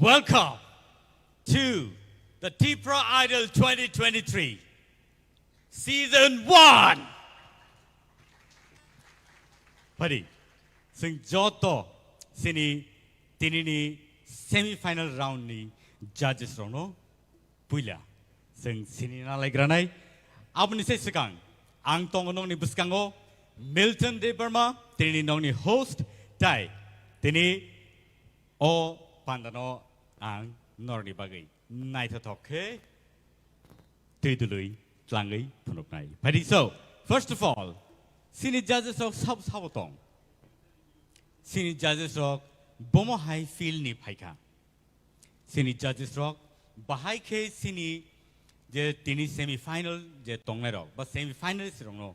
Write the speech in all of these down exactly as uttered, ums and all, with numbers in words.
Welcome to the Tipra Idol twenty twenty-three Season one. Pari, sing joto sini tinini semi-final round ni judges rokno puila sing sini na laikranai. Aboni se sikang ang tongo nongni bwskango Milton Debbarma, tinini nongni host, tai tini o pandano ang norni bagwi naithothok khe twi dului tlangwi phunuknai. Phaidi so, first of all, sini judges rok sabo sabo tong. Sini judges rok bomo hai field ni phaikha. Sini judges rok bahai khe sini je tini semi final je tongnai rok ba semi finalist rokno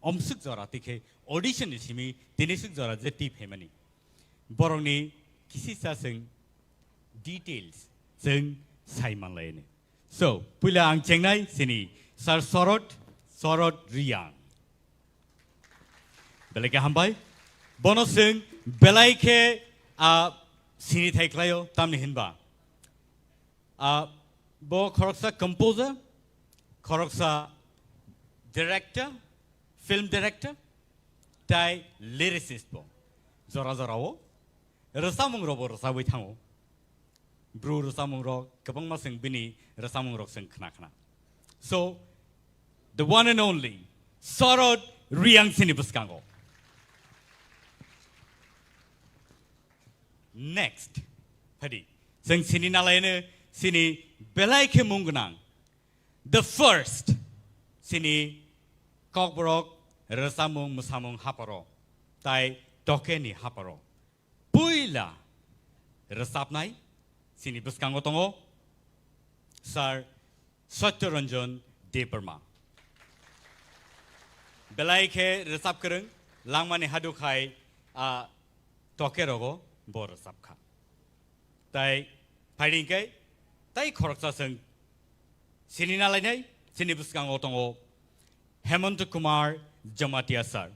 omsuk jora tikhe audition ni simi tini suk jora je twi phaimani. Borokni kisisa sing details sing sai manlaini. So, puila ang chengnai sini Sir Sorot, Sorot Riang. Belai khe hambai. Bono sing belai khe, ah, sini thai khlaio, tamni hinba. Ah, bo khoroksa composer, khoroksa director, film director, tai lyricist bo. Jora jora o rwchapmung rok bo rwchapwi thango. Bru rwchapmung rok kwbangma sing bini rwchapmung rok sing khna khna. So, the one and only Sorot Riang sini bwskango. Next, phaidi. Sing sini nalaino sini belai khe mung gwnang. The first, sini Kokborok rwchapmung mwsamung haparo, tai tokeni haparo. Puila rwchapnai sini bwskango tongo Sir Satya Ranjan Debbarma. Belai khe rwchap kwrwng, langmani hadukhai a toke rogo bo rwchap kha. Tai phaidi hwnkhe tai khoroksa sing sini nalainai, sini bwskango tongo Hemanta Kumar Jamatia sir.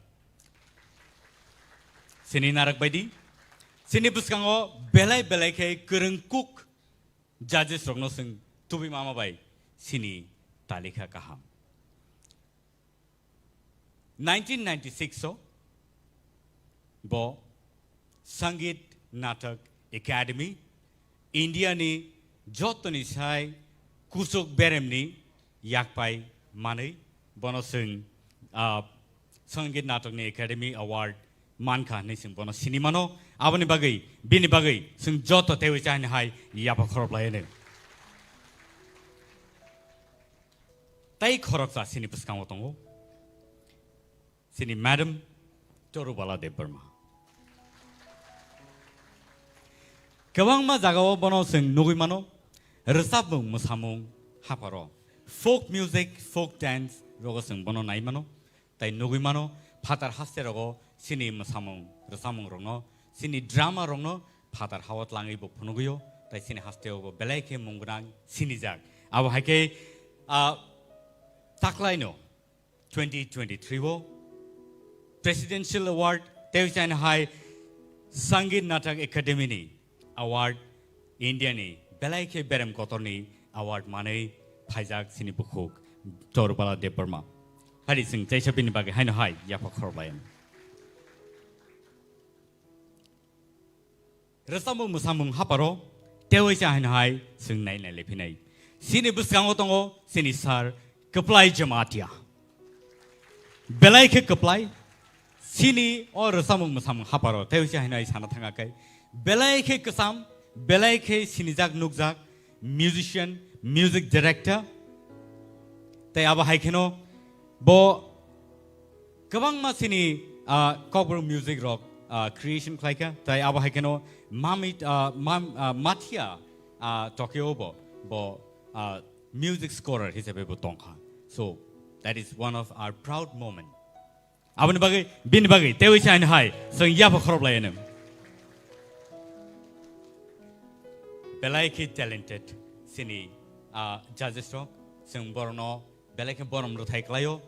Sini narak baidi, sini bwskango belai belai khe kwrwng kuk judges rokno sing tubui mama bai sini talikha kaham. Nineteen ninety-six o bo Sangeet Natak Academy, India ni jotoni sai kuchuk beremni yakpai manwi bono chwng, ah, Sangeet Natak ni Academy Award mankha hinwi chwng bono sini mano. Aboni bagwi, bini bagwi chwng joto teiwi chahini hai yapha khorop lai hwnwi. Tai khoroksa sini bwskango tongo. Sini Madam Torubala Debbarma. Kwbangma jagao bono chwng nugwi mano, rwchapmung, mwsamung, haparo. Folk music, folk dance rogo chwng bono nai mano, tai nugwi mano, phatar haste rogo chini mwsamung, rwchapmung rokno, chini drama rokno phatar hao tlangwi bo phunugwio, tai chini hasteo bo belai khe mung gwnang sinijak. Abo hai khe, ah, taklaino twenty twenty-three o Presidential Award tei china hai Sangeet Natak Academy ni award, India ni belai khe berem kotor ni award manwi phaijak chini bukhuk Torubala Debbarma. Hari chwng chaisa bini bagwi haino hai yapha khorok lai. Rwchapmung mwsamung haparo teiwi cha haino hai chwng nai nai lephinai. Chini bwskango tongo chini sir Kwplai Jamatia. Belai khe kwplai, chini o rwchapmung mwsamung haparo teiwi cha haino hai sana thanga kai. Belai khe kwcham, belai khe sinijak nukjak, musician, music director. Tei abo hai kheno bo kwbangma chini, ah, Kokborok music rok, ah, creation khlaikha. Tei abo hai kheno Mamit, ah, Mam-, ah, Mathia, ah, Tokyo bo, bo, ah, music scorer hisabe bo tongkha. So, that is one of our proud moment. Aboni bagwi, bini bagwi, teiwi chini hai, chwng yapha khorop lai eno. Belai khe talented chini, ah, judges rok, chwng borokno belai khe borom rwthai klaio.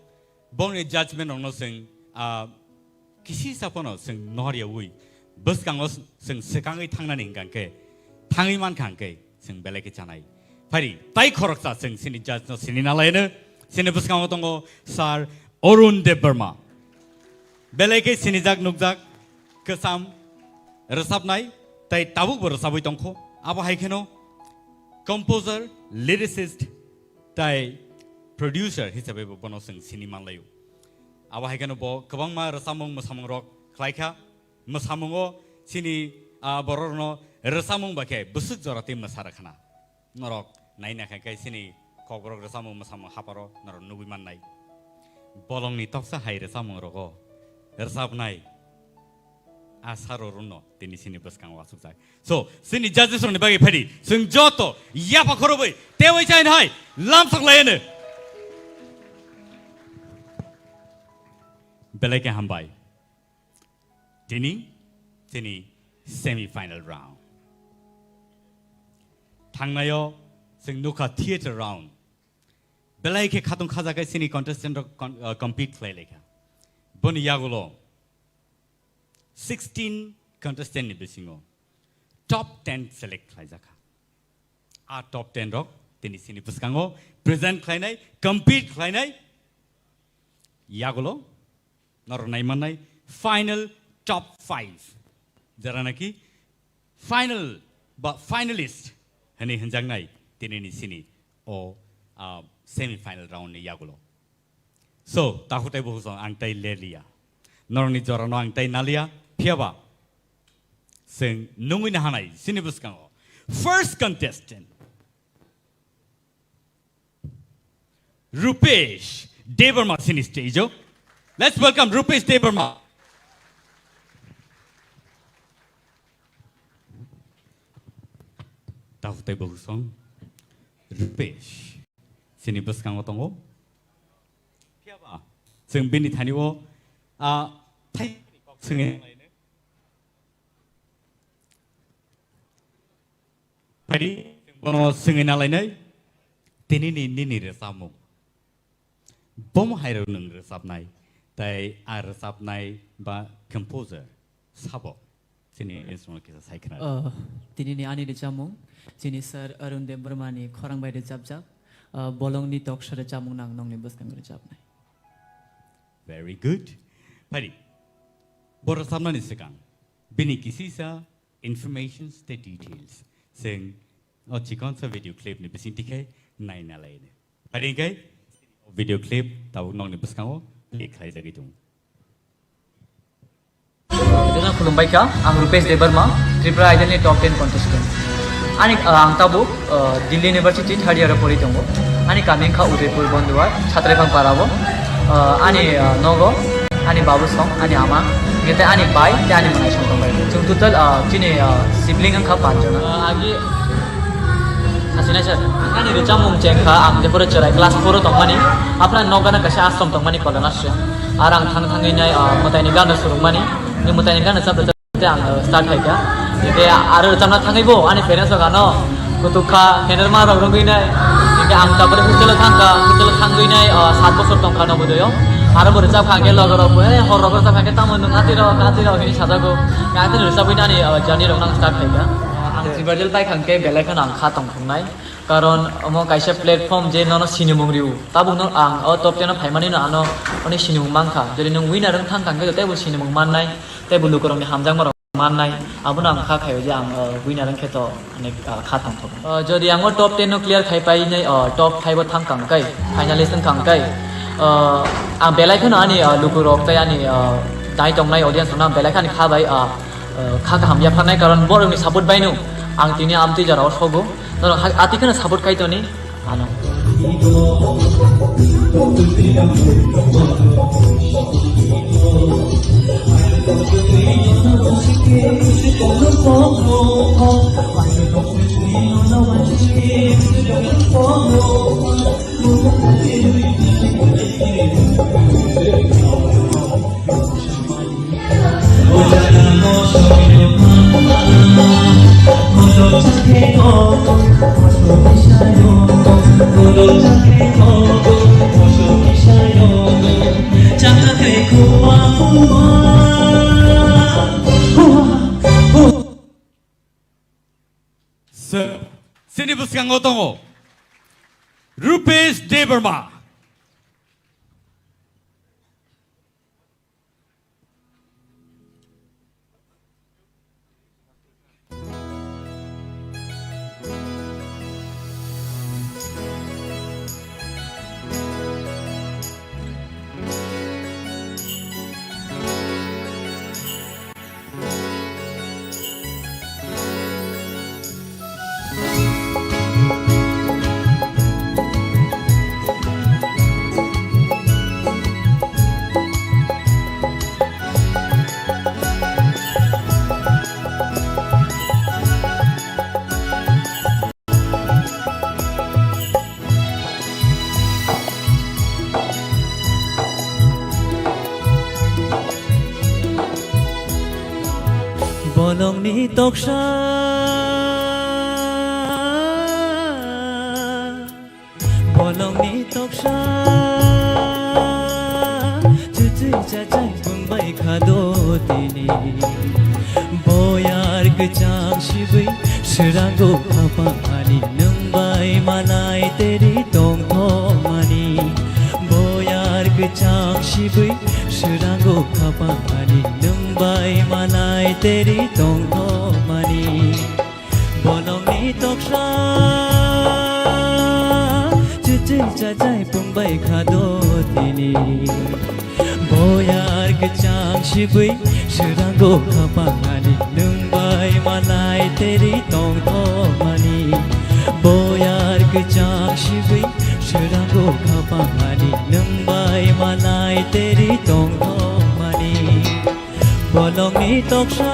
Bongni judgment rokno chwng, ah, kisi saphano chwng nor yaui bwskango chwng swkangwi thangnani hwnkha khe thangwi mankha hwnkhe chwng belai khe chanai. Phari, tai khoroksa chwng chini judge no sini nalaino, chini bwskango tongo Sir Arun Debbarma. Belai khe sinijak nukjak, kwcham rwchapnai, tai tabukbo rwchapwi tongkho. Abo hai kheno composer, lyricist, tai producer hisabaibo bono chwng sini manlaio. Abo hai kheno bo kwbangma rwchapmung mwsamungrok khlaikha. Mwsamungo chini, ah, bororokno rwchapmung bai khe bwswk jora tei mwsa rwkhana. Norok naina khe khe chini kokborok rwchapmung mwsamung haparo norok nugwi mannai. Bolongni toksa hai rwchapmungrogo rwchapnai a Sir Arunno tini chini bwskango achukjak. So, chini judges rokni bagwi phaidi, chwng joto yapha khorobwi teiwi chaino hai lamsok laiano. Belai khe hambai. Tini, tini semi final round. Thangnaio chwng nukha theater round. Belai khe khatung khajakai chini contestant rok con-, uh, compete khlai laikha. Boni yagulo sixteen contestant ni bisingo top ten select khlaijakha. A top ten rok tini chini bwskango present khlainai, compete khlainai. Yagulo norok naimannai final top five, jera naki final ba finalist hwnwi hwnjaknai tinini sini o, ah, semi final round ni yagulo. So, takhuk tei bukhuk song ang tai leliya. Norokni jorano ang tai naliya, phiyaba chwng nungwi nahanai chini bwskango. First contestant, Rupesh Debbarma chini stage o. Let's welcome Rupesh Debbarma. Takhuk tei bukhuk song Rupesh chini bwskango tongo. Phiyaba chwng bini thani o, ah, thai kok swngwi Phaidi, bono swngwi nalainai, tinini nini rwchapmung. Bomo hairok nwng rwchapnai, tai a rwchapnai ba composer sabo chini instrument kisa sai khna. Oh, tinini ani rwchapmung, chini Sir Arun Debbarma ni khorang bai rwchapjak, ah, bolongni toksa rwchapmung nang nongni bwskango rwchapnai. Very good. Phaidi, bo rwchapnani swkang bini kisisa informations tei details. Chwng o chikonsa video clip ni bisingtwi khe naina laino. Phaidi hwnkhe video clip tabuk nokni bwskango play khlaijagwi tongo. Jotono khulumbai kha, ang Rupesh Debbarma, Tripura Idol ni top ten contestant. Ani, ah, ang tabuk, ah, Delhi University third year o pori tongo. Ani kami wngkha Udaipur Bonduar, Chhatraiphang para o. Ah, ani, ah, nogo, ani babu song, ani ama, hingke tei ani bai, tei ani mwnai song tongbai. Chwng total, ah, chini, ah, sibling wngkha panch jona. Ah, agi, sasinai sir, ani rwchapmung chengkha, ang jephuru chwrai class four o tongmani, aphra nokgana kaisa ashram tongmani Kolonasri. Ar ang thang thangwi nai, ah, mwtaini gana surungmani, ni mwtaini gana chapta Tei ang, uh, start khaikha. Hingke aro rwchapna thangwi bo ani parents rok ano kutuk kha, henerma rok rwgwi nai. Hingke ang tabore hostel o thangkha, hostel o thangwi nai, uh, sat bosor tongkha Nobodoyo. Aro bo rwchapkha hingke loge rok bo, "Eh, hor rok rwchapkha hingke tamo nwng atwi rok, atwi rok," hinwi sajago. Hingke atwi rwchapwi nani, uh, journey rok nang start khaikha. Ang silver medal paikha hingke belai kheno ang kha tongthoknai. Karon omo kaisa platform je nono sinimung rio. Tabukno ang o top ten o phaimani no ano oni sinimung mankha. Jodi nwng winner wng thangkha hingke teibo sinimung mannai. Tei bo lukurokni hamjakmarok mannai, abono ang kha khaio je ang, uh, winner wngkhe to, hanik, uh, kha tongthok. Uh, jodi ang o top ten no clear khai painai, uh, top five o thangkha hwnkhe, finalist wngkha hwnkhe, uh, ang belai kheno ani, uh, lukurok tei ani, uh, nai tongnai audience rokno ang belai khani kha bai, uh, uh, kha kaham yapharnai, karon borokni support baino ang tini amtwi jorao sogo. Norok ha-, atwi kheno support khai toni. Ano. Chini bwskango tongo Rupesh Debbarma. Bolongni toksa, bolongni toksa, chuchwi chachai pungbai khado tini. Boyar kwchang sibwi swrango khapang ani nwng bai malai teri tongthokmani. Boyar kwchang sibwi swrango khapang ani nwng bai malai teri tongthokmani. Bolongni toksa, chuchwi chachai pungbai khado tini. Boyar kwchang sibwi swrango khapang ani nwng bai malai teri tongthokmani. Boyar kwchang sibwi swrango khapang ani nwng bai malai teri tongthokmani. Bolongni toksa.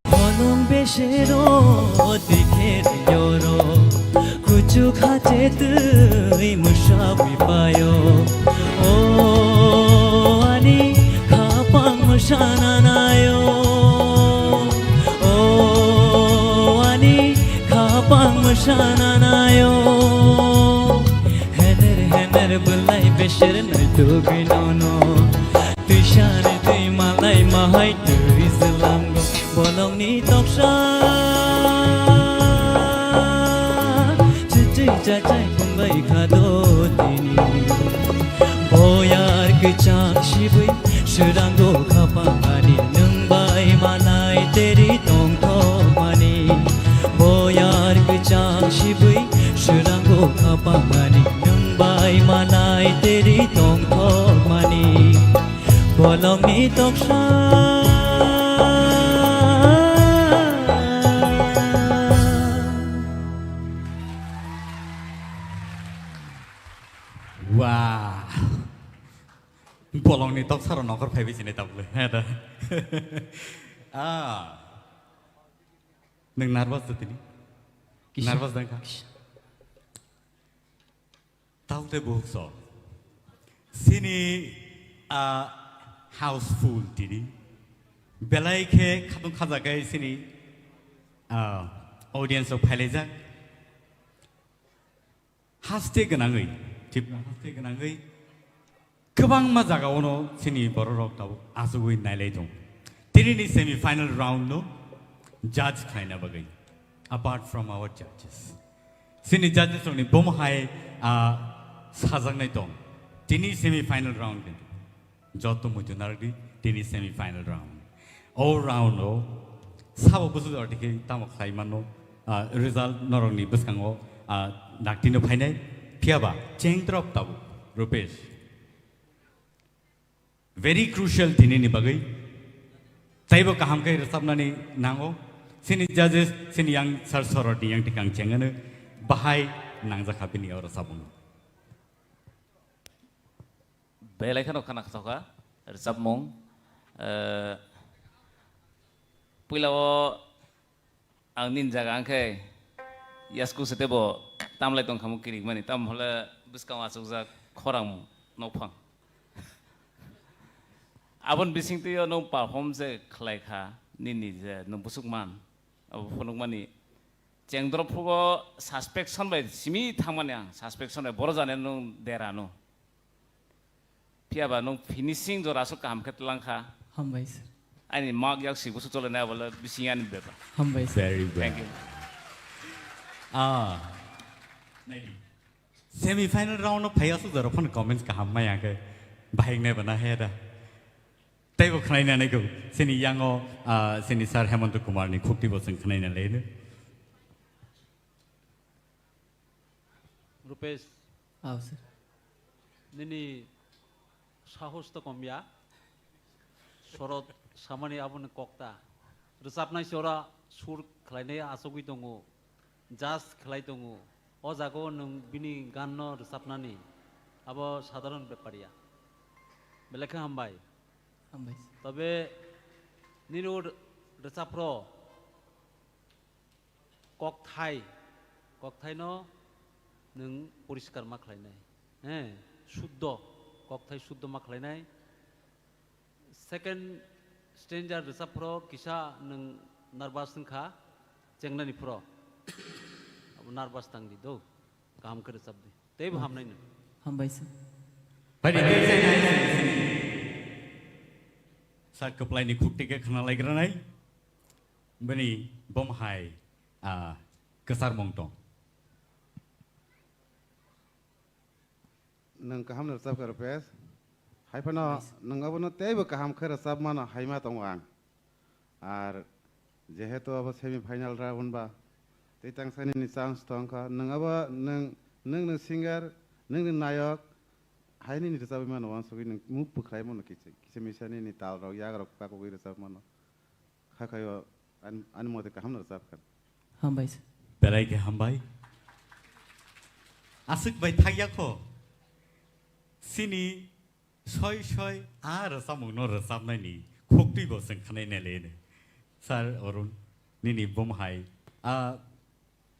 Bolong besero dikher yoro, kuchuk hache twi mwsabwi payo. O ani khapang mwsana nayo, o ani khapang mwsana nayo. Hener hener bwlai beser naitugwi nono. Twisani twi malai mahai twi zlango bolongni toksa. Chuchwi chachai pungbai khado tini. Boyar kwchang sibwi swrango khapang ani nwng bai malai teri tongthokmani. Boyar kwchang sibwi swrango khapang ani nwng bai malai teri tongthokmani. Bolongni toksa. Wah. Bolongni toksaro nokhor phaibi sini tabuk le. He da. Ah. Nwng nervous da tini? Kisa. Nervous da wngkha? Kisa. Taote buhukso. Sini, ah, houseful tini. Belai khe khatung khajagai sini, ah, audience rok phailaijak. Haste gwnangwi, Tripura haste gwnangwi kwbangma jagao no chini borok rok tabuk achugwi nailai tong. Tinini semi final round no judge khlaina bagwi, apart from our judges, chini judges rokni bomo hai, ah, sajaknai tong. Tini semi final round ni. Joto muitu narwkdi tini semi final round. O round o sabo busu jora dikhe tamo khlai mano, ah, result norokni bwskango, ah, daktino phainai. Phiyaba cheng drop tabuk, Rupesh. Very crucial tini ni bagwi. Teibo kaham khe rwchapnani nango. Chini judges, chini yang sir sorotni yang tikang chengano bahai nangjak kha bini o rwchapmung. Belai kheno khana kha rwchapmung. Eh, puila o ang nini jaga ang khe yasku se tebo tamlai tong khamu kirik mani, tam hole bwskang achukjak khorang nokphang. Aboni bising twi o nwng perform je khlai kha, nini je nwng busuk man, abo phunuk mani. Chengdrop phugo suspension bai simi thangmani ang, suspension bai boro jani nwng dera no. Phiya ba nwng finishing jora aswk kaham khe tlang kha. Hambai sir. Ani mak yak si busuk chole nai bole bising ani beba. Hambai sir. Very well. Thank you. Ah. Semi final round no phai aswk jora phone comments kaham maya khe. Bahing nai bana he da. Teibo khnaina nai go. Sini yango, ah, sini sir Hemanta Kumar ni khukti bo chwng khnaina le. Rupesh, Aw, sir. Nini sahos to kom ya. Sorot samani aboni kokta. Rwchapnai se ora sur khlainai achugwi tongo. Judge khlai tongo. O jaga o nwng bini gan no rwchapnani. Abo sadharon bepar ya. Belai khe hambai. Hambai, sir. Tobe nini o rwchapro kokthai, kokthaino nwng poriskar ma khlainai, he, suddo, kokthai suddo ma khlainai. Second stanza rwchap phro kisa nwng nervous wngkha, chengnani phro abo nervous tangdi do, kaham khe rwchapdi, teibo hamnai nwng. Hambai sir. Bai di, tei sai nai sini. Sir kwplaini khukti khe khna laikranai. Bini bom hai, ah, kwchar mung tong. Nwng kaham rwchap kha, Rupesh. Hai phano nwng abono teibo kaham khe rwchap mano hai ma tongo ang. Ar jehetu abo semi final round ba, tei tangsa nini chance tong kha. Nwng abo nwng, nwng, nwng singer, nwng, nwng nayok, hai nini rwchapwi mano, uansugwi nwng move bwkhlai mano kisa, kisa misa nini tal rok, yak rok kakugwi rwchap mano. Kha khaio ani, ani mote kaham no rwchap kha. Hambai sir. Belai khe hambai. Aswk bai thakya kho. Sini soi soi a rwchapmung no rwchapnai ni khukti bo chwng khnai nai le ne. Sir Arun, nini bom hai. A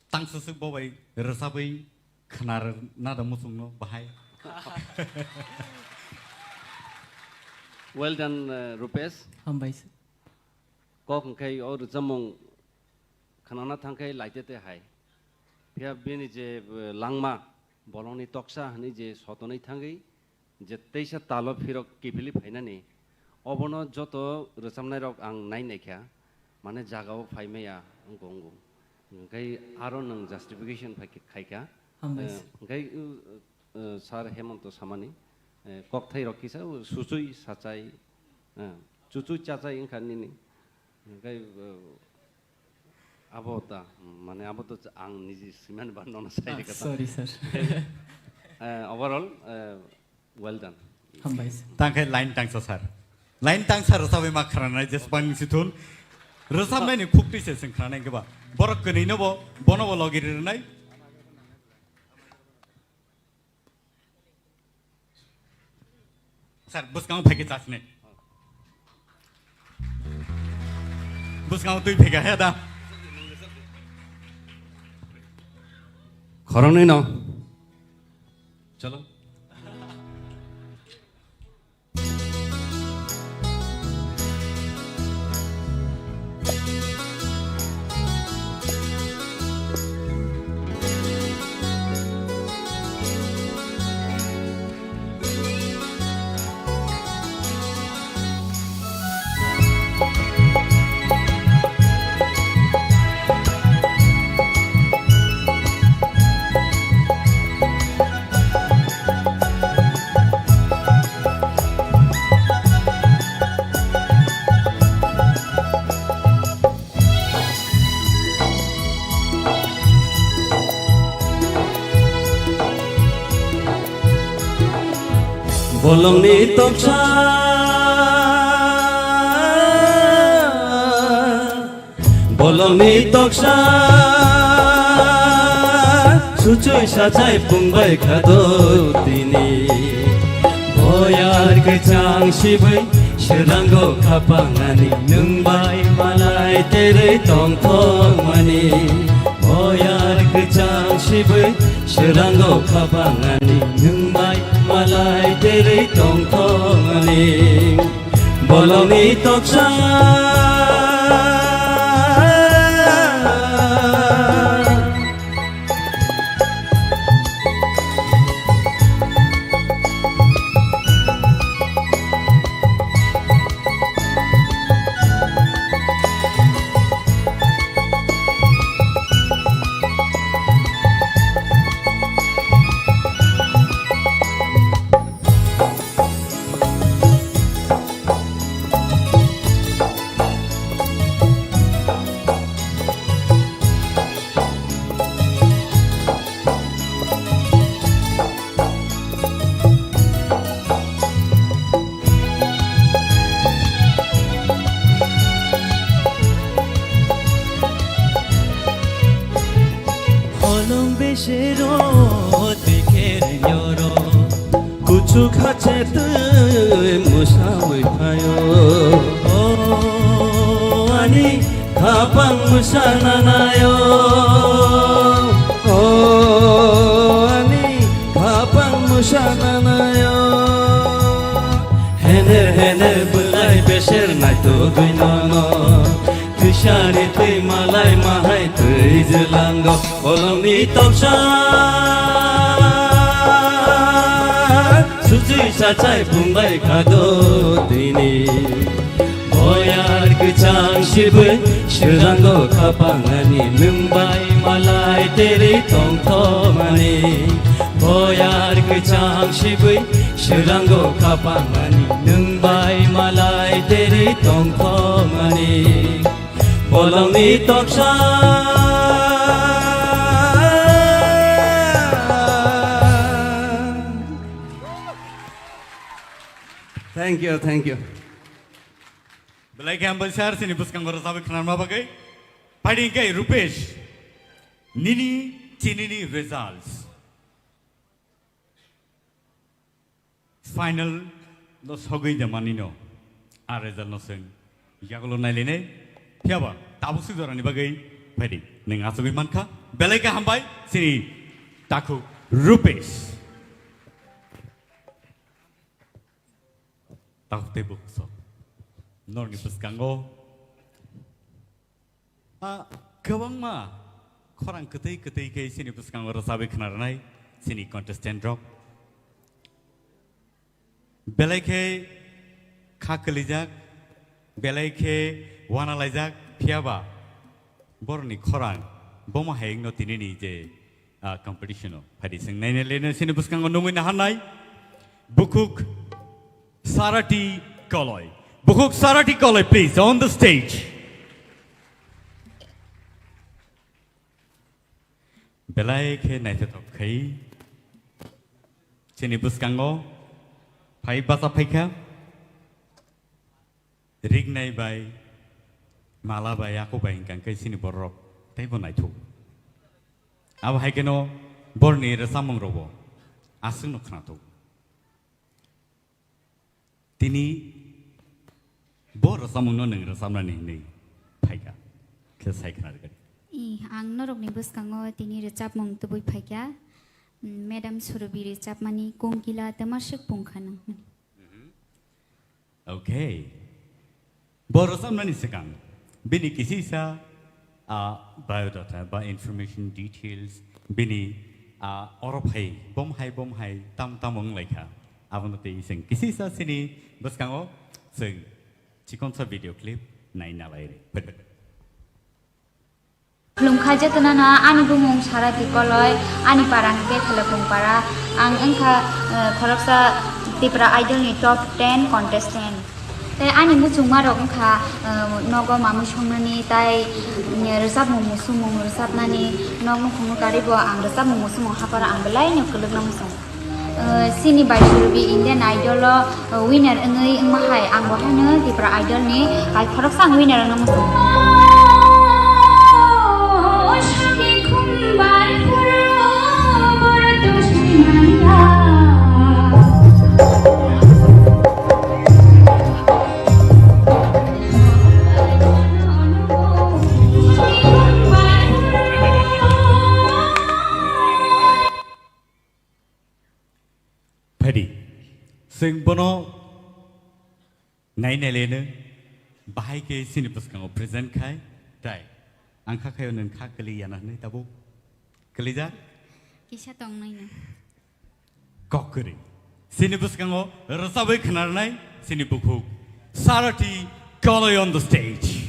tang swswk bo bai rwchapwi khna na da muchung no bahai. Well done, uh, Rupesh. Hambai sir. Kok hwnkhe o rwchapmung khnana thangkhe laitete hai. Phiya bini je, eh, langma, bolongni toksa hwnwi je sotonwi thangwi je teisa talo phirok kiphilwi phainani, obono joto rwchapnairok ang nai naikha, mane jagao phai maya wngkha wngo. Hwnkhe aro nwng justification phai khe-, khaikha. Hambai sir. Eh, hwnkhe, uh, eh, Sir Hemanta samani, eh, kokthairok kisa, uh, suchui sachai, eh, chuchui chachai wngkha nini. Hwnkhe, uh, abo ta, mane abo to ang niji swimani ba nono sai Ah, rikha ta. Sorry, sir. Eh, overall, eh, well done. Hambai sir. Tangkhe line tangsa sir. Line tangsa rwchapwi ma khranai jesbang sithun. Rwchapnaini khukti se sing khranai keba. Borok kwnwi no bo, bono bo logi rinai. Sir, bwskango phaikhe chasne. Bwskango twi phaikha he da. Khoroknwi no. Chalo. Bolongni toksa Bolongni toksa suchui sachai pungbai khado tini. Boyar kwchang sibui srango khapangani nwng bai malai terei tongthokmani. Boyar kwchang sibui srango khapangani nwng bai malai terei tongthokmani. Bolongni toksa. Holong besero dikher nyoro. Kuchuk hache twi mwsawi phaio. O ani khapang mwsana naio. O ani khapang mwsana naio. Hener hener bwlai beser naitugwi nono. Twisari twi malai mahai twi jelango. Bolongni toksa suchui sachai pungbai khado tini. Boyar kwchang sibui srango khapangani nwng bai malai terei tongthokmani. Boyar kwchang sibui srango khapangani nwng bai malai terei tongthokmani. Bolongni toksa. Thank you, thank you. Belai khe hambai sir, chini bwskango rwchapwi khwnarma bagwi. Phaidi hwnkhe Rupesh, nini chinini results. Final no sogwi de manino. A result no swng yagulo nailainai. Phiyaba tabuk si jorani bagwi phaidi. Nwng achugwi mankha. Belai khe hambai chini takhuk Rupesh. Takhuk tei bukhuk sok. Norni bwskango a kwbangma khorang kwtwi kwtwi khe chini bwskango rwchabwi khna rwnai chini contestant rok. Belai khe kha kwlijak, belai khe uana laijak, phiyaba borokni khorang bomo hai wngno tinini je, ah, competition o phaidi chwng naina leno chini bwskango nungwi naharnai bukhuk Sarati Koloi. Bukhuk Sarati Koloi, please, on the stage. Belai khe naithothok khai chini bwskango phai bacha phaikha. Rignai bai, mala bai, ako bai hwnkha khe chini borok teibo naithok. Abo hai kheno borni rwchapmung rokbo aswkno khnathok. Tini bo rwchapmungno nwng rwchapnani hinwi phaikha khe sai khna rwgani. I, ang norokni bwskango tini rwchapmung tubui phaikha. Mm, Madam Surubi rwchapmani Kongkila Twmaswk Pungkha nang. Okay. Bo rwchapnani swkang bini kisisa, ah, biodata ba information details bini, ah, oro phai bom hai bom hai tam tam wng lai kha. Abono tei chwng kisisa chini bwskango chwng chikonsa video clip nai nalai rw. Khulumkha jotono no, ani bumung Sarati Koloi, ani para hwnkhe Khelokung para. Ang wngkha, eh, khoroksa Tipra Idol ni top ten contestant. Tei ani muchungma rok wngkha, eh, nogo mamui songnani, tai, eh, rwchapmung musumung rwchapnani, nok nukhungno karwi bo ang rwchapmung musumung hapharo ang belai no kwlwkna muchung. Eh, chini bai Surubi Indian Idol o, eh, winner wngwi wngma hai, ang bo haino Tipra Idol ni bai khoroksa ang winner wngna muchung. Phaidi, chwng bono nai nai leno bahai khe chini bwskango present khai, tai ang kha khayo nwng kha kwlwi yana hwnwi tabuk kwlijak. Kisa tongnaino. Kok kwrwi. Chini bwskango rwchabwi khwnarnai chini bukhuk Sarati Kalai on the stage.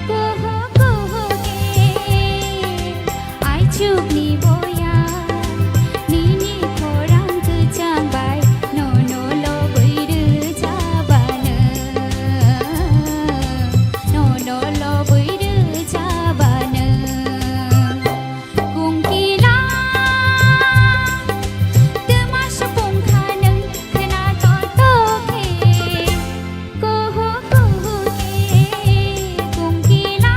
Kuhu kuhu ke, aichukni boya, nini khorang kwchang bai, nono lobwi rwjabano, nono lobwi rwjabano. Kungkila, twma supung kha nwng khwna torto khe. Kuhu kuhu khe kungkila.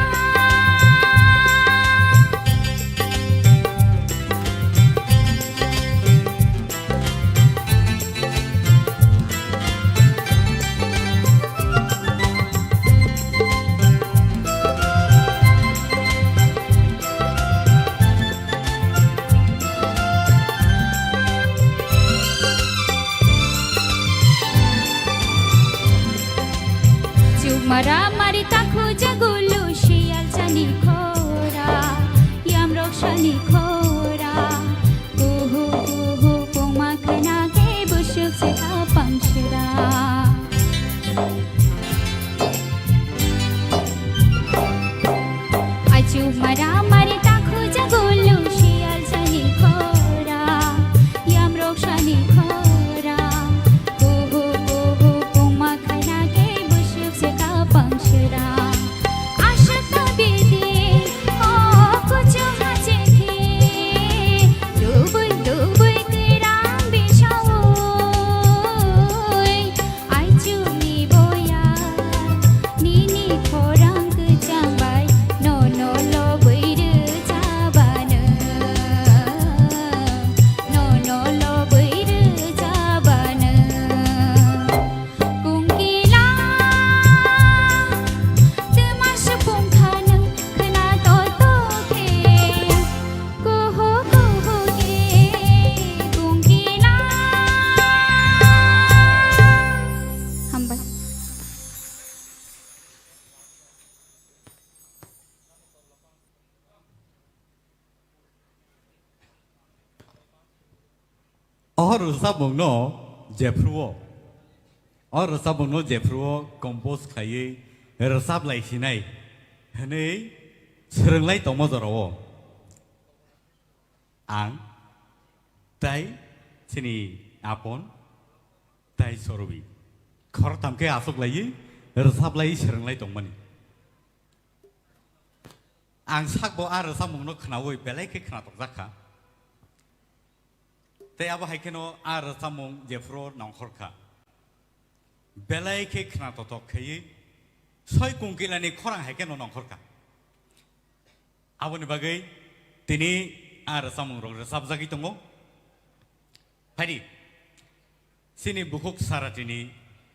Chukmara mari takhu jagulu siyal chani khora, yamrok sani khora. Kuhu kuhu pungma khwna khe busuk se kapang sera. Achu mara mari takhu jagulu siyal sani khora, yamrok sani khora. Kuhu kuhu pungma khwna khe busuk se kapang sera. Aswk no bidi o kuchuk ha chekhi, lubui lubui kwrang bisaui. Aichukni boya, nini khorang kwchang bai, nono lobwi rwjabano, nono lobwi rwjabano. Kungkila, twma supung kha nwng khwna torto khe. Kuhu kuhu khe kungkila. Hambai. O rwchapmungno jephru o, o rwchapmungno jephru o compose khlaiwi rwchap lai sinai hwnwi swrwng lai tongma jorao ang tai chini apon tai Sorobi khoroktham khe achuk laiwi rwchap lai swrwng lai tongmani. Ang sakbo a rwchapmungno khnaui belai khe khnatok jak kha. Tei abo hai kheno a rwchapmung jephru nongkhor kha. Belai khe khna totok khaiwi soi kungkilani khorang hai kheno nongkhor kha. Aboni bagwi tini a rwchapmung rok rwchapjagwi tongo. Phaidi, chini bukhuk Saratini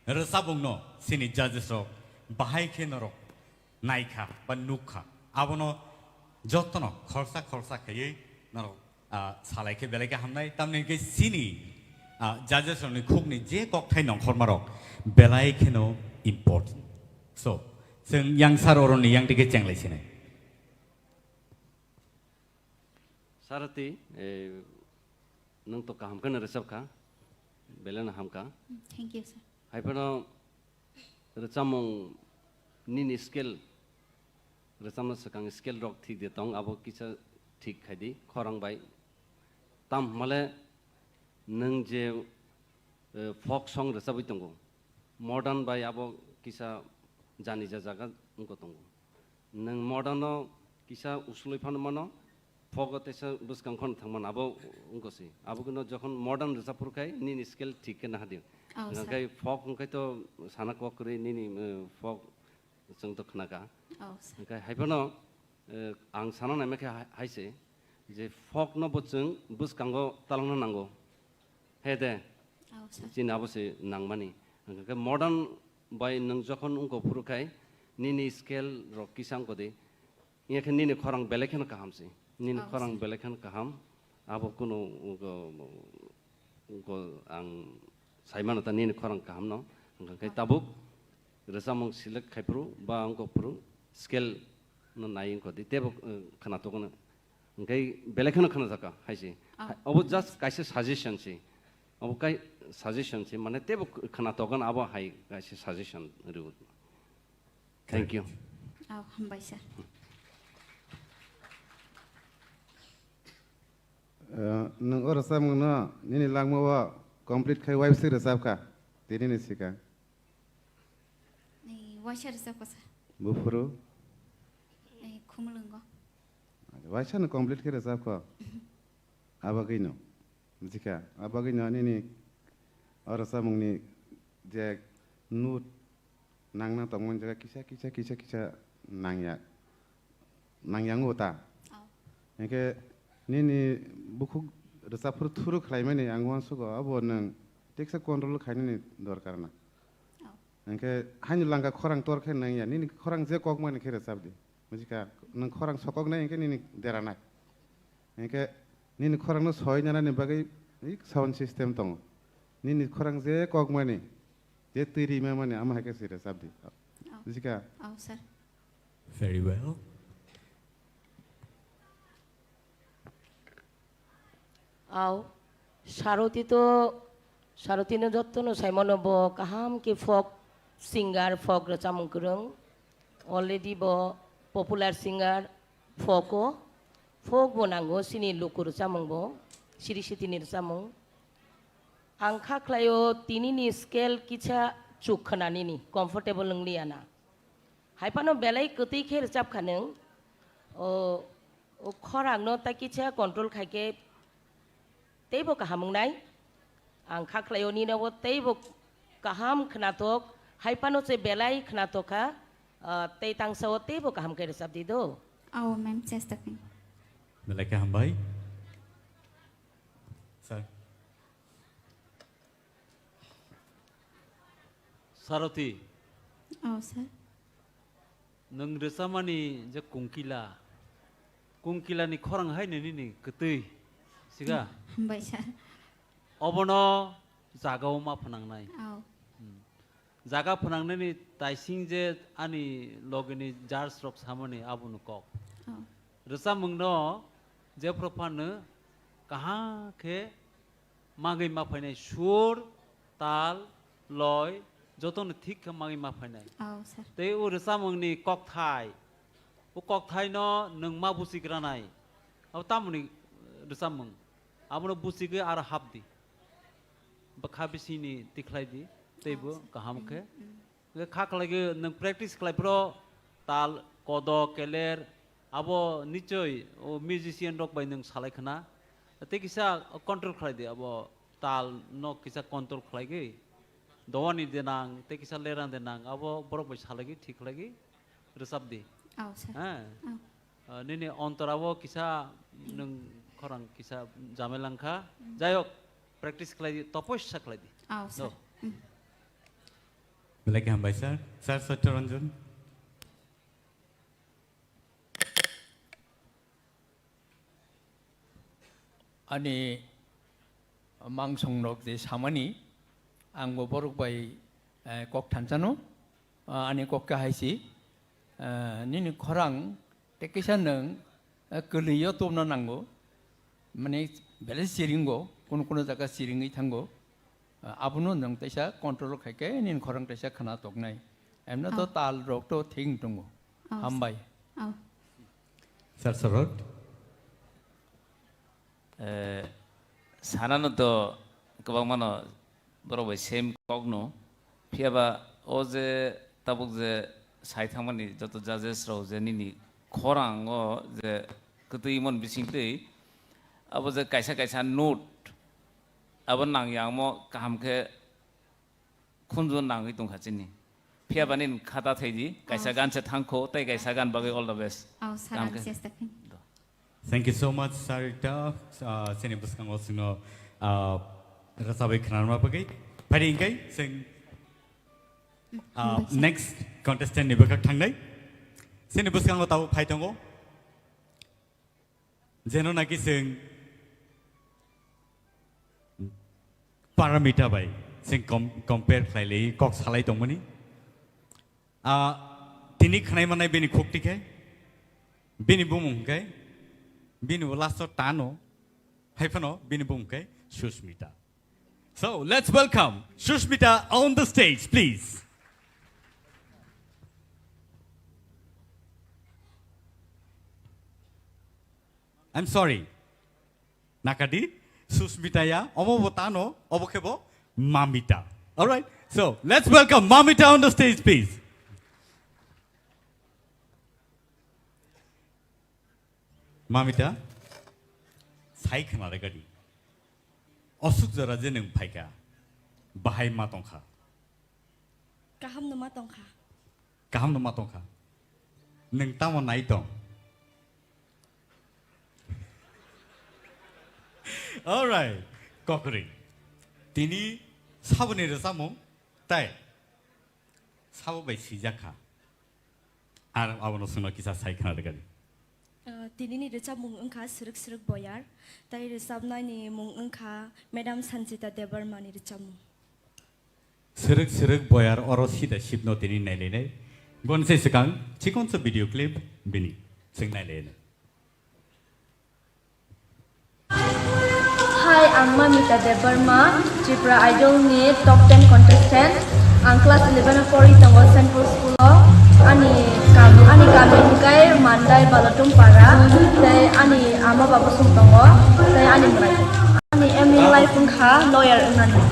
rwchapmungno chini judges rok bahai khe norok naikha ba nukkha. Abono jotono khorsa khorsa khaiwi norok, ah, salai khe belai khe hamnai. Tamni hwnkhe chini, ah, judges rokni khukni je kokthai nongkhormarok belai kheno important. So, chwng yang sar oroni yang tike chenglai sinai. Sarati, eh, nwng to kaham kheno rwchap kha. Belai no hamkha. Mm, thank you, sir. Hai phano rwchapmung nini scale, rwchapna swkang scale rok thik de tong, abo kisa thik khai di, khorang bai. Tam hwnmale nwng je, eh, folk song rwchabwi tongo, modern bai abo kisa jani ja jaga wngkha tongo. Nwng modern no kisa usulwi phano mano, folk o teisa bwskang khon thang mano, abo wngkha se. Abo kino jokhon modern rwchap phuru khai nini scale thik khe naha di. Oh, sir. Hwnkhai folk hwnkhai to sana kok kwrwi nini, eh, folk chwng to khna kha. Oh, sir. Hwnkhai hai phano, eh, ang sana naima khe hai, hai se je folk no bo chwng bwskango talangna nango. He de. Oh, sir. Chini abo se nangmani. Hwnkhai modern bai nwng jokhon wngkha phuru khai nini scale rok kisa wngkha di. Wngya khe nini khorang belai kheno kaham se. Nini Oh, khorang sir. Belai kheno kaham. Abo kunu wngkha, wngkha ang sai mano ta nini khorang kaham no. Hwnkhai Oh. Tabuk rwchapmung select khai phuru ba wngkha phuru scale no nai wngkha di. Tebo, eh, khna tokno. Hwnkhe belai kheno khna jakha hai se. Oh. Hai, obo just kaisa suggestion se. Obo kai suggestion se, mane tebo khna tokgwn abo hai kaisa suggestion rw. Thank you. Oh, hambai sir. Eh, nwng o rwchapmungno nini langmao complete khai waisa rwchapkha, tini ni swkang. Ni waisa rwchapkha sir. Buphuru? Ni khumulwngo. Waisa no complete khe rwchapkha. Abagwino. Bujikha, abagwino nini o rwchapmungni je note nangna tongmani jaga kisa, kisa, kisa, kisa nangya, nangya wngo ta. Oh. Hinkhe nini bukhuk rwchapphuru thuru khlaimani ang uansugo, abo nwng teksa control khainani dorkar na. Oh. Hinkhe haini langka khorang tor khe nangya, nini khorang je kokmani khe rwchapdi. Bujikha, nwng khorang sokoknai hinkhe nini deranai. Hinkhe nini khorangno soi nanani bagwi sound system tongo. Nini khorang je kokmani, je twi rimamani, amo hai khe se rwchapdi. Oh. Bujikha? Oh, sir. Very well. Au, Saroti to, Saroti no jotto no saimano bo kaham khe folk singer, folk rwchapmung kwrwng. Already bo popular singer, folk o, folk bo nango, sini luku rwchapmung bo, siri sitini rwchapmung. Ang kha khlaio tini ni scale kisa chuk khna nini, comfortable wng liya na. Hai phano belai kwtwi khe rwchap kha nwng. O, o khorang no ta kisa control khai khe teibo kaham wngnai. Ang kha khlaio nini bo teibo kaham khnathok, hai phano se belai khnathok kha, ah, tei tangsa o teibo kaham khe rwchap di do. Oh, ma'am, chesta khe. Belai khe hambai. Sir. Saroti. Oh, sir. Nwng rwchapmani je kungkila, kungkilani khorang hai nini ni kwtwi, siga? Hambai, sir. Obono jagao ma phnangnai. Oh. Hmm. Jaga phnangnani taising je ani logini judge rok samani abono kok. Oh. Rwchapmungno jephru phano kaham khe magwi ma phainai sur, tal, loi, jotono thik khe magwi ma phainai. Oh, sir. Tei o rwchapmungni kokthai, o kokthaino nwng ma buchigranai. Abo tamoni rwchapmung? Abono buchigwi aro hapdi. Bwkha bisingni tikhlaidi, teibo Oh, sir. Kaham khe. Mm, mm. Hwnkhe kha khlaigwi nwng practice khlai phuru tal, kodo, keler, abo nichoi o musician rok bai nwng salai khna. Tei kisa control khlai di abo tal no kisa control khlaigwi. Dowani de nang, tei kisa lerang de nang, abo borok bai salaigwi thik khlaigwi rwchap di. Oh, sir. Ha? Oh. Ah, nini ontorabo kisa nwng khorang kisa jamela wngkha. Mm. Jai hok, practice khlai di, topoisa khlai di. Oh, sir. Do. Mm. Belai khe hambai, sir. Sir Satya Ranjan. Ani mangsong nok je samani, ang bo borok bai, eh, kok thanchano, ah, ani kok khe hai si, eh, nini khorang tei kisa nwng, eh, kwlwio tubna nango, mane belai siringo, kuno kuno jaga siringwi thango. Abono nwng teisa control khai khe nini khorang teisa khna toknai. Emno to Oh. tal rok to thik tongo. Oh. Hambai. Oh. Sir, Sarot. Eh, sanano to kwbangmano borok bai same kokno. Phiya ba o je tabuk je sai thangmani joto judges rok je nini khorang o je kwtwi mon bising twi abo je kaisa kaisa note abo nang yangmo kaham khe khunju nangwi tongkha chini. Phiya bani khata thaidi, kaisa Oh. gan se thangkho, tei kaisa gan bagwi all the best. Oh, sir, Kaham ang khe. Chesta khin. Thank you so much, Sarita. Ah, chini bwskango chwngno, ah, rwchabwi khwnarma bagwi. Phai di hwnkhe chwng, ah, Hambai, sir. Next contestant ni bwkhak thangnai. Chini bwskango tabuk phai tongo. Jeno naki chwng Paramita bai chwng com-, compare khlai lai kok salai tongmani. Ah, tini khwnai manai bini khukti khe, bini bumung khe, bini bo last o tano, hai phano bini bumung khe Sushmita. So, let's welcome Sushmita on the stage, please. I'm sorry. Nakadi, Sushmita ya, omo bo tano, obo khe bo Mamita. All right. So, let's welcome Mamita on the stage, please. Mamita, sai khna re gadi. Osuk jora je nwng phaikha, bahai ma tongkha. Kaham no ma tongkha. Kaham no ma tongkha. Nwng tamo nai tong? All right, kokri. Tini saboni rwchapmung tai sabo bai swijak kha. Ar abono chwngno kisa sai khna rwgadi. Uh, tinini rwchapmung wngkha Srwk Srwk Boyar, tai rwchapnaini mung wngkha Madam Sanjita Debbarmani rwchapmung. Srwk Srwk Boyar oro sida sipno tini nailainai. Boni se swkang chikonsa video clip bini chwng nailainai. Hi, ang Mamita Debbarma, Tripura Idol ni top ten contestant. Ang class eleven o pori tongo Saint Paul School o. Ani kam, ani kami hwnkhe Mandai Balatum Para, tei ani ama baba song tongo, tei ani mwrai. Ani aim in life wngkha lawyer wngnani.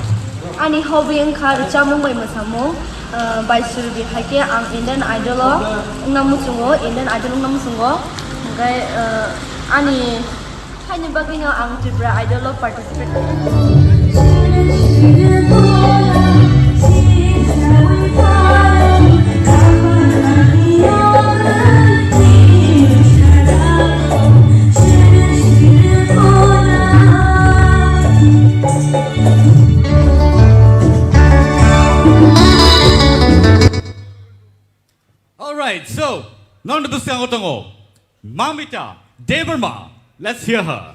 Ani hobby wngkha rwchapmung bai mwsamung. Ah, bai surbi hai khe ang Indian Idol o wngna muchungo, Indian Idol wngna muchungo. Hwnkhe, ah, ani phaini bagwino ang Tripura Idol o participate. All right, so, nang bwskango tongo Mamita Debbarma. Let's hear her.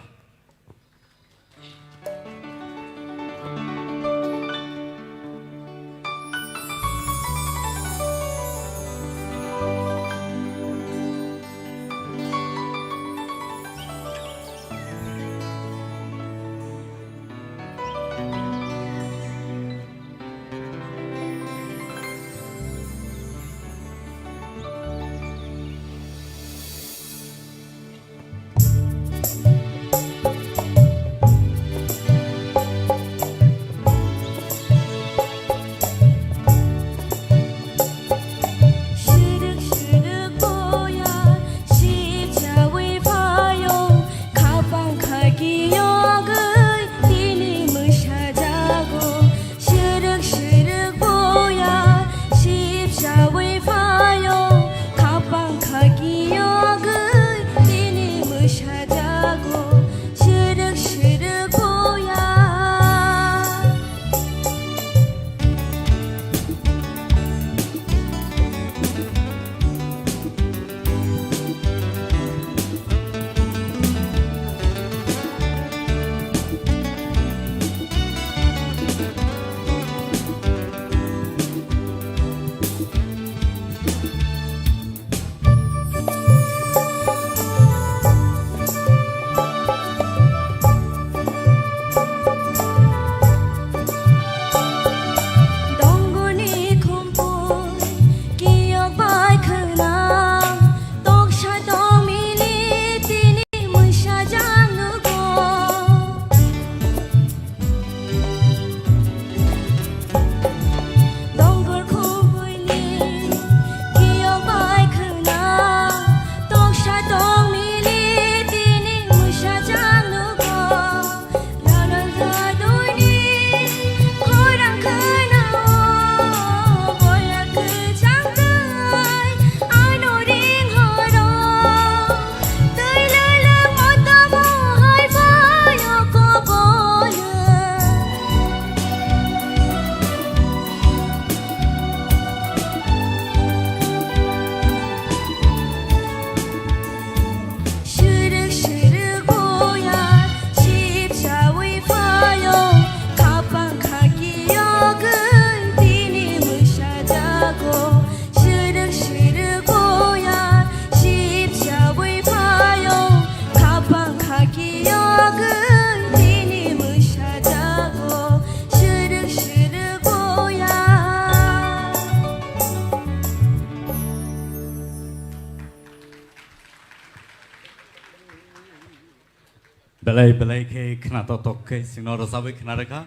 Tei belai khe khna tok tok khe chwngno rwchabwi khna rwkha.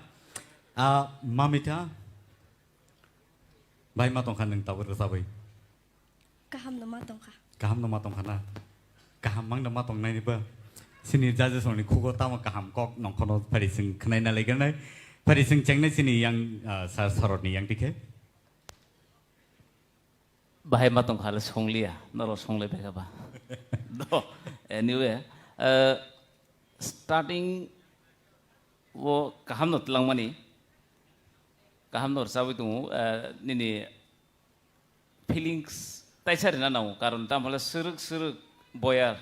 A, Mamita, bai ma tongkha nwng tabuk rwchabwi? Kaham no ma tongkha. Kaham no ma tongkha na? Kaham mang no ma tongnaini ba? Chini judges rokni khugo tamo kaham kok nongkhono phari chwng khnaina laiganai. Phari chwng chengnai chini yang, ah, sir Sarotni yang tikhe. Bahai ma tongkha le songliya, norok songlai bai kha ba. Do, anyway, eh, starting o kaham no twlangmani, kaham no rwchabwi tongo, eh, nini feelings taisa rina nango, karon tamo le swrwk swrwk boyar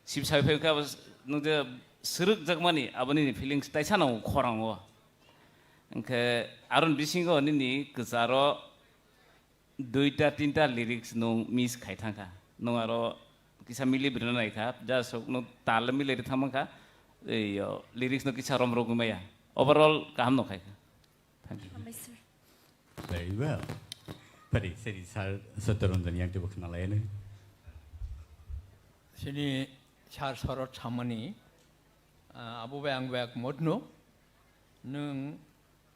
sibsai phai khe abo s-, nung je swrwk jakmani abo nini feelings taisa nango khorang o. Hwnkhe aron bisingo nini kwcharo duita tinta lyrics nung miss khai thangkha. Nung aro kisa mili brina naikha, just nung tal mili ri thangmankha, ei, yo, lyrics no kisa rom rogwi maya. Overall kaham no khaikha. Thank you. Hambai, sir. Very well. Pari, seri sir Satyaranjan yang tibuk na layan. Sini sir Sorot samani, ah, abo bai ang bai modno. Nung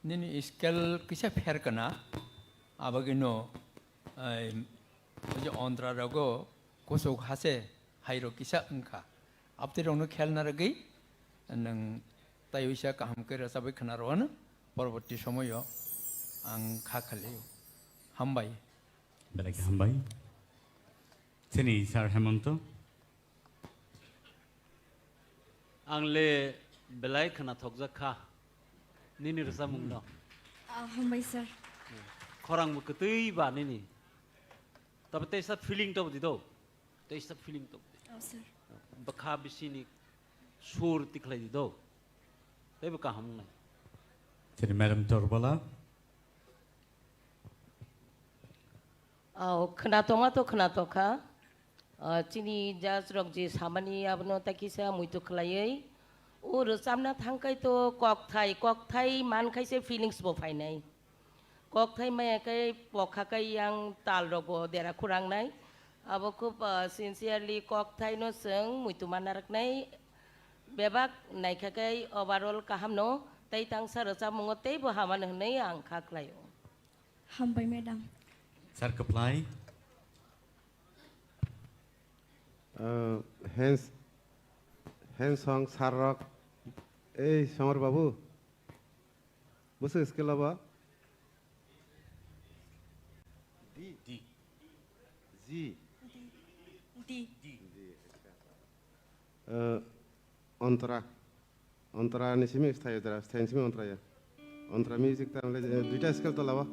nini scale kisa pher kana, abagino, ai, oje ontra rogo kusuk hase hairo kisa wngkha. Abtwi rokno khel narwgwi nwng taiwisa kaham khe rwchabwi khna rwano, porborti somoyo ang kha khalio. Hambai. Belai khe hambai. Chini sir Hemonto. Ang le belai khwnathokjak kha nini rwchapmung no. Ah, hambai sir. Khorang bo kwtwi ba nini. Tabe teisa feeling to di do. Teisa feeling to. Oh, sir. Bwkha bisini sur tikhlai di do. Tei bo kaham nai. Chini madam Torbala. Oh, khwnathokma to khwnathokha. Ah, chini judge rok je samani abono ta kisa muitu khlaiwi. O rwchapna thangkai to kokthai, kokthai mankhaise feelings bo phainai. Kokthai maya khe pokha khe yang tal rogo dera khurang nai. Abo khub, ah, sincerely kokthai no chwng muitu manna rwknai. Bebak naikha khe overall kaham no tei tangsa rwchapmungo teibo hamano hwnwi ang kha khlaio. Hambai, madam. Sir, kwplai. Uh, hands, hands song, sir rok. Ei, Somar babu. Bwswk skill abo? D. D. G. D. D. D, acha. Uh, Antara. Antara ni simi sthayo jara, sthaini simi Antara ya. Antara music ta le, eh, duita scale to lawa.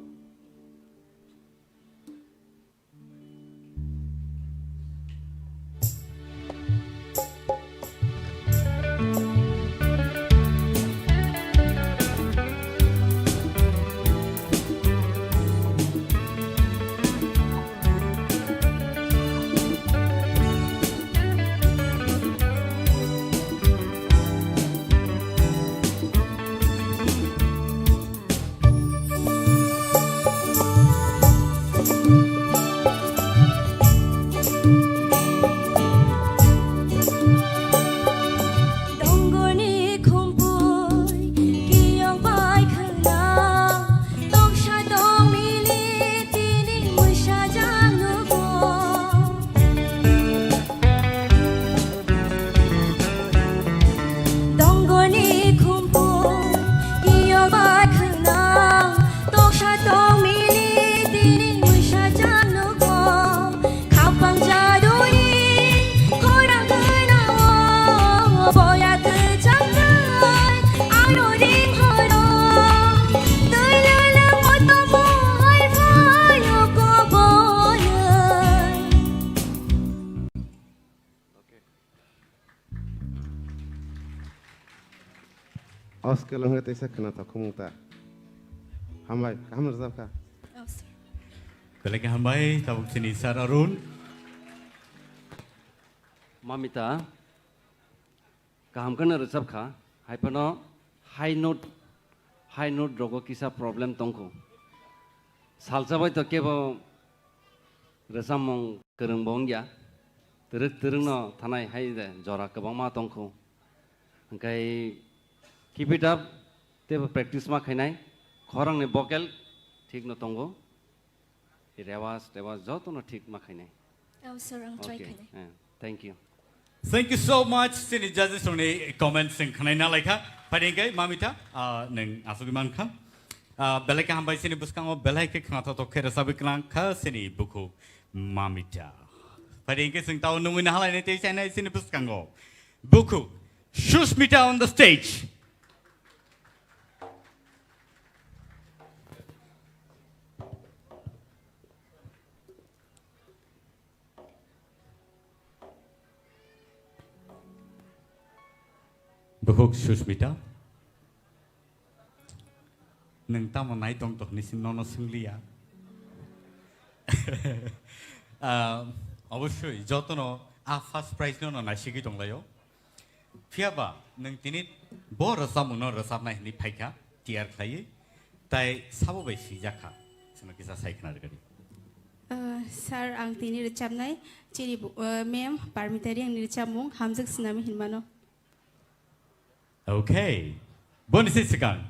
Dongoni khumpui kiyong bai khwna, toksa tong mili tini mwsa jang nugo. Dongoni khumpu, iyo bai khwnang, toksa tong mili tini mwsa jang nugo. Khapang jaduni khorang gwnao, boya kwchang tai, aro ring horo, twi lwlwng motom hai phaio kobonoi. O scale wngkhe teisa khwnathok khumung ta. Hambai, kaham rwchapkha. Oh, sir. Belai khe hambai, tabuk chini Sir Arun. Mamita, kaham kheno rwchapkha, hai phano high note, high note rogo kisa problem tongkho. Salsa bai to kebo rwchapmung kwrwngbo wngya. Twrwk twrwkno thanai hai de jora kwbangma tongkho. Hwnkhe keep it up, teibo practice ma khainai, khorangni vocal thik no tongo, rewas, rewas joto no thik ma khainai. Oh, sir, ang try Okay, khainai. eh, thank you. Thank you so much, chini judges rokni comments chwng khwnai na laikha. Phaidi hwnkhe Mamita, ah, nwng asugwi mankha. Ah, belai khe hambai chini bwskango belai khe khnathok khe rwchabwi kwlang kha chini bukhuk Mamita. Phaidi hwnkhe chwng tao nungwi nahalainai tei chainai chini bwskango. Bukhuk Sushmita on the stage. Bukhuk Sushmita, nwng tamo nai tong tong hinwi nono swngliya? Ah, obosoi jotono a first prize no no naisigwi tonglaio. Phiyaba nwng tini bo rwchapmungno rwchapnai hinwi phaikha tiyar khlaiwi, tai sabo bai swijak kha, chwngno kisa sai khna rwgadi. Ah, sir, ang tini rwchapnai chini bu-, ah, ma'am Parmita Reang ni rwchapmung Hamjak Swnami hinmano. Okay. Boni se swkang,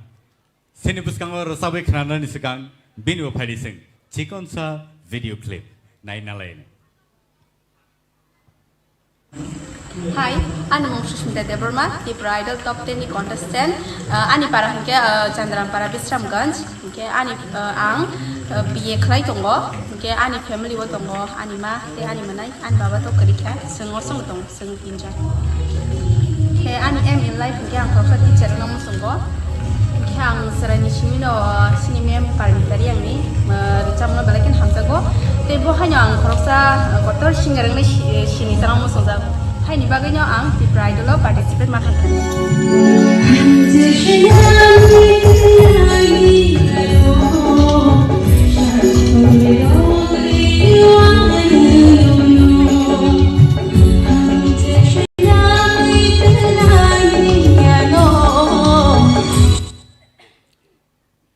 chini bwskango rwchabwi khnanani swkang bini bo phaidi chwng chikonsa video clip nai nalaini. Hi, ani mung Sushmita Debbarma, Tipra Idol Top ten ni contestant. Ah, ani para hwnkhe, ah, Chandrampara Bisramganj. Hwnkhe ani, ah, ang, ah, B A khlai tongo. Hwnkhe ani family o tongo, ani ma tei ani mwnai, ani baba to kwrwi kha, chwng osongo tongo, chwng tinjon. Hwnkhe ani aim in life hwnkhe ang khoroksa teacher wngna muchungo. Hwnkhe ang chwraini simi no, chini ma'am Parmita Reang ni, ah, rwchapmano belai kheno hamjago. Tei bo haino ang khoroksa, ah, kotor singer wngwi si-, sini chwng muchungjak. Haini bagwino ang Tipra Idol o participate ma khaikha.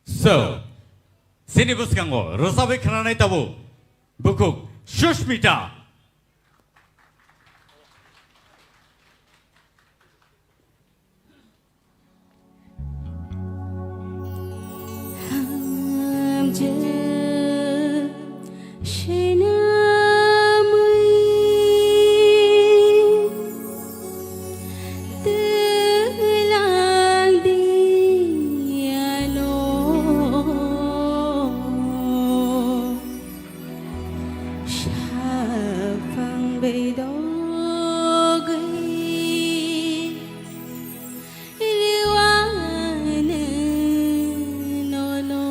So, chini bwskango rwchabwi khnanai tabuk bukhuk Sushmita. Shaphang bedogwi riwani nono.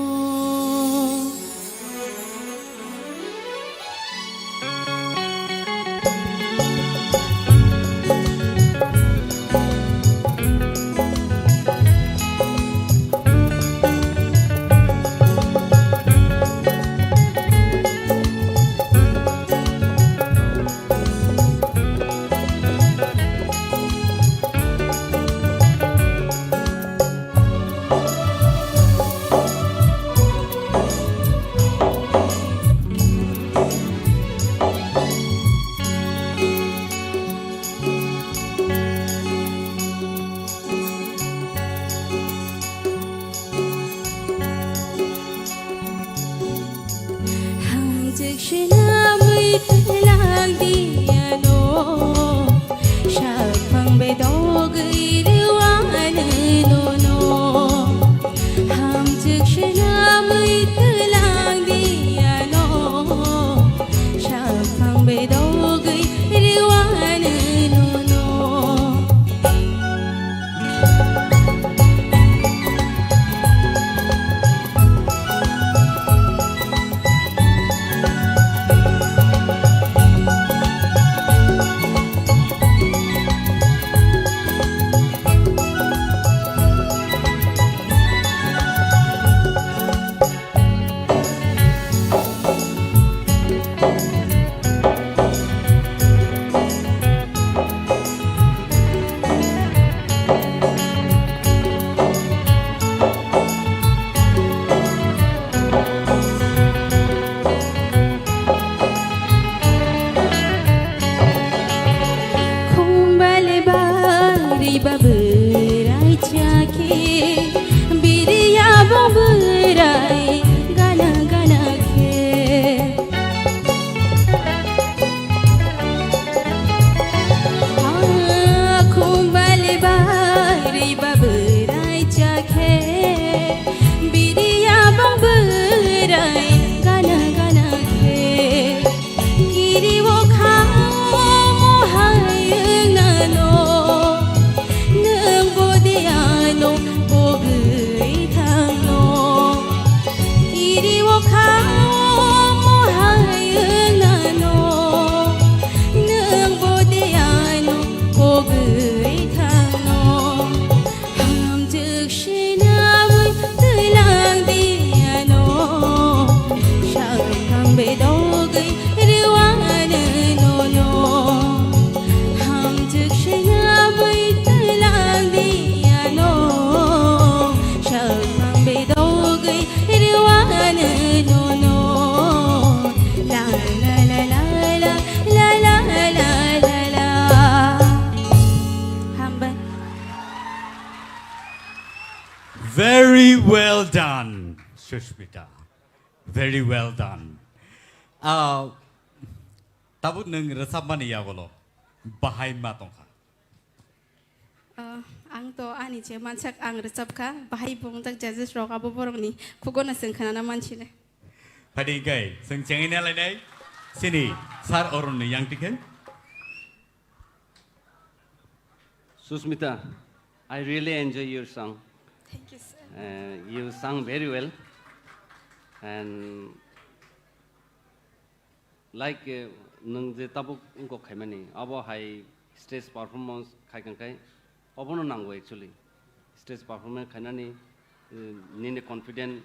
Hamjwk swnamwi twlang di ano, shaphang bedogwi rwani nono. Hamjwk swnamwi twlang di ano, shaphang bedogwi rwani nono. done, Sushmita. Very well done. Ah, tabuk nwng rwchapmani yagolo bahai ma tongkha? Ah, ang to ani je mansak ang rwchapkha, bahai bo wngjak judges rok abo borokni khugono chwng khwnana mansine. Phadi kai, chwng chengwi nalainai, sini Sir Arun ni yang tikhe. Susmita, I really enjoy your song. Thank you, sir. Uh, you sung very well. And like, uh, nwng je tabuk wngkok khaimani, abo hai stage performance khai kang khai, obono nango actually. Stage performance khainani, uh, nini confident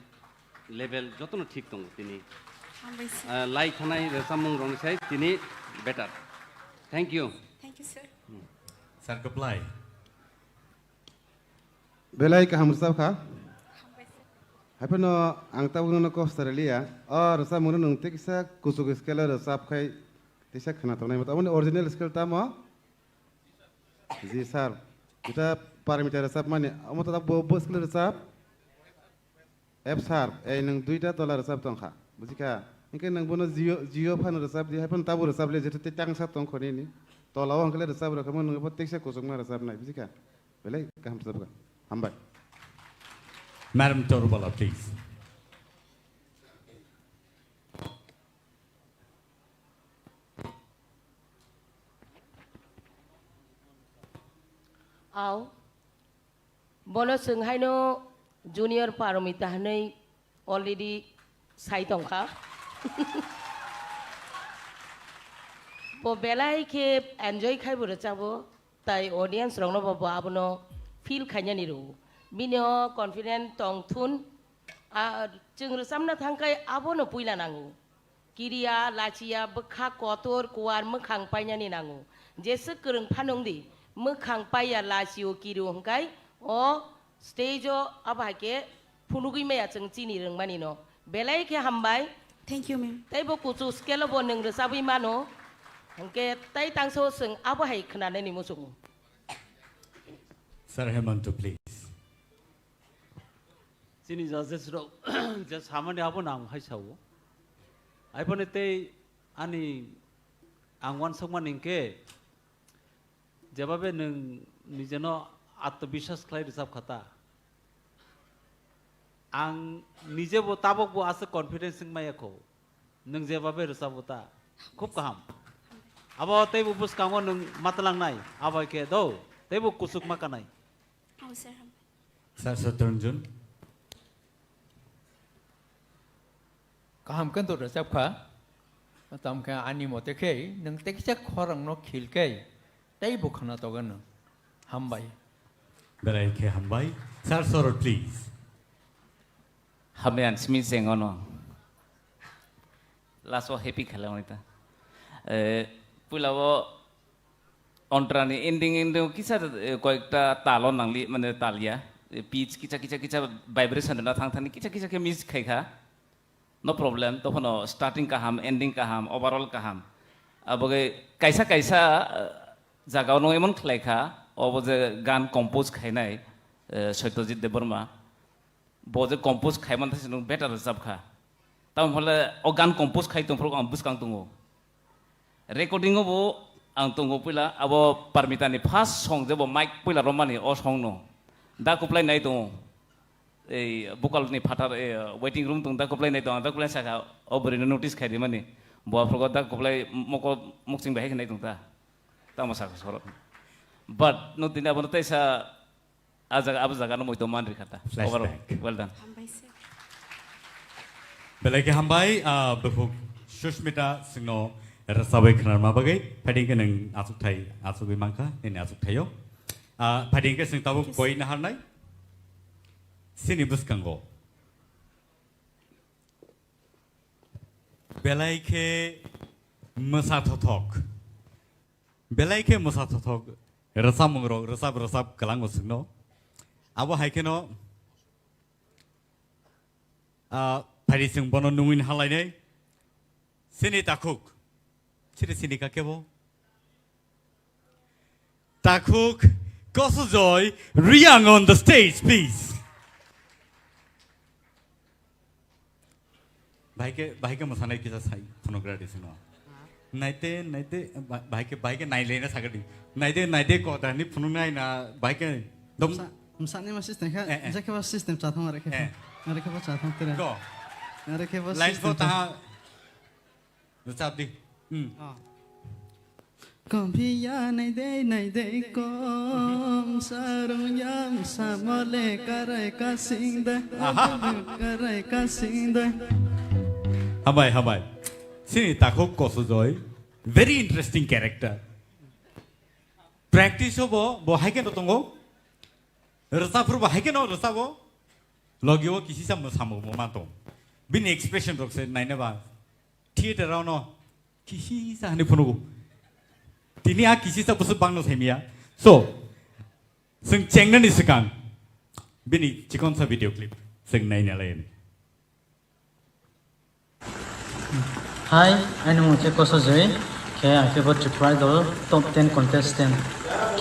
level jotono thik tongo tini. Hambai, sir. Uh, lai thanai rwchapmung rokni sai tini better. Thank you. Thank you, sir. Sir, reply. Belai kaham rwchap kha. Haiphano ang tabuk nono kok swtara liya. O rwchapmungno nwng tei kisa kuchuk scale o rwchap khai tisa khwna tongnai. Aboni original scale tamo? Ji sir. Jeta Parmita rwchapmani. Omo to bo, bo scale rwchap. F sharp, ei nwng duita tola rwchap tongkha, bujikha? Hinkhe nwng bono G O, G O phano rwchap di, haiphano tabuk rwchap le, jeto tei tangsa tongkho nini. Tola o hinkhe le rwchap rwkha, nwng bo teksa kuchukma rwchapnai, bujikha? Belai kaham rwchapkha. Hambai. Madam Torubala, please. Ao. Bono chwng haino Junior Paromita hwnwi already sai tongkha. Bo belai khe enjoy khai bo rwchabo, tai audience rokno bo, bo abono feel khainani rwo. Bini o confident tong thun, a, chwng rwchapna thang khai abono puila nango. Kiriya, lachiya, bwkha kotor, kuar, mwkhang painani nango. Jeswk kwrwng phano wng di, mwkhang paiya, lachio, kirio hwnkhe o stage o abo hai khe phunugwi maya chwng chini rwngmani no. Belai khe hambai. Thank you, ma'am. Tei bo kuchuk scale o bo nwng rwchabwi mano. Hwnkhe tei tangso chwng abo hai khwnanani muchungo. Sir Hemanta, please. Chini judges rok je samani abo nang hai sao. Aiboni tei ani ang uansukmani hinkhe jebabe nwng nijeno atmobiswas khlai rwchap kha ta. Ang nijebo tabokbo aswk confidence wng maya kho. Nwng jebabe rwchabo ta. Khub kaham. Abo teibo bwskango nwng matwlangnai. Abo hai khe do. Teibo kuchuk ma kanai. Sir Satrunjun. Kaham khe to rwchap kha. Tamo khe ani mote khe nwng tei kisa khorang no khil khe tei bo khwna togo nwng. Hambai. Belai khe hambai. Sir Sorot, please. Hambai ang simi sengono. Last o happy khalamani ta. Eh, puila o Ontrani ending, ending kisa, eh, koyekta talo nangli, mane talya, eh, pitch kisa, kisa, kisa vibration rwna thang thani, kisa, kisa khe miss khai kha. No problem, tophano starting kaham, ending kaham, overall kaham. Aboge kaisa, kaisa, eh, jagao no emon khlai kha, obo je gan compose khainai, eh, Satyajit Debbarma. Bo je compose khai man thai se nwng better rwchap kha. Tamo hole o gan compose khai tong phuru ang bwskang tongo. Recording o bo ang tongo puila abo Parmita ni first song je bo mic puila romani o song no. Da kuplai nai tongo. Ei vocal ni phatar, eh, waiting room tong da kuplai nai tongo. Da kuplai saka o bwrwi no notice khai di mani. Bo aphuru da kuplai moko mukching bai khai nai tong ta. Tamo saka soro. But no tini abo no taisa A jaga, abo jaga no moito man rikha ta. Flashback. Overall, well done. Hambai sir. Belai khe hambai, ah, bukhuk Sushmita singno rwchabwi khwnarma bagwi. Phaidi khe nwng achukthai, achugwi mankha, nini achukthaio. Ah, phaidi khe sing tabuk koi naharnai. Sini bwskango. Belai khe mwsa thothok. Belai khe mwsa thothok rwchapmung rok rwchap rwchap kwlango chwngno. Abo hai kheno, ah, phaidi chwng bono nungwi halainai. Sini takhuk. Sini sini ka kebo? Takhuk Kosujoy Riang on the stage, please. Bahai khe, bahai khe mwsanai kisa sai phunukgra di sino. Naite, naite, ba-, bahai khe, bahai khe nailaina sagadi. Naide, naide ko da ni phunuknai na bahai khe dom. Msa-, msani ma system kha, Eh, eh. Jekhe ba system chathang are khe. Eh. Are khe ba chathang tere. Go. Are khe ba Line system ko cha- taha. Rwchap di. Hmm. Oh. Komphiya naidei naidei kom sarungya samole karai kasing dai. Aha. Karai kasing dai. Hambai, hambai. Sini takhuk Koso Joy. Very interesting character. Practice o bo, bo hai khe no tongo. Rwchapphuru bo hai khe no rwchabo. Logi o kisi sa mo samo bo ma tong. Bini expression rok se naina ba. Theater rao no kisi sa hani phunugo. Tini a kisi sa busu bang no saimia. So, sing chengna ni sikang. Bini chikon sa video clip. Sing naina lai. Hi, ani mung khe Koso Joy, khe ang khe bo Tripura Idol top ten contestant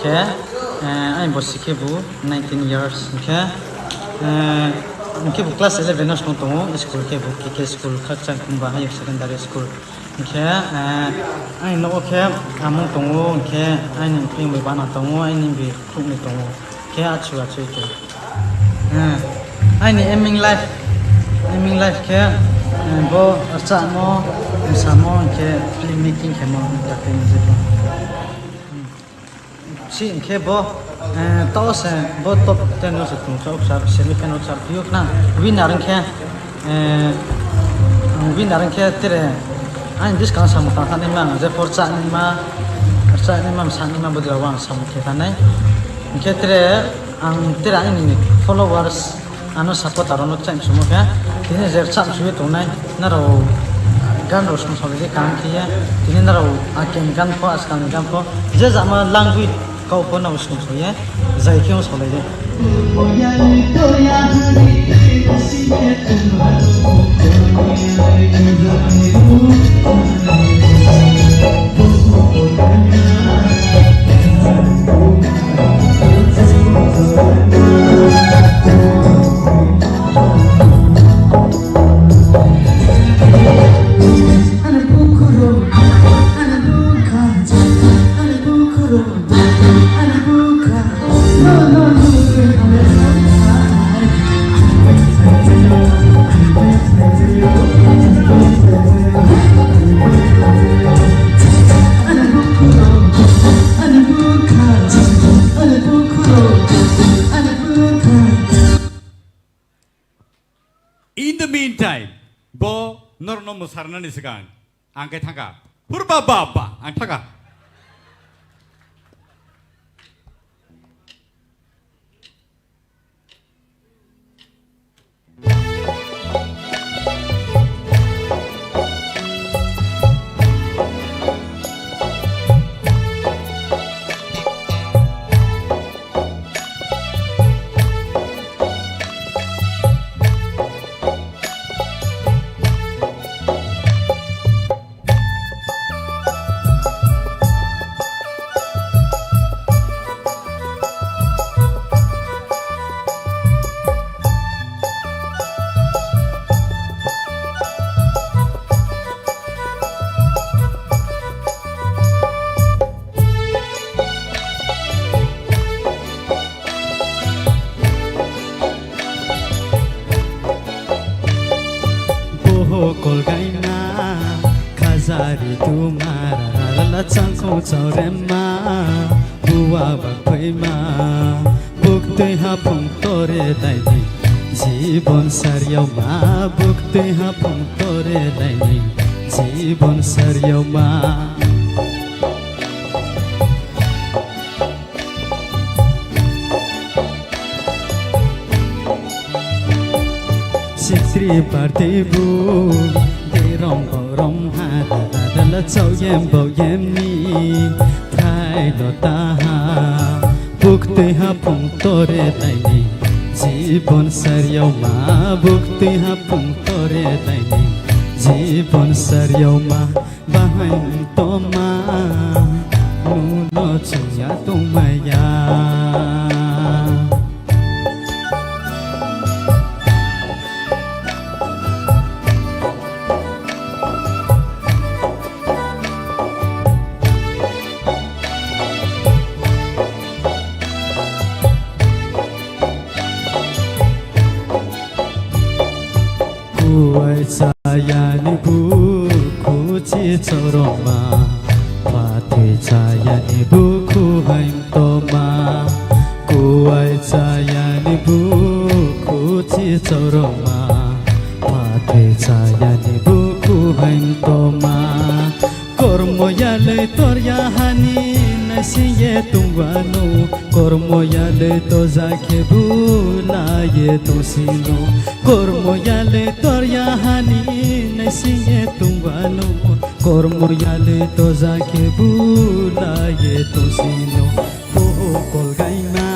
khe, eh, ani bosi khe bo nineteen years khe, eh, ang khe bo class eleven o song tongo, school khe bo K K school, Khakchang Kumba Higher Secondary School khe, eh, ani nogo khe amung tongo, khe ani phiyong bai bana tongo, ani bi thukni tongo, khe achu achu tongo. Eh, aini aiming life, aiming life khe, eh, bo rwchapmo, mosamo, hwnkhe film making khemo, entertainment se bo. Hmm. Si hwnkhe bo, eh, tao se bo top ten o se tong chok sar, semi final o sar, phiyok na winner wngkhe, eh, winner wngkhe tere ani bwskang samung tang thani ma, je por cha ni ma, cha ni ma, sa ni ma, bodra wa samung khe thani. Hwnkhe tere Ang tira ani followers ano supporter rok no chang sumo khe tini je chang suwi tongnai narok gan rok song song khe kaham khe tini narok akin gan pho aswkang ni gan pho je jama langwi kau pho nabo song song ye jai khe song lai de. In the meantime, bo norokno mwsarnani swkang ang khe thangkha. Hur ba ba ba, ang thangkha. Boho kolgaina khajari tumara lala changkong chaurema buwa bakphaima buktwi haphung tore daini jibon saryauma buktwi haphung tore daini jibon saryauma. Sikri party bu derong borom hara dala chau yem bau yem ni thai lo taha buktwi haphung tore daini jibon saryauma buktwi haphung tore daini jibon saryauma. Bahai toma nuno chungya tongmaya. Chichoroma, phathwi chayani bukhu haim toma, kuwai chayani bukhu chichoroma, phathwi chayani bukhu haim toma. Kormo yalwi torya hani naisingye tungwano, kormo yalwi toja khe bulaye tongsino. Kormo yalwi torya hani naisingye tungwano, kormo yalwi toja khe bulaye tongsino. Boho kolgaima,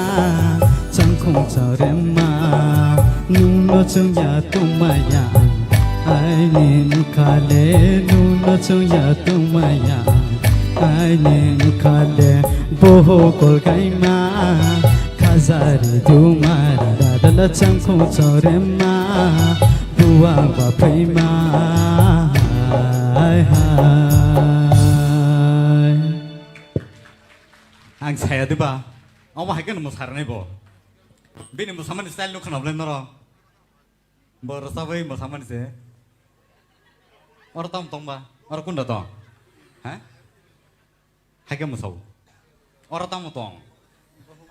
changkhong charema, nungno chwngya tongmaya. Aini mkhale, nungno chwngya tongmaya. Aini mkhale, boho kolgaima, khajari duma, rada dala changkhong charema, buwa ba phaima. Hai hai. Ang saya diba? Omo hai khe no mwsarnai bo. Bini mwsamani style no khwnabwlai noro. Bo rwchabwi mwsamani se. Oro tamo tongba? Oro kunda tong? Ha? Hai khe mwsao. Oro tamo tong?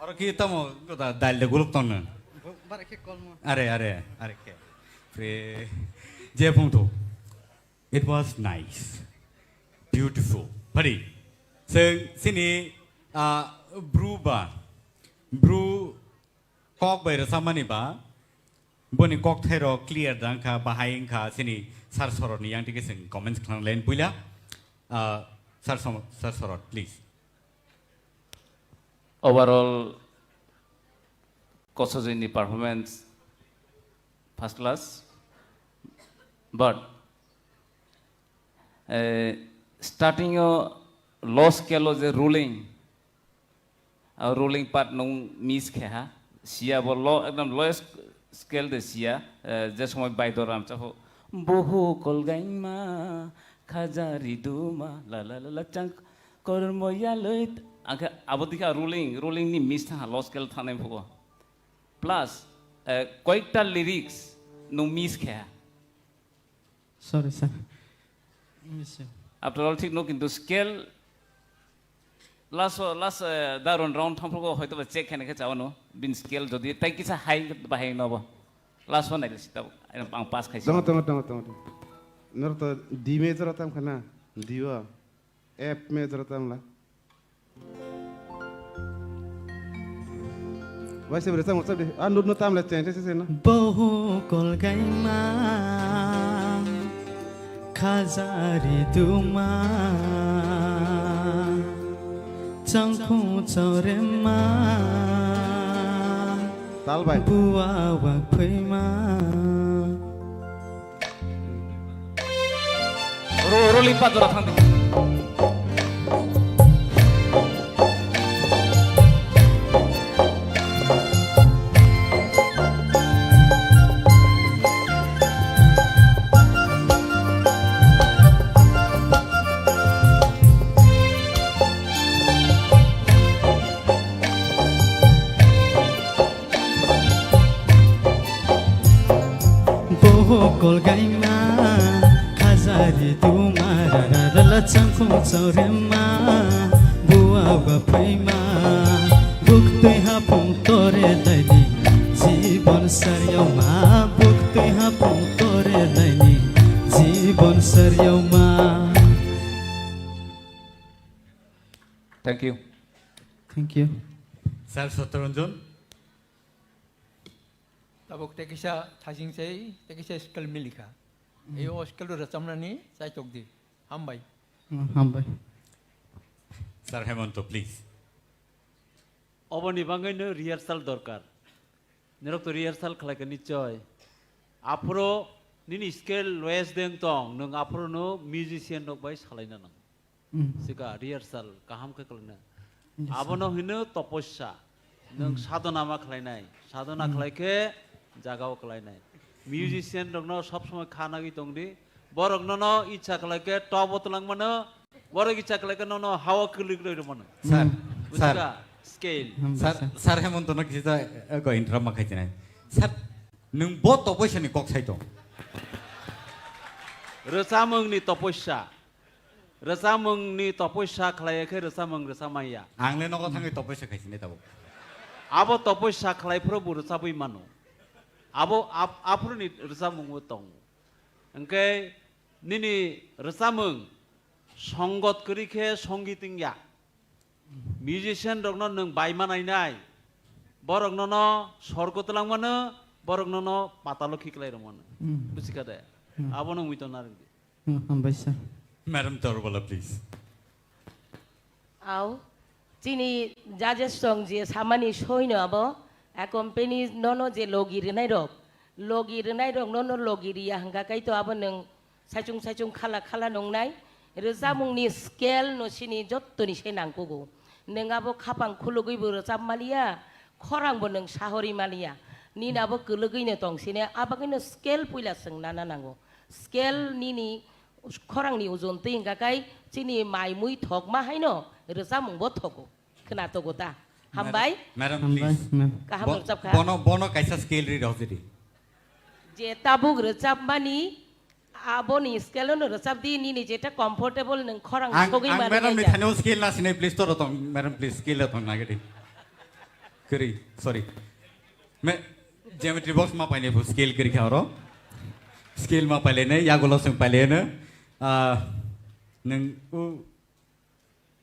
Oro ki tamo da-, dal de guluk tong no? Bo-, bare khe kolmo. Are, are, are khe. Pre-, je phung thu. It was nice. Beautiful. Pari. Chwng chini, ah, bru ba. Bru kok bai rwchapmani ba. Boni kokthairok clear da wngkha, bahai wngkha, chini Sir Sorotni yang tike chwng comments khlanglaini puila. Ah, Sir Som-, Sir Sorot, please. Overall, Kosojoini performance first class, but, eh, starting o low scale o je rolling, ah, rolling part nung miss khe ha, sia bo low, ekdom lowest scale de sia, eh, je somoi baidor ramchapho, boho kolgaima, khaja riduma, la la la la chang, kormo yaloi, angkhe abo dikha rolling, rolling ni miss thang ha, low scale thangnai phugo. Plus, eh, koyekta lyrics nung miss khe ha. Sorry, sir. Miss you. After all, thik no, kintu scale last o, last, eh, da round, round thangphrugo hoito ba check khaina khe chawano, bin scale jodi tai kisa high bahai nobo. Last o nailasi tabuk, ang pass khaisi. Tongo, tongo, tongo, tongo, tongo. Nor to D major o tam khana, D o. F major o tam la. Waisa bwrwi chang ucap di. Ah, nut nut tam le cheng cheng cheng na. Bohu kolgaima khajari duma changkhung chorema. Tal bai. Buwa wak phaima. Ro, ro, limpa jora thang di. Boho kolgaima, khajari duma, rara rala changkhung chorema, buwa ba phaima, buktwi haphung tore laini, jibon saryauma, buktwi haphung tore laini, jibon saryauma. Thank you. Thank you. Sir Satyaranjan. Tabuk tei kisa thajing chai, tei kisa scale milikha. Mm. Ei o scale rwchapnani chaitok di. Hambai. Mm, hambai. Sir Hemanto, please. Oboni bagwi no rehearsal dorkar. Norok to rehearsal khlai kha nichoi. Aphuru nini scale lowest de wng tong, nwng aphuru no musician rok bai salaina nang. Mm. Sika rehearsal kaham khe khlaina. Yes, sir. Abono hino toposya. Nwng, mm, sadhona ma khlainai. Sadhona, mm, khlai khe jagao khlainai. Mm. Musician rokno sob somoi kha nagwi tongdi. Borok nono icha khlai khe top o twlang mano. Borok icha khlai khe nono hao kwlwi kwlwi rw mano. Sir, mm, sir. Bujiga? Scale. Mm, sir, sir. Sir Hemanto no kisa, eh, ko interrupt ma khai tinai. Sir, nwng bo toposya ni kok sai tong. Rwchapmung ni toposya. Rwchapmungni topoisa khlaiya khe rwchapmung rwchap manya. Ang le nogo thangwi topoisa khaisini tabuk. Abo topoisa khlai phuru bo rwchapwi mano. Abo ap-, aphuruni rwchapmungbo tongo. Hwnkhe nini rwchapmung songot kwrwi khe songi tingya. Musician rokno nwng bai manainai. Borok nono sorgo twlang mano, borok nono patalo khiklai rw mano. Hmm. Busikha de? Hmm. Abono mui tongna rwngdi. Hmm, hambai sir. Madam Torbola, please. Au, chini judges rok je samani soino abo, a company nono je logi rwnai rok, logi rwnai rok nono logi riya hwnkha kaitor abo nwng saichung saichung khala khala nungnai. Rwchapmungni scale no sini jottoni se nangkugo. Nwng abo khapang khulugwi bo rwchap maliya, khorang bo nwng sahori maliya. Nini abo kwlwgwino tong sini, abagwino scale puila chwng nana nango. Scale nini khorangni ojon twi hwnkha kai chini mai mui thokma haino rwchapmung bo thogo. Khwna togo ta? Hambai. Madam, madam, hambai, please. Ma'am. Kaham rwchap kha. Bono, bono kaisa scale ri rw jidi. Je tabuk rwchapmani, aboni scale no rwchap di, nini jeta comfortable nwng khorang sogwi mani. Ang, ang madam ni thani o scale na sinai, please, toro tong, madam, please, scale tong nagedi. Kiri, sorry. Me, geometry box ma paine bu scale kiri kha oro. Scale ma paile ne, yagulo sung paile ne. Ah, nwng u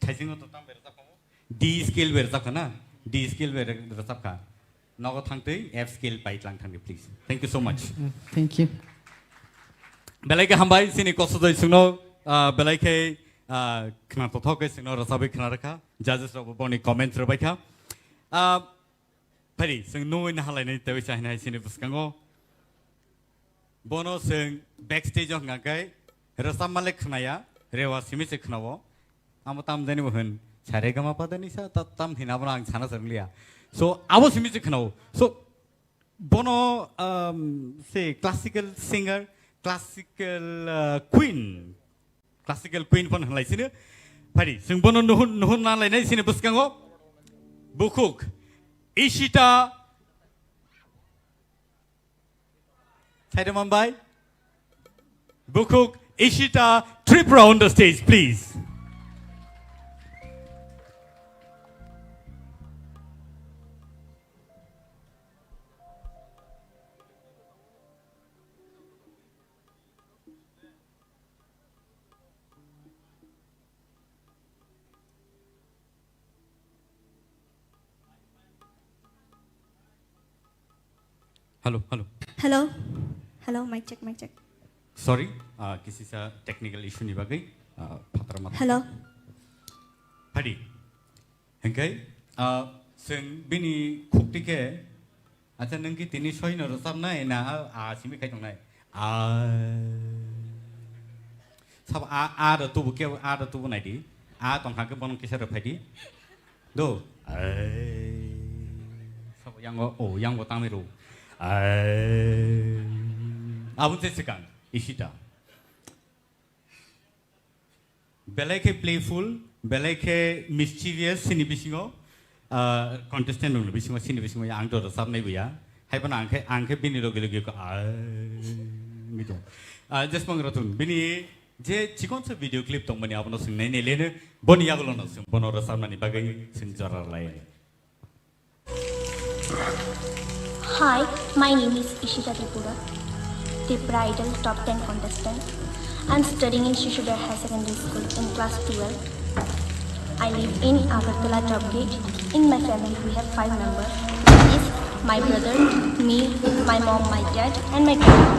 Thaisingo to tam berajak kha. D scale berajak kha na? D scale berajak kha. Nogo thangtwi F scale pai tlang thangdi, please. Thank you so much. Mm, thank you. Belai khe hambai, sini kosodoi sungno, ah, belai khe, ah, khna tothok khe sungno rwchabwi khna rwkha. Judges rok bo boni comments rwbai kha. Ah, Phari, chwng nugwi nahalainai tei chahinai sini bwskango. Bono chwng backstage o hwnkha khe rwchapma le khnaya, rewa simi se khnao. Amo tam jani bo hwn, sare gama pada ni sa, ta-, tam hina bono ang sana swrwng liya. So, abo simi se khnao. So, bono, um, se classical singer, classical, uh, queen, Classical queen phano hwnlai sino. Phari, chwng bono nuhun, nuhun na lainai sini bwskango. Bukhuk, Ishita. Saida Mumbai. Bukhuk, Ishita, Tripura on the stage, please. Hello, hello. Hello. Hello, mic check, mic check. Sorry, ah, kisisa technical issue ni bagwi, ah, phatara ma. Hello. Phadi. Hingkai, ah, chwng bini khukti khe, acha, nwng ki tini soino rwchapnai na, ah, ah, simi khai tongnai? Ah. Sabo a, a rw tubu, kebo a rw tubu naidi. A tongkha khe bono kisa rw phaidi. Do. Ai. Sabo yango, o, yango tangwi rw. Ai. Abo se swkang, Ishita. Belai khe playful, belai khe mischievous sini bisingo, ah, contestant rokni bisingo, sini bisingo ang to rwchapnai buya. Hai phano ang khe, ang khe bini logi logi ko, ah, mido. Ah, Jesmang Rotun, bini je chikonsa video clip tongmani abono swngnai ne lene, boni yagulo no swng, bono rwchapnani bagwi swng jora lai. Hi, my name is Ishita Tripura, Tripura Idol top ten contestant. I'm studying in Shishuda Higher Secondary School in class twelve. I live in Agartala Top Gate. In my family, we have five members. Is my brother, me, my mom, my dad, and my grandma.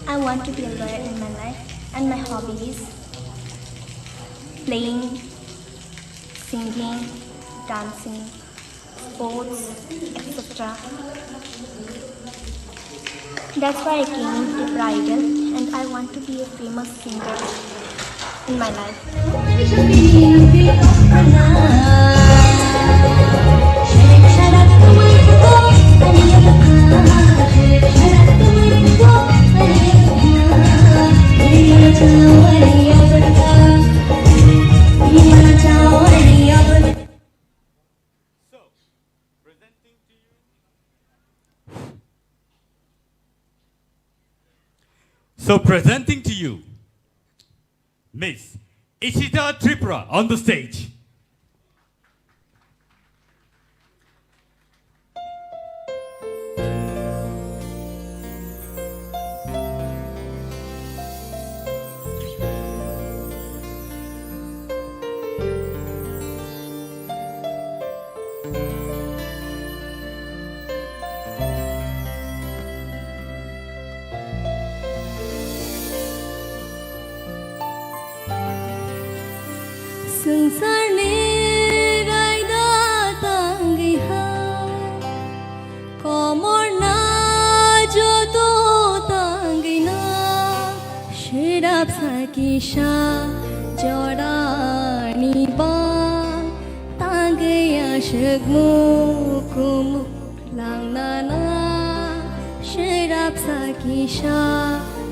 I want to be a lawyer in my life, and my hobby is playing, singing, dancing, sports, et cetera. That's why I came in Tripura Idol and I want to be a famous singer in my life. So, presenting to you, so, presenting to you, Miss Ishita Tripura on the stage. Swngcharni raida tangwi hai, komorna joto tangwi na, swrapsa kisa jorani ba tangwi aswk mukumu. Langnana swrapsa kisa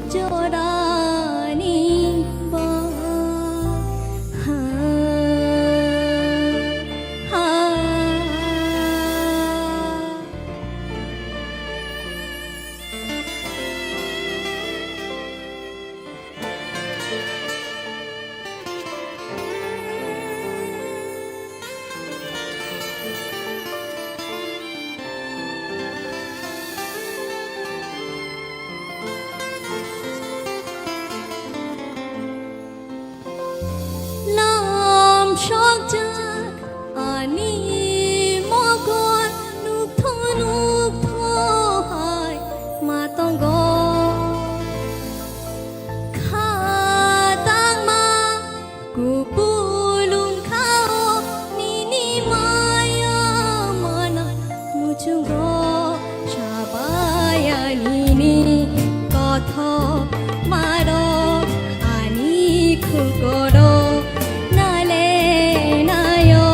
jorani ba. Ha, ha. Lam sokjak ani mokol nukthok nukthok hai ma tongo. Kha tangma kupulung khao nini maya mana muchungo sabaya nini kothok maro ani khukoro nale nayo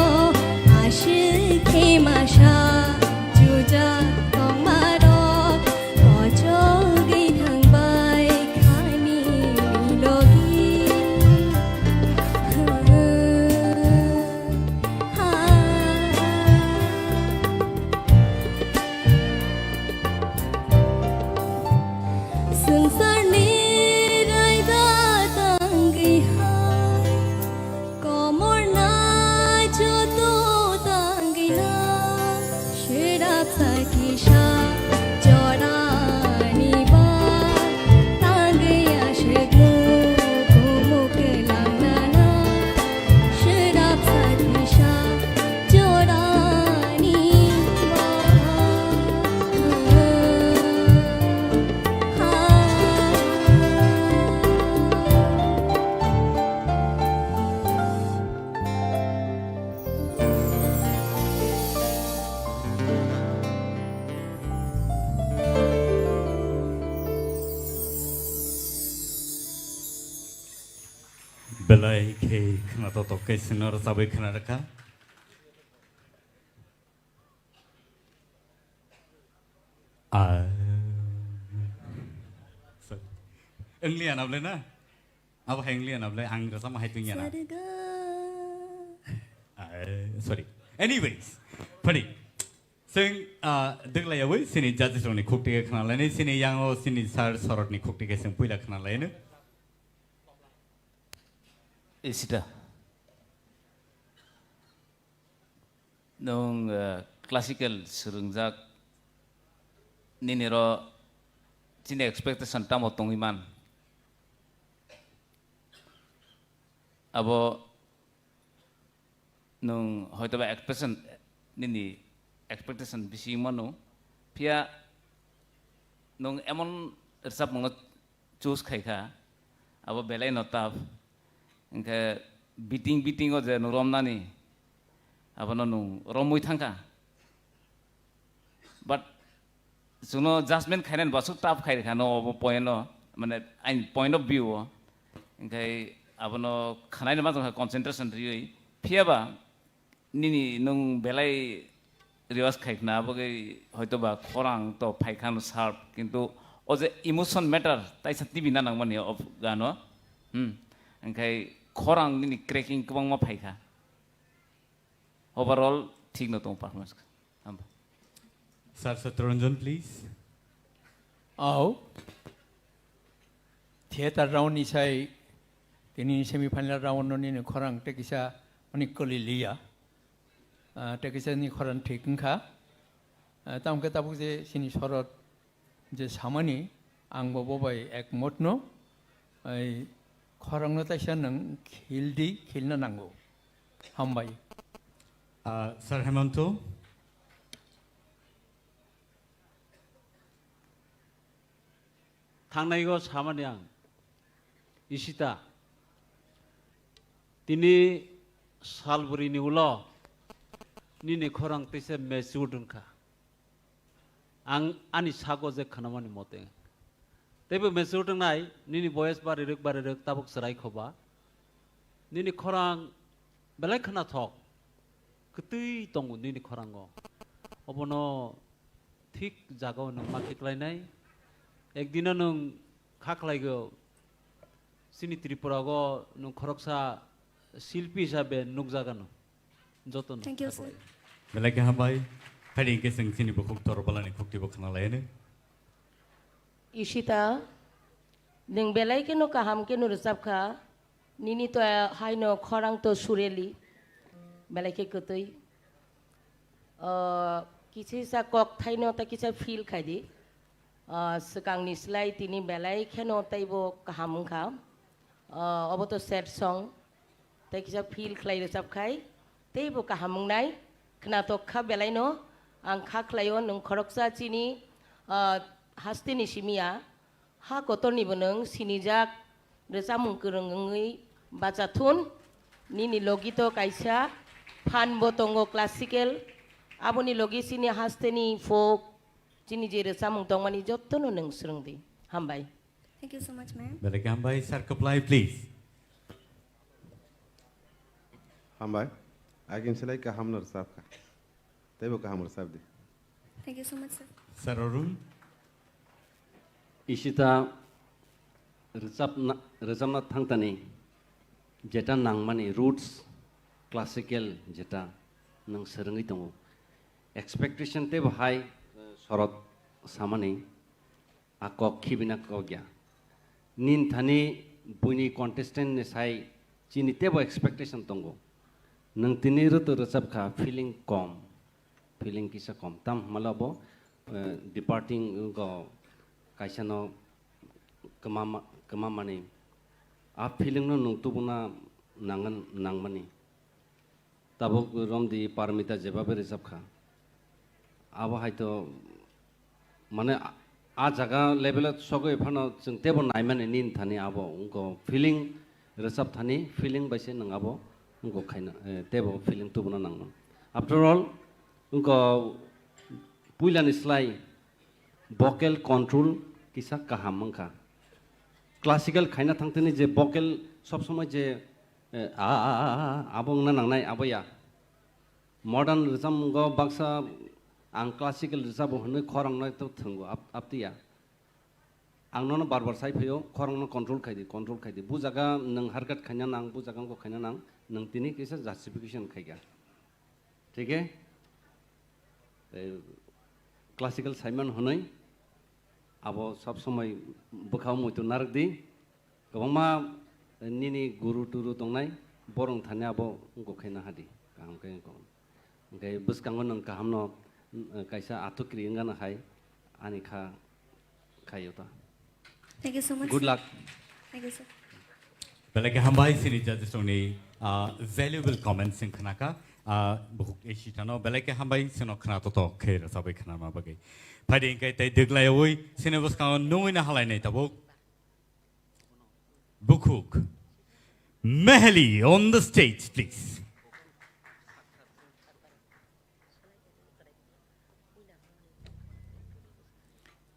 aswk khe masa jujak tongmarok kochogwi thangbai khani logi. Swngcharni raida tangwi hai, komorna joto tangwi na, swrapsa kisa jorani ba tangwi aswk mukumu kwlangnana. Swrapsa kisa jorani ba. Belai khe khwnatok tok khe chwngno rwchabwi khwna rwkha. Ah. Sorry. English anable na? Abo hai English anable, ang rwchapma hai tungya na. Sarga. Ah, sorry. Anyways, padi. Chwng, ah, dwglaiyawi chini judges rokni khukti khe khwnalaini, chini yango chini sir Sorotni khukti khe chwng puila khwnalaino. Isita. Nwng, eh, classical swrwngjak, nini ro chini expectation tamo tongwi man? Abo nwng hoitoba expectation, nini expectation bisi wngmano, phiya nwng emon rwchapmungno choose khai kha, abo belai no tough. Hinkhe beating, beating o je nwng romnani, abono nwng romwi thangkha. But chwngno judgment khainani bo aswk tough khai rwkha no obo point o, mane aini point of view o. Hinkhe abono khwnaino ma tongkha concentration riwi. Phiyaba nini nwng belai rehearse khai khna, aboni bagwi hoitoba khorang to phai khano sharp, kintu o je emotion matter, taisa T V na nangmani o gano. Hmm. Hinkhe khorang nini cracking kwbangma phai kha. Overall, thik no tongo performance. Hamba. Sir Satranjan, please. Au. Theater round ni sai Tini semi final round no nini khorang tei kisa mani kwlwi liya. Ah, tei kisa ni khorang thik wngkha. Ah, tamo khe tabuk je chini sorot je samani ang bo bo bai ekmot no, ai khorang no taisa nwng khil di, khilna nango. Hambai. Ah, Sir Hemanto. Thangnaigo samani ang, Ishita, tini salbrini ulo nini khorang teisa matured wngkha. Ang ani sago je khnamani mote. Teibo matured wngnai, nini boyes barirwk barirwk tabuk chwrai khoba. Nini khorang belai khnathok, kwtwi tongo nini khorango. Obono thik jagao nwng ma khiklainai. Ekdino nwng kha khlaigo, chini Tripura go nwng khoroksa silpi hisabe nukjagano. Jotono. Thank you, sir. Belai khe hambai. Phaidi hwnkhe chwng chini bukhuk Torobalani khuktibo khna laiyano. Ishita, nwng belai kheno kaham kheno rwchapkha. Nini to haino khorang to sureli. Belai khe kwtwi. Ah, kisa kisa kok thaino ta kisa feel khaidi. Ah, swkangni slai tini belai kheno teibo kaham wngkha. Ah, obo to sad song. Tei kisa feel khlai rwchap khai, teibo kaham wngnai, khnatok kha belai no, ang kha khlai o nwng khoroksa chini, ah, hasteni simi ya, ha kotor ni bo nwng sinijak, rwchapmung kwrwng wngwi bacha thun, nini logi to kaisa phan bo tongo classical, aboni logi chini hasteni folk, chini je rwchapmung tongmani jotto no nwng swrwng di. Hambai. Thank you so much, ma'am. Belai khe hambai, Sir Kwplai, please. Hambai. Agin selai kaham no rwchapkha. Teibo kaham rwchap di. Thank you so much, sir. Sir Arun. Ishita rwchapna, rwchapna thangtani jeta nangmani roots, classical jeta nwng swrwngwi tongo. Expectation teibo hai, eh, sorot samani. A kok khibina kok ya. Nin thani buini contestant ni sai chini teibo expectation tongo. Nwng tini rwtwi rwchap kha feeling kom, feeling kisa kom. Tam hwnmalo bo, eh, departing go kaisa no kwmama-, kwmamani. A feeling no nwng tubuna nangan-, nangmani. Tabuk romdi Parmita jebabe rwchap kha. Abo hai to mane a, a jaga level o sogwi phano chwng teibo naimani nini thani abo wngkha feeling rwchap thani feeling bai se nwng abo wngkha khaina, eh, teibo feeling tubuna nangno. After all, wngkha puilani slai vocal control kisa kaham wngkha. Classical khaina thangtini je vocal sob somoi je, eh, a, a, a, a, a, abo wngna nangnai, abo ya. Modern rwchapmungo baksa ang classical rwchabo hwnwi khorang no to thwngo, ap-, aptiya. Ang nono bar bar sai phaio, khorang no control khai di, control khai di. Bu jaga nwng harkat khaina nang, bu jaga wngkha khaina nang, nwng tini kisa justification khai kha. Thik he? Tei classical Simon hwnwi abo sob somoi bwkhao muitu narwk di. Kwbangma nini guru turu tongnai, borok thani abo wngkha khe nahadi, kaham khe wngkha. Hwnkhe bwskango nwng kahamno, mm, kaisa athukri wngano hai ani kha khaio ta. Thank you so much, sir. Good luck. Thank you, sir. Belai khe hambai chini judges rokni, ah, valuable comments chwng khnakha. Ah, bukhuk Ishitano belai khe hambai chwngno khna toto khe rwchabwi khnama bagwi. Phaidi hwnkhe tei dwglayawi chini bwskango nungwi na halainai tabuk. Bukhuk Meheli on the stage, please.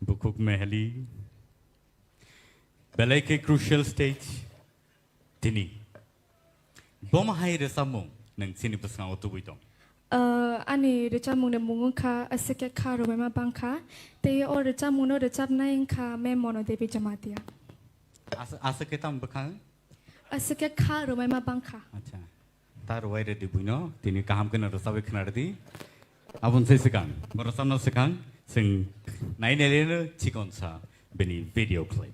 Bukhuk Meheli. Belai khe crucial stage. Tini. Boma hai rwchapmung nwng chini bwskango tubui tong. Ah, ani rwchapmungni mung wngkha Aswk khe kha rwbaima bangkha. Tei o rwchapmungno rwchapnai wngkha Ma'am Mono Devi Jamatia. As-, aswk khe tamo bwkhang? Aswk khe kha rwbaima bangkha. Acha. Ta rwai rwdi buino, tini kaham kheno rwchabwi khna rwdi. Aboni se swkang, bo rwchapna swkang, chwng nai nai leno chikon sa bini video clip.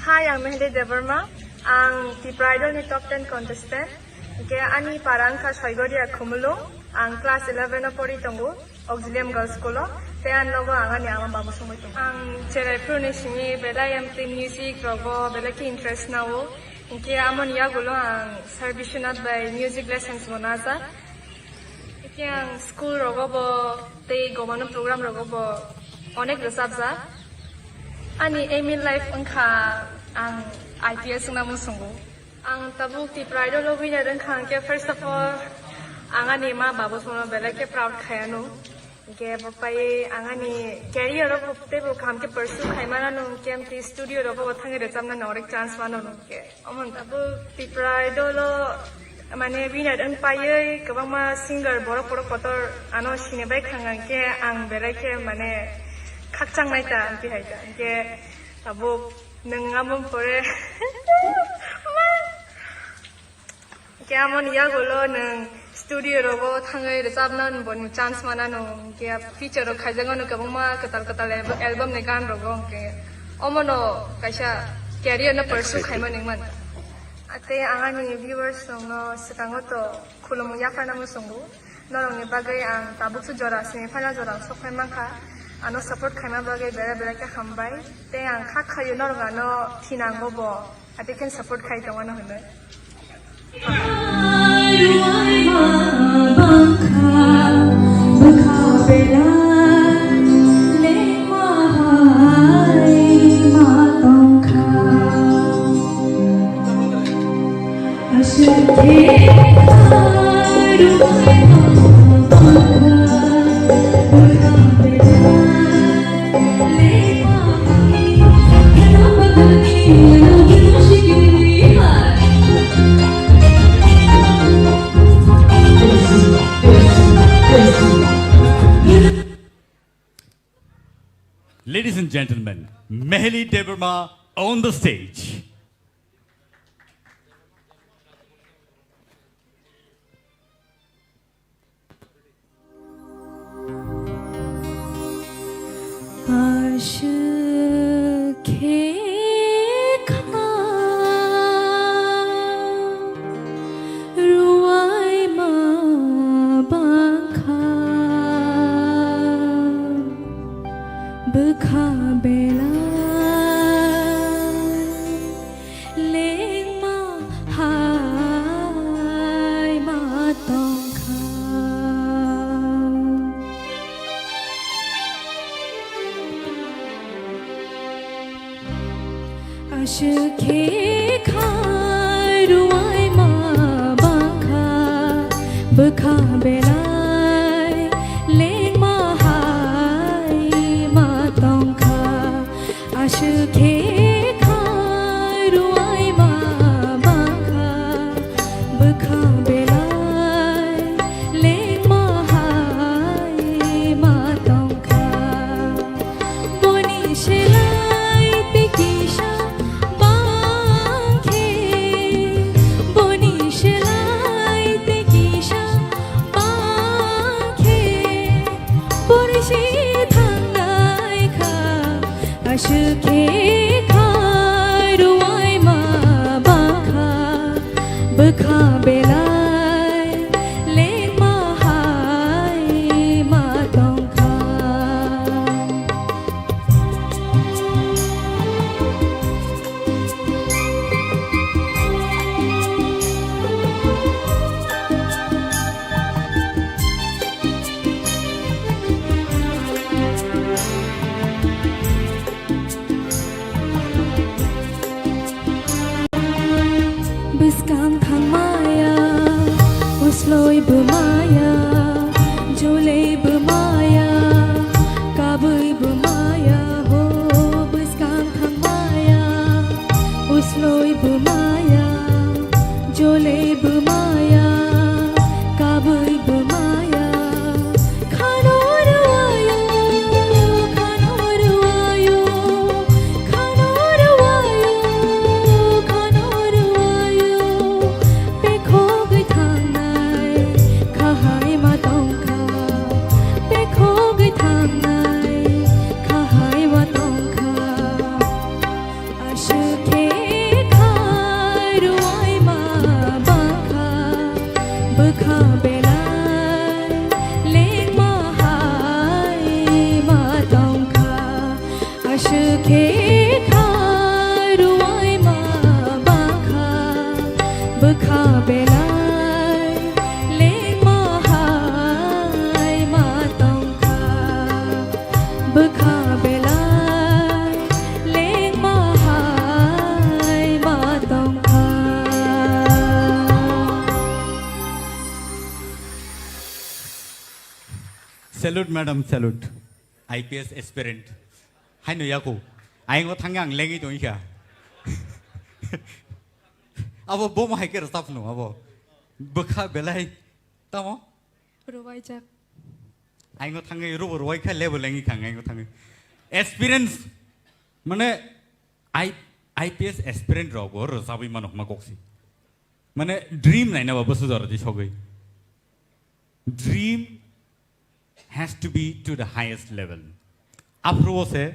Hi, ang Mehli Debbarma. Ang Tipra Idol ni top ten contestant. Hingke ani para wngkha Soigoria Khumulung. Ang class eleven o pori tongo, Auxilium Girls School o. Tei ani logo ang ani ama babu songwi tongo. Ang cherai phuru ni simi belai amtwi music rogo belai khe interest nao. Hingke amoni yagulo ang Sir Biswanath bai music lessons bo najak. Hingke ang school rogo bo tei gomano program rogo bo onek rwchapjak. Ani aim in life wngkha ang I P S wngna muchungo. Ang tabuk Tipra Idol o winner wngkha hingke first of all ang ani ma babu sono belai khe proud khai ano. Hingke bo pai ang ani career o bo tei bo kaham khe pursue khai mano hingke amtwi studio rogo bo thangwi rwchapna norek chance mano hingke. Omo tabuk Tipra Idol o mane winner wng paiwi kwbangma singer borok borok kotor ano sini bai khang ang khe ang belai khe mane khakchang nai ta amtwi hai ta hingke tabuk nwng amo pore hingke amoni yagulo nwng studio rogo thangwi rwchapna boni chance manano hingke feature rok khaijak mano kwbangma kwtal kwtal album ni gan rogo hingke omono kaisa career no pursue khaima ningmani. Tei ang ani viewers rokno swkango to khulumung yapharna muchungo. Norokni bagwi ang tabukso jora semi final jora ang sokphai mankha. Ano support khaima bagwi bera bera khe hambai. Tei ang kha khaio norok ano thinango bo. Ati khe support khai tongmano hwnwi. Ladies and gentlemen, Meheli Debbarma on the stage. Aswk khe kha rwai ma bangkha bwkha belai. Lengma hai ma tongkha. Aswk khe khai rwai ma bangkha, bwkha belai lengma hai ma tongkha. Aswk khe khai rwai ma bangkha, bwkha belai lengma hai ma tongkha. Boni selai tei kisa bang khe, boni selai tei kisa bang khe, pori se thangnai kha. Aswk khe khai rwai ma bangkha, bwkha belai lengma hai ma tongkha. Bwskang thangmaya, usloi bwmaya, jolei bwmaya, kabui bwmaya, ho bwskang thangmaya, usloi bwmaya, jolei bwmaya, kabui bwmaya. Khano rwaya, khano rwaya, khano rwaya, khano rwaya. Bekhogwi thangnai kha hai ma tongkha, bekhogwi thangnai kha hai ma tongkha. Aswk khe Bwkha belai lengma hai ma tongkha. Bwkha belai lengma hai ma tongkha. Salute, madam, salute. I P S aspirant. Haino yako. Aingo thangya ang lengwi tongikha. Abo bom hai khe rwchapno abo. Bwkha belai. Tamo? Rwbaijak. Aingo thangwi rubo rwai kha lebo lengwi kha aingo thangwi. Experience, mane, I, I P S aspirant rok bo rwchabwi mano hwnma koksi. Mane dream naina ba bwsajora di sogwi. Dream has to be to the highest level. Aphuru o se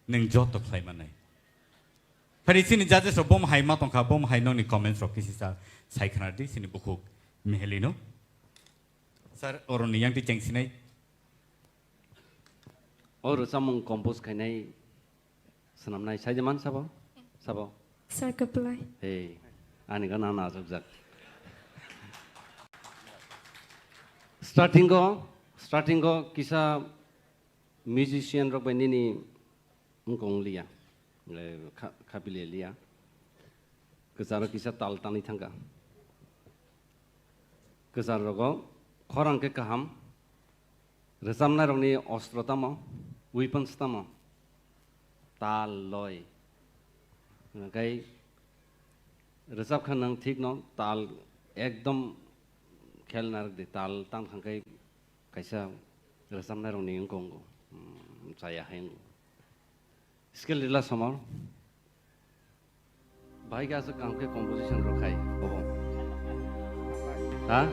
nwng joto khlai manai. Phari chini judges rok bom hai ma tongkha, bom hai nokni comments rok kisi sa sai khna di chini bukhuk Miheli no. Sir, oroni yang ti cheng sinai. O rwchapmung compose khainai swnamnai saide man sabo? Sabo? Sir Kaplai. Hey, ani gana na ajokjak. Starting o, starting o kisa musician rok bai nini wngkong liya, eh, kha-, khapili liya. Kwcharo kisa tal tanwi thangkha. Kwchar rogo khorang khe kaham. Rwchapnai rokni ostro tamo, weapons tamo? Tal, loi. Hwnkhai rwchap kha nwng thik no, tal ekdom khel narwk di, tal tang thang khai kaisa rwchapnai rokni wngkong, hmm, chaya hai wngkho. Skill rila somor. Bahai khe aswk kaham khe composition rok khai, bobo. Ha?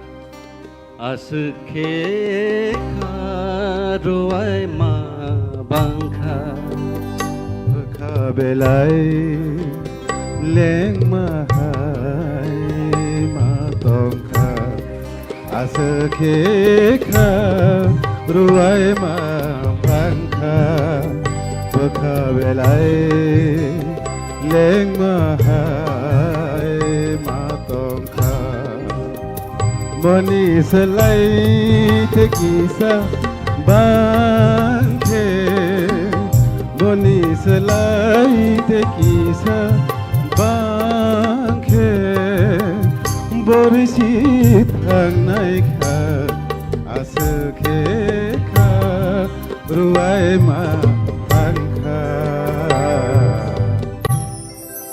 Aswk khe kha rwai ma bang kha. Bwkha belai lengma hai ma tong kha. Aswk khe kha rwai ma bang kha, bwkha belai lengma hai ma tong kha. Boni slai te kisa bang khe, boni slai te kisa bang khe, borisi thangnai kha. Aswk khe kha rwai ma thang kha.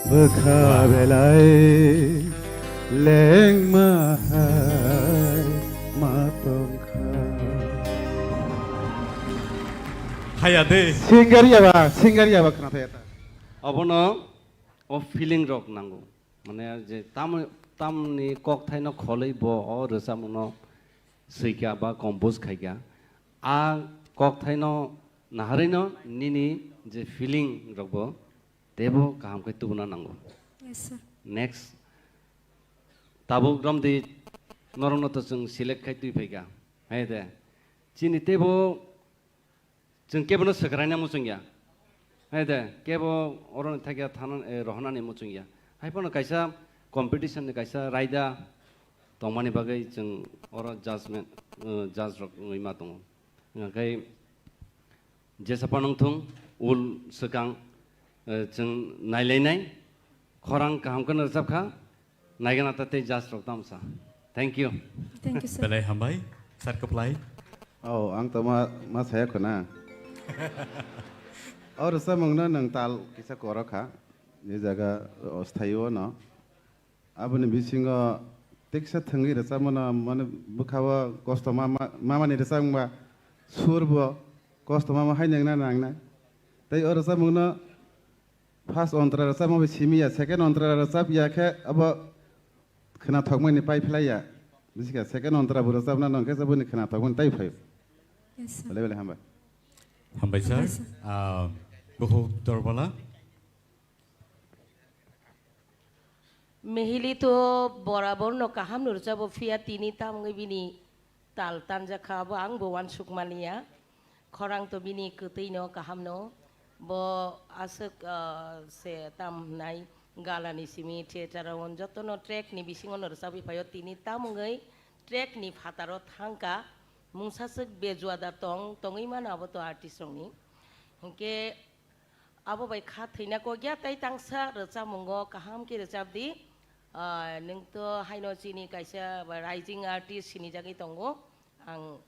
Bwkha belai lengma hai ma tong kha. Haya de. Singer ya ba, singer ya ba khna thaya ta. Abono o feeling rok nango. Mane je tam, tamni kokthaino kholwi bo o rwchapmungno swikha ba compose khaikha. A kokthaino naharwino nini je feeling rokbo teibo kaham khe tubuna nango. Yes, sir. Next, tabuk romdi norokno to chwng select khai twi phaikha. Hai de. Chini teibo Chwng kebono swkraina muchung ya. Hai de, kebo oro ni thakya thana, eh, rohornani muchung ya. Hai phano kaisa competition ni kaisa raida tongmani bagwi chwng oro judgment, eh, judge rok wngwi ma tongo. Hwnkhai jesa phano wngthung, ul swkang, eh, chwng nailainai, khorang kaham kheno rwchapkha. Naigana ta tei judge rok tamo sa. Thank you. Thank you, sir. Belai hambai, sir Kwplai. Oh, ang to ma, ma saya khuna. O rwchapmung no nwng tal kisa koro kha. Ni jaga, o, sthaio no. Aboni bisingo teksa thwngwi rwchapmano, mane bwkhao kosto ma, ma, mamani rwchapmung ba sur bo kosto mama hai nangna nangnai. Tei o rwchapmung no First ontra rwchapma bai simi ya, second ontra rwchap ya khe abo khwnathokmani pai phlai ya. Bisi kha second ontra bo rwchapna nang khe se boni khwnathokmani tai phaio. Yes, sir. Belai belai hambai. Hambai, sir. Hambai, sir. Ah, bukhuk Dorbala. Mihili to borabor no kaham no rwchabo, phiya tini tamungwi bini tal tanjak kha, abo ang bo uansuk maliya. Khorang to bini kwtwi no kaham no. Bo aswk, ah, se tam hwnai galani simi theater o jotono track ni bisingo no rwchapwi phaio, tini tam wngwi track ni phataro thangka, mungsa swk bejua da tong, tongwi mano abo to artist rokni. Hinkhe abo bai kha thwina kok ya, tei tangsa rwchapmungo kaham khe rwchap di. Ah, nwng to haino chini kaisa rising artist sinijagwi tongo. Ang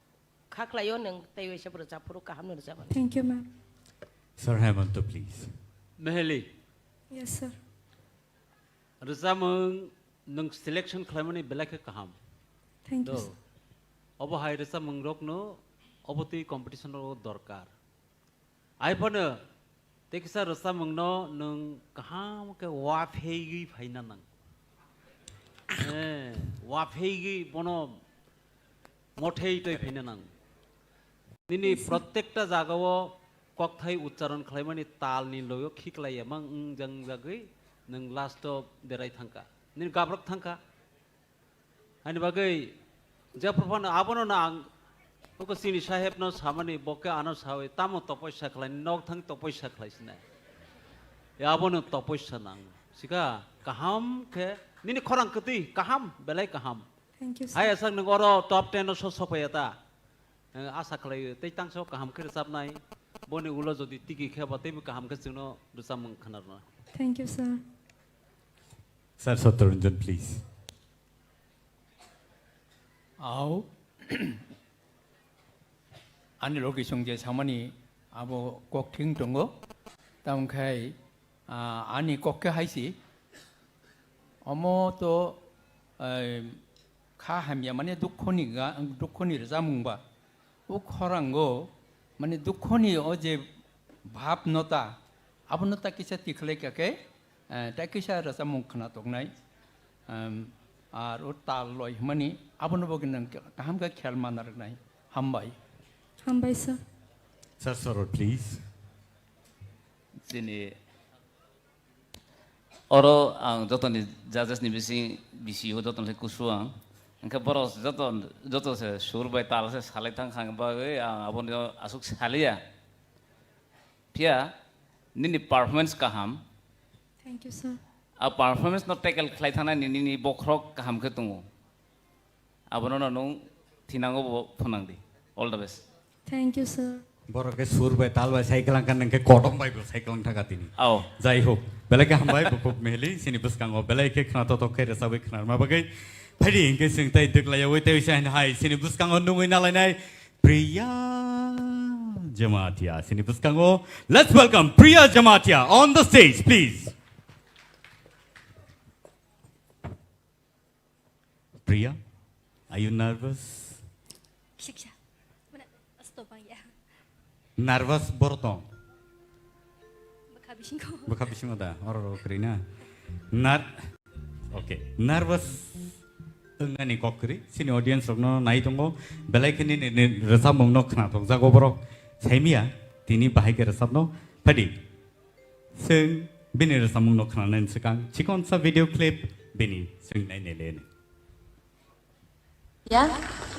kha khlaio, nwng tei waisa rwchap phuru kaham no rwchapmani. Thank you, ma'am. Sir Hemanta, please. Meheli. Yes, sir. Rwchapmung nwng selection khlaimani belai khe kaham. Thank you, Do. sir. Obo hai rwchapmung rokno obo twi competition rok dorkar. Ai phano tei kisa rwchapmungno nwng kaham khe wapheigwi phaina nang. Eh, wapheigwi bono mothei twi phaina nang. Nini Yes, sir. prottekta jagao kokthai uchcharon khlaimani talni logo khiklai emang wng jang jagwi nwng last o derai thangkha. Nini gabrak thangkha. Ani bagwi jephru phano abono na ang uko chini sahebno samani, bo khe ano sawi tamo topoisa khlai, nok thang topoisa khlai sinai. Ya abono topoisa nang. Sika kaham khe nini khorang kwtwi kaham, belai kaham. Thank you, sir. Hai asak nwng oro top ten o so sophaiya ta. Eh, asa khlai tei tangsa kaham khe rwchapnai. Boni ulo jodi tigi khe ba teibo kaham khe chwngno rwchapmung khwnarwna. Thank you, sir. Sir Satyaranjan, please. Au. Ani logi song je samani abo kok thing tongo. Tamo khai, ah, ani kok khe hai si. Omo to, eh, kha hamya mane dukhoni ga, dukhoni rwchapmung ba. O khorango mane dukhoni o je bhab no ta, abono ta kisa tikhlai kha khe, eh, ta kisa rwchapmung khna toknai. Em, ar o tal loi hwnmani abono bo gwnang kaham khe khel manna rwknai. Hambai. Hambai, sir. Sir Sorot, please. Chini oro ang jotoni judges ni bising, bisi o jotoni kusu ang. Hingke borok joto, joto se sur bai tal se salai thang kha bagwi ang abono asuk saliya. Phiya nini performance kaham. Thank you, sir. A performance no tackle khlai thangna nini, nini bokhorok kaham khe tongo. Abono no nwng thinango bo phwnang di. All the best. Thank you, sir. Borok khe sur bai tal bai cycle ang kan nang khe kotom bai bo cycle ang thaka tini. Ao. Jai ho. Belai khe hambai bo khub meheli sini bwskango belai khe khna totok khe rwchabwi khna ma bagwi. Phaidi hingke sing tai dwklai yawi tai sa hai sini bwskango nungwi nalainai Priya Jamatia sini bwskango. Let's welcome Priya Jamatia on the stage, please. Priya, are you nervous? Siksa. Mana stop ya. Nervous borok tong? Bwkha bisingo. Bwkha bisingo da, oro oro kwrwi na. Nar-, okay, nervous wngnani kok kwrwi. Chini audience rokno nai tongo. Belai khe nini, nini rwchapmung no khna tong jago borok. Saimiya, tini bahai khe rwchapno. Phaidi. Chwng bini rwchapmungno khnanani swkang chikonsa video clip bini chwng nainai le. Ya,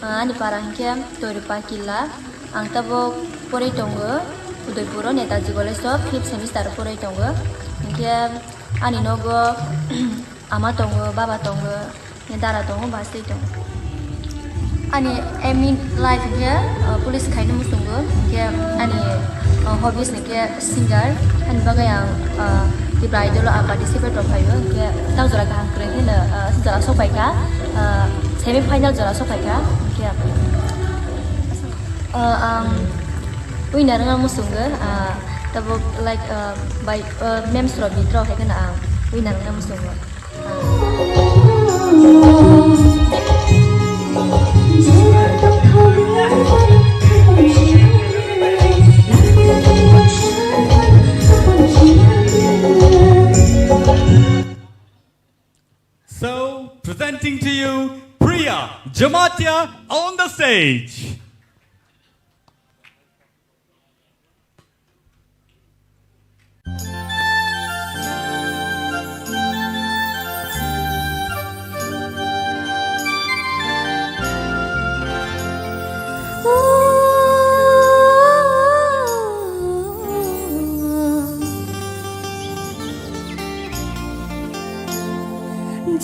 ani para hwnkhe Toiripa Killa, ang tabuk porwi tongo Udaipuro Netaji College o fifth semester o porwi tongo. Hwnkhe ani nogo ama tongo, baba tongo, dara tongo, bwsai tongo. Ani aim in life hwnkhe, uh, police khaina muchungo, hwnkhe ani, uh, hobbies hwnkhe singer. Ani bagwi ang, uh, Tipra Idol o ang participate rok phaio, hwnkhe tak jora kaham kwrwi hino, uh, jora sokphaikha, uh, semi final jora sokphaikha, hwnkhe, uh, ang winner wngna muchungo, uh, tabuk like, uh, by, uh, memes rok bithra hai kheno ang winner wngna muchungo. So, presenting to you, Priya Jamatia on the stage.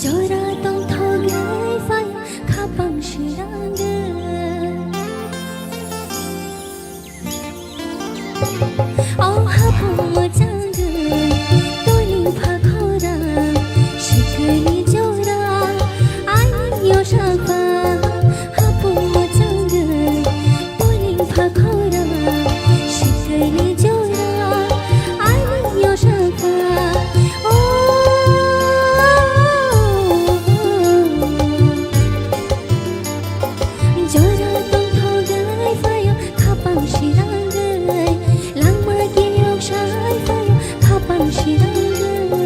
Jora tongthogwi phai khapang sirangwi. O hapung mwchangwi toiling pha khorang sikini jora. Ani yosakha hapung mwchangwi toiling pha khorang sikini jora. Ani yosakha. O Jora tongthogwi phaio khapang sirangwi, langma kiyok sai phaio khapang sirangwi.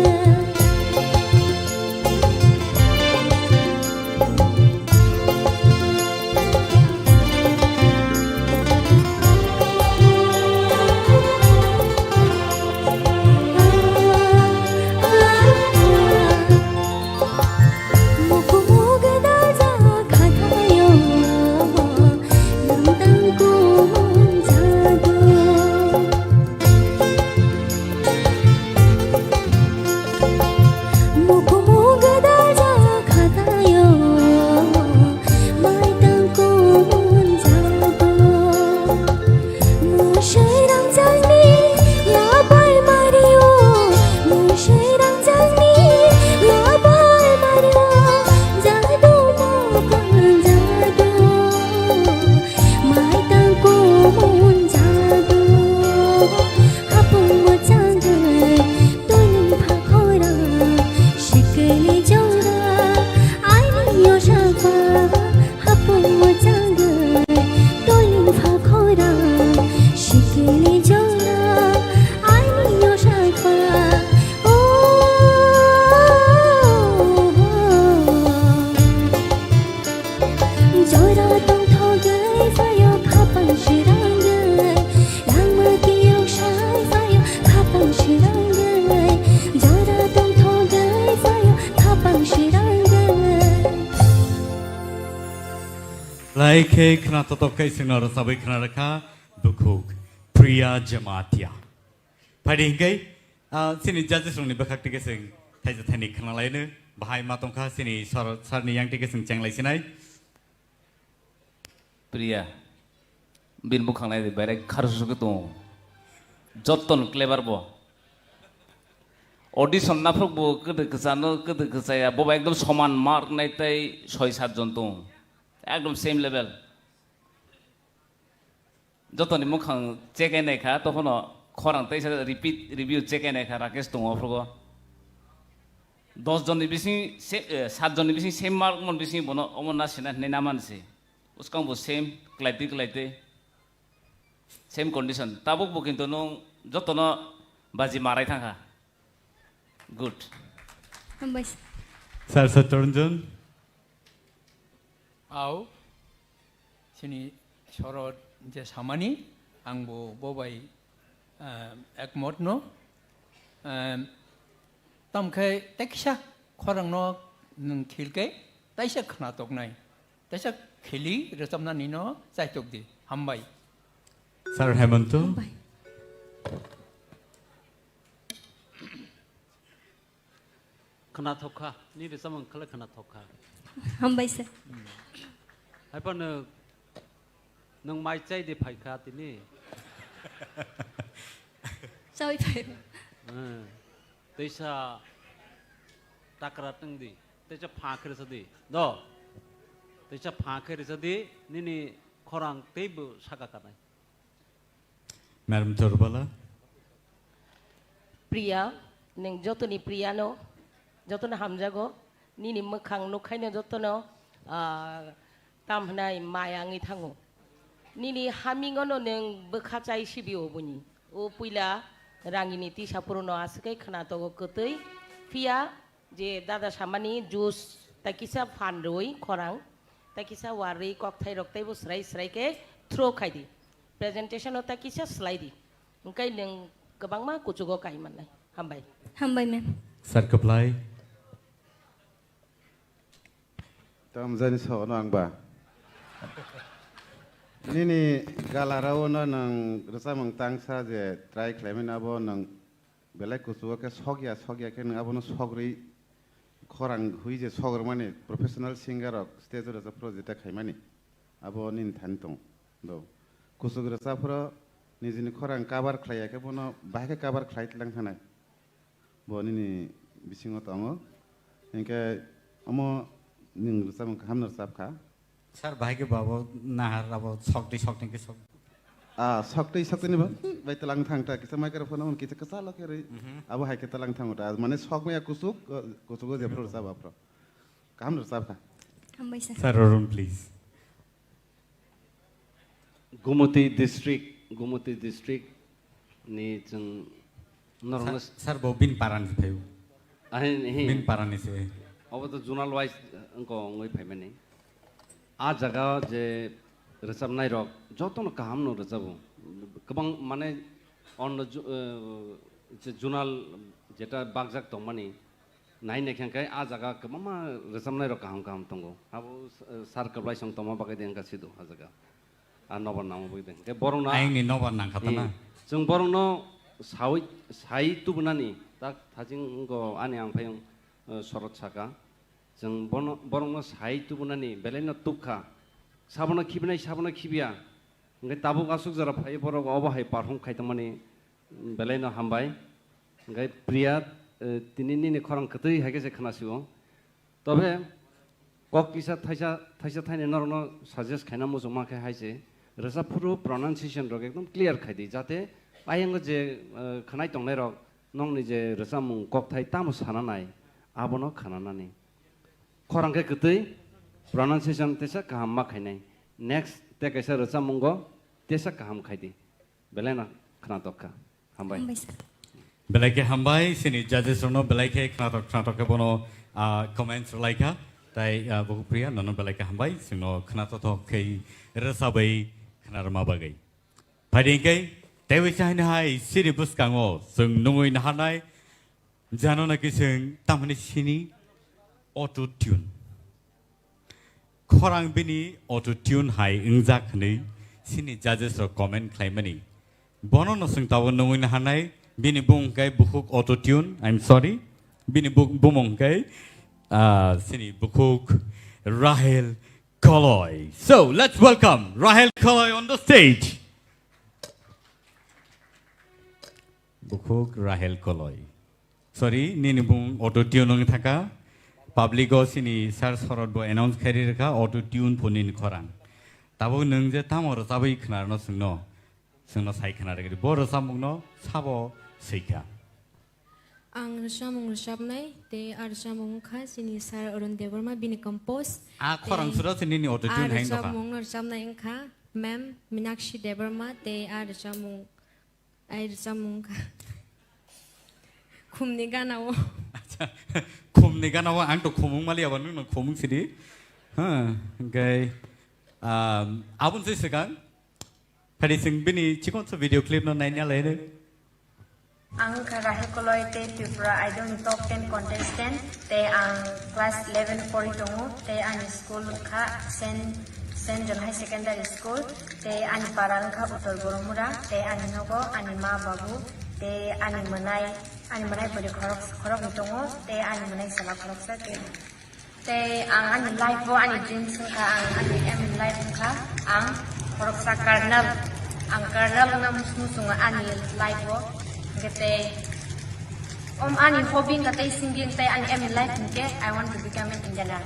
Hapung mwchangwi toiling pha khorang sikini jora. Aini yosakha hapung mwchangwi toiling pha khorang sikini jora. Aini yosakha. Oh, jora tongthogwi phaio khapang sirangwi, langma kiyok sai phaio khapang sirangwi, jora tongthogwi phaio khapang sirangwi. Lai khe khna totok khe chwngno rwchabwi khna rwkha bukhuk Priya Jamatia. Phaidi hinkhe, ah, chini judges rokni bwkhak tike chwng thaisa thaini khna laino, bahai ma tongkha chini sir, sir ni yang tike chwng chenglai sinai. Priya, bini bukhang nai di, berai kharsu khe tongo. Jotton clever bo. Audition naphok bo kwdwi kwchano, kwdwi kwchaya, bo ba ekdom soman mark nai tei soi sat jon tongo. Ekdom same level. Jotoni mukhang check nai kha, tokhono khorang teisa repeat review check nai kha, Rakesh tongo aphrugo. Dos jonni bising se-, eh, sat jonni bising same mark mon bising bono omo na sina hinwi na mansi. Bwskang bo same, kwlaitwi kwlaitwi. Same condition. Tabuk bo kintu nwng jotono baji marai thangkha. Good. Hambai. Sir Satya Ranjan. Au, chini sorot je samani, ang bo bo bai, ah, ekmot no. Ah, tam khe teksa khorang no nwng khil khe taisa khna tok nai. Teisa kheli rwchapnani no chaitok di. Hambai. Sir Hemanto. Hambai. Khwnathok kha, ni rwchapmung khlai khwnathok kha. Hambai sir. Hmm. Haiphano nwng mai chai di phai kha tini. Chawi phai. Hmm. Teisa takra tong di. Teisa pha khe rwsa di. Do. Teisa pha khe rwsa di. Nini khorang teibo saka kanai. Madam Chorbala. Priya, nwng jotoni Priya no, jotono hamjago. Nini mwkhang nukhaino jotono, ah, tam hwnai maya wngwi thango. Nini hamingono nwng bwkha chai sibio buni. O puila rangini tisa phuruno aswk khe khwna togo kwtwi. Phiya je dada samani juice tai kisa phan rwi khorang, tai kisa warwi kokthai rok teibo swrai swrai khe throw khai di. Presentation o tai kisa slai di. Hwnkhe nwng kwbangma kuchugo kai mannai. Hambai. Hambai, ma'am. Sir Kwplai. Tamjani sono ang ba. Nini galarao no nwng rwchapmung tangsa je try khlaimani abo nwng belai kuchugo khe sokya, sokya khe nwng abono sogri khorang hui je sogrumani professional singer rok stage o rwchapphuru jeta khaimani, abo nini thani tong do. Kuchuk rwchapphuru nijini khorang cover khlai ya khe bono bahai khe cover khlai tlang thanai. Bo nini bisingo tongo. Hinkhe omo nwng rwchapmung kaham no rwchap kha. Sir, bahai khe babo nahar abo sokti sokti khe sok. Ah, sokti sokti ni ba, bai talang thang ta, kisa microphone on kisa kisa lo khe rwi. Mhm. Abo hai khe talang thang ta, mane sok maya kuchuk, uh, kuchuk o jephru rwchap aphro. Kaham rwchap kha. Hambai sir. Sir, Arun, please. Gumoti district, Gumoti district ni chwng norokno Sir, sir, bo bin parani se phaio. Ahin, hin. Bin parani se. Obo to zonal wise, eh, wngko wngwi phaimani. A jaga je rwchapnai rok jotono kaham no rwchabo. Kwbang mane onno ju-, eh, je zonal jeta bakjak tongmani, nai naikhe hwnkhe a jaga kwbangma rwchapnai rok kaham kaham tongo. Abo, eh, sir kwplai song tongma bagwi de wngkha sido a jaga. A nobar nangma bagwi de. Hwnkhe borokno Ayangni nobar nangkha ta na? Hmm. Chwng borokno sawi, sai tubunani tak thaching wngkho ani ang phai wng, eh, sorot saka. Chwng bono, borokno sai tubunani belaino tukha. Sabono khibinai, sabono khibiya. Hwnkhe tabuk aswk jora phai borok obo hai perform khai tongmani. Belai no hambai. Hwnkhe Priya, eh, tini nini khorang kwtwi hai khe se khna sio. Tobe kok kisa thaisa, thaisa thaini norokno suggest khaina muchungma khe hai se, rwchap phuru pronunciation rok ekdom clear khai di, jate ayang je, eh, khnai tongnai rok nokni je rwchapmung kokthai tamo sana nai, abono khna nani. Khorang khe kwtwi, pronunciation tesa kaham ma khainai. Next te kaisa rwchapmungo tesa kaham khai di. Belai no khnatok kha. Hambai. Hambai sir. Belai khe hambai, sini judges rokno belai khe khnatok khnatok khe bono, ah, comments rwlai kha. Tai, ah, Bukhuk Priya, nono belai khe hambai, chwngno khnatok khe rwchabwi khnarwma bagwi. Phaidi hwnkhe, teiwi chaini hai siri bwskango chwng nungwi naharnai, jano naki chwng tamhani sini auto tune. Khorang bini auto tune hai wngjak hwnwi sini judges rok comment khlaimani. Bono no chwng tabuk nungwi naharnai, bini bumung khe Bukhuk Auto Tune, I'm sorry. Bini bu-, bumung khe, ah, sini Bukhuk Rahel Koloi. So, let's welcome Rahel Koloi on the stage. Bukhuk Rahel Koloi. Sorry, nini bung auto tune wng thaka. Public o sini sir sorot bo announce khairi rwkha auto tune pho nini khorang. Tabuk nwng je tamo rwchabwi khwnarno chwngno, chwngno sai khwna rwgri. Bo rwchapmungno sabo swikha. Ang rwchapmung rwchapnai, tei a rwchapmung wngkha chini sir Arun Debbarma, bini compose. A khorang tei suro se nini auto tune a hai wngkha. Rwchapmung no rwchapnai wngkha ma'am Minakshi Debbarma, tei a rwchapmung Ai rwchapmung wngkha. Khumni gana o. Acha, khumni gana o ang to khumung mali abo nwng khumung sidi. Ha, hwnkhe, um, aboni se swkang. Phadi chwng bini chikonsa video clip no naina lai re. Ang wngkha Rahel Koloi tei Tripura Idol ni top ten contestant. Tei ang class eleven pori tongo, tei ani school wngkha Saint, Saint John High Secondary School, tei ani para wngkha Uttor Boromura, tei ani nogo ani ma babu, tei ani mwnai, ani mwnai bwrwi khorok, khoroknwi tongo, tei ani mwnai chwla khoroksa, tei, tei ang ani life o ani dreams wngkha, ang ani aim in life wngkha, ang khoroksa colonel, ang colonel wngna muchungo ani life o, hwnkhe tei Om ani hobby wngkha tei singing tei ani aim in life hinkhe I want to become an engineer.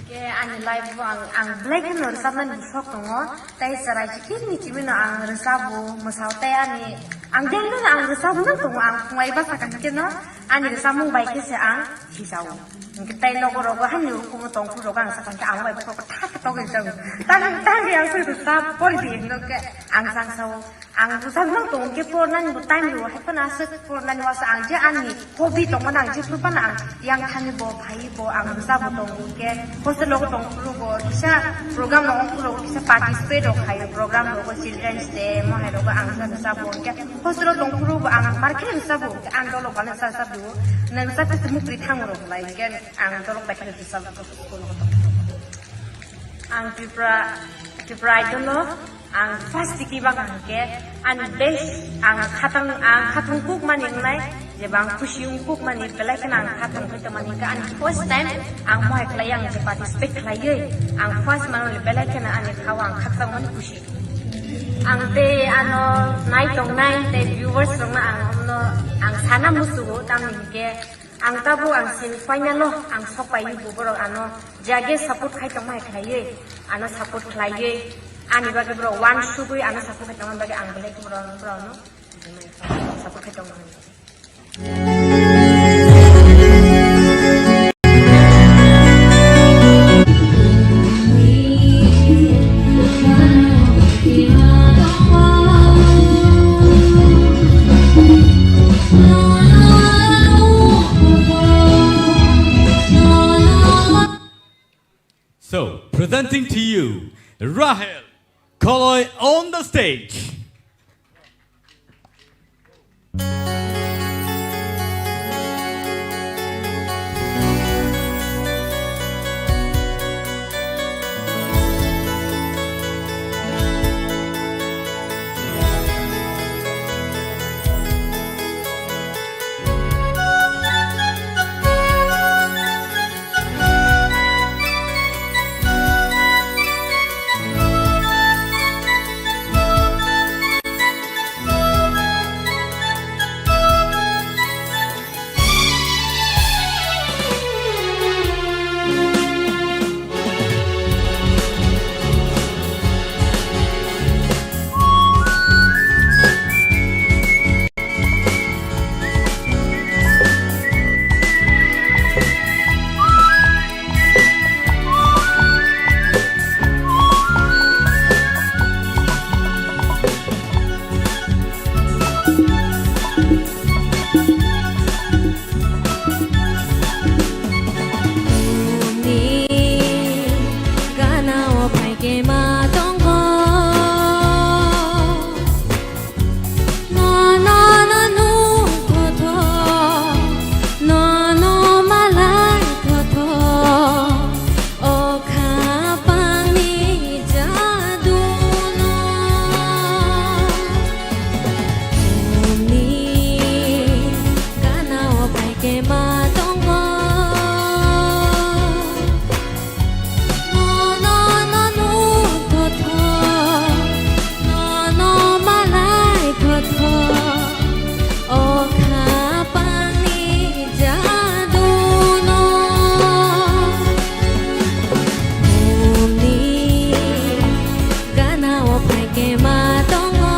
Hinkhe ani life o ang, ang belai kheno rwchapnani shok tongo. Tei chwrai chikirni chibino ang rwchabo, mwsao tei ani, ang daily no ang rwchabo no tongo, ang phungai bwsa kaham kheno ani rwchapmung bai khe se ang hijao. Hinkhe tei nogo rogo hani ukumo tongphuru rogo ang sakha hinkhe ang bai bokhorok thak thak togwi rwchabo. Tang, tangwi ang se rwchap pori di hinkhe ang sangsao. Ang bwsajwk tongo khe pornani bo time rwo, hai phano aswk pornani uaisa ang je ani hobby tongmani ang jephru phano ang yang thani bo, phai bo, ang bwsa bo tongo khe hostel rogo tongphuru bo kisa program rogo phuru kisa participate rok khaio, program rogo Children's Day mo hai rogo ang bwsa bwsa bo khe hostel o tongphuru bo ang mar khe bwsa bo ang dolo bana sa sa bo nang sa khe mukri thango rok lai khe ang dolo bai khe bwsa bo school rogo tongphuru. Ang Tripura, Tripura Idol no ang first tiki bak ang khe ani best ang khatang, ang khatung kuk mani wngnai Jeba ang khusi wngkuk mani belai kheno ang kha thangkhe tongmani khe ani first time ang mohai khlai ang je participate khlaiwi ang first manwi belai kheno ani khao ang khakchangmani khusi. Ang tei ano nai tongnai tei viewers rokno ang omno ang sana musugo tamni hinkhe ang tabuk ang semi final o ang sokpaiwi bo borok ano jage support khai tongmani khlaiwi ano support khlaiwi ani bagwi borok uansugwi ano support khai tongmani bagwi ang belai kheno borok borokno support khai tongmani. So, presenting to you, Rahel Koloi on the stage. Ni gana o phaikhe ma tongo. Nono no nung thotho, nono malai thotho, o khapangni jaduno. Bumni gana o phaikhe ma tongo. Nono no nung thotho, nono malai thotho, o khapangni jaduno. Bumni gana o phaikhe ma tongo.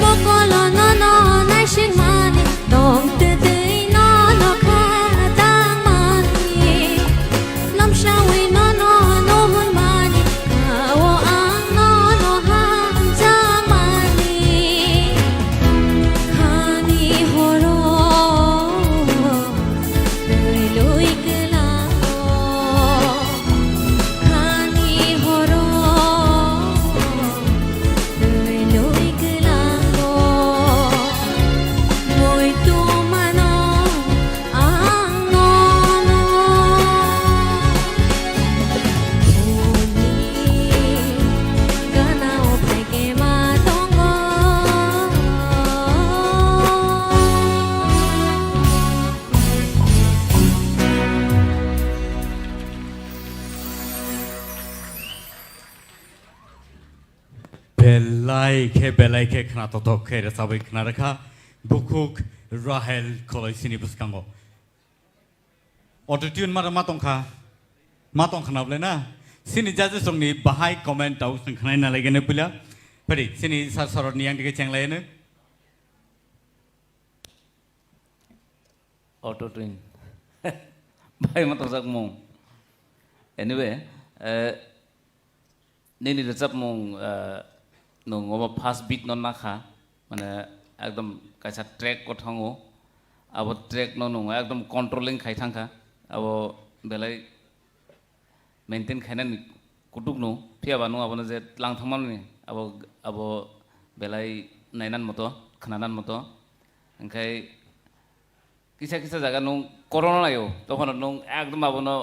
Mokolo nono naisingmani, tongtwtwi nono kha tangmani. Nomsawi nono nuhunmani, khao ang nono hamjakmani. Khani horo twi lui kwlango, khani horo twi lui kwlango, muitu mano ang nono. Bumni gana o phaikhe ma tongo. Belai khe, belai khe khna tothok khe rwchabwi khna rwkha bukhuk Rahel Koloi sini bwskango. Auto tune mara ma tongkha, ma tongkha na bwle na? Sini judges rokni bahai comment tau chwng khnaina laigene puila. Phadi sini sir sorotni yang dige chenglaino. Auto tune. Bai ma tongjak mung. Anyway, eh, nini rwchapmung, eh, nwng omo first beat no nakha, mane ekdom kaisa track o thango, abo track no nwng ekdom controlling khai thangkha, abo belai maintain khainani kutuk no, phiya ba nwng abono je tlang thangmani, abo, abo belai nainan moto, khnanan moto, hwnkhe kisa kisa jaga nwng corona laio, tokhono nwng ekdom abono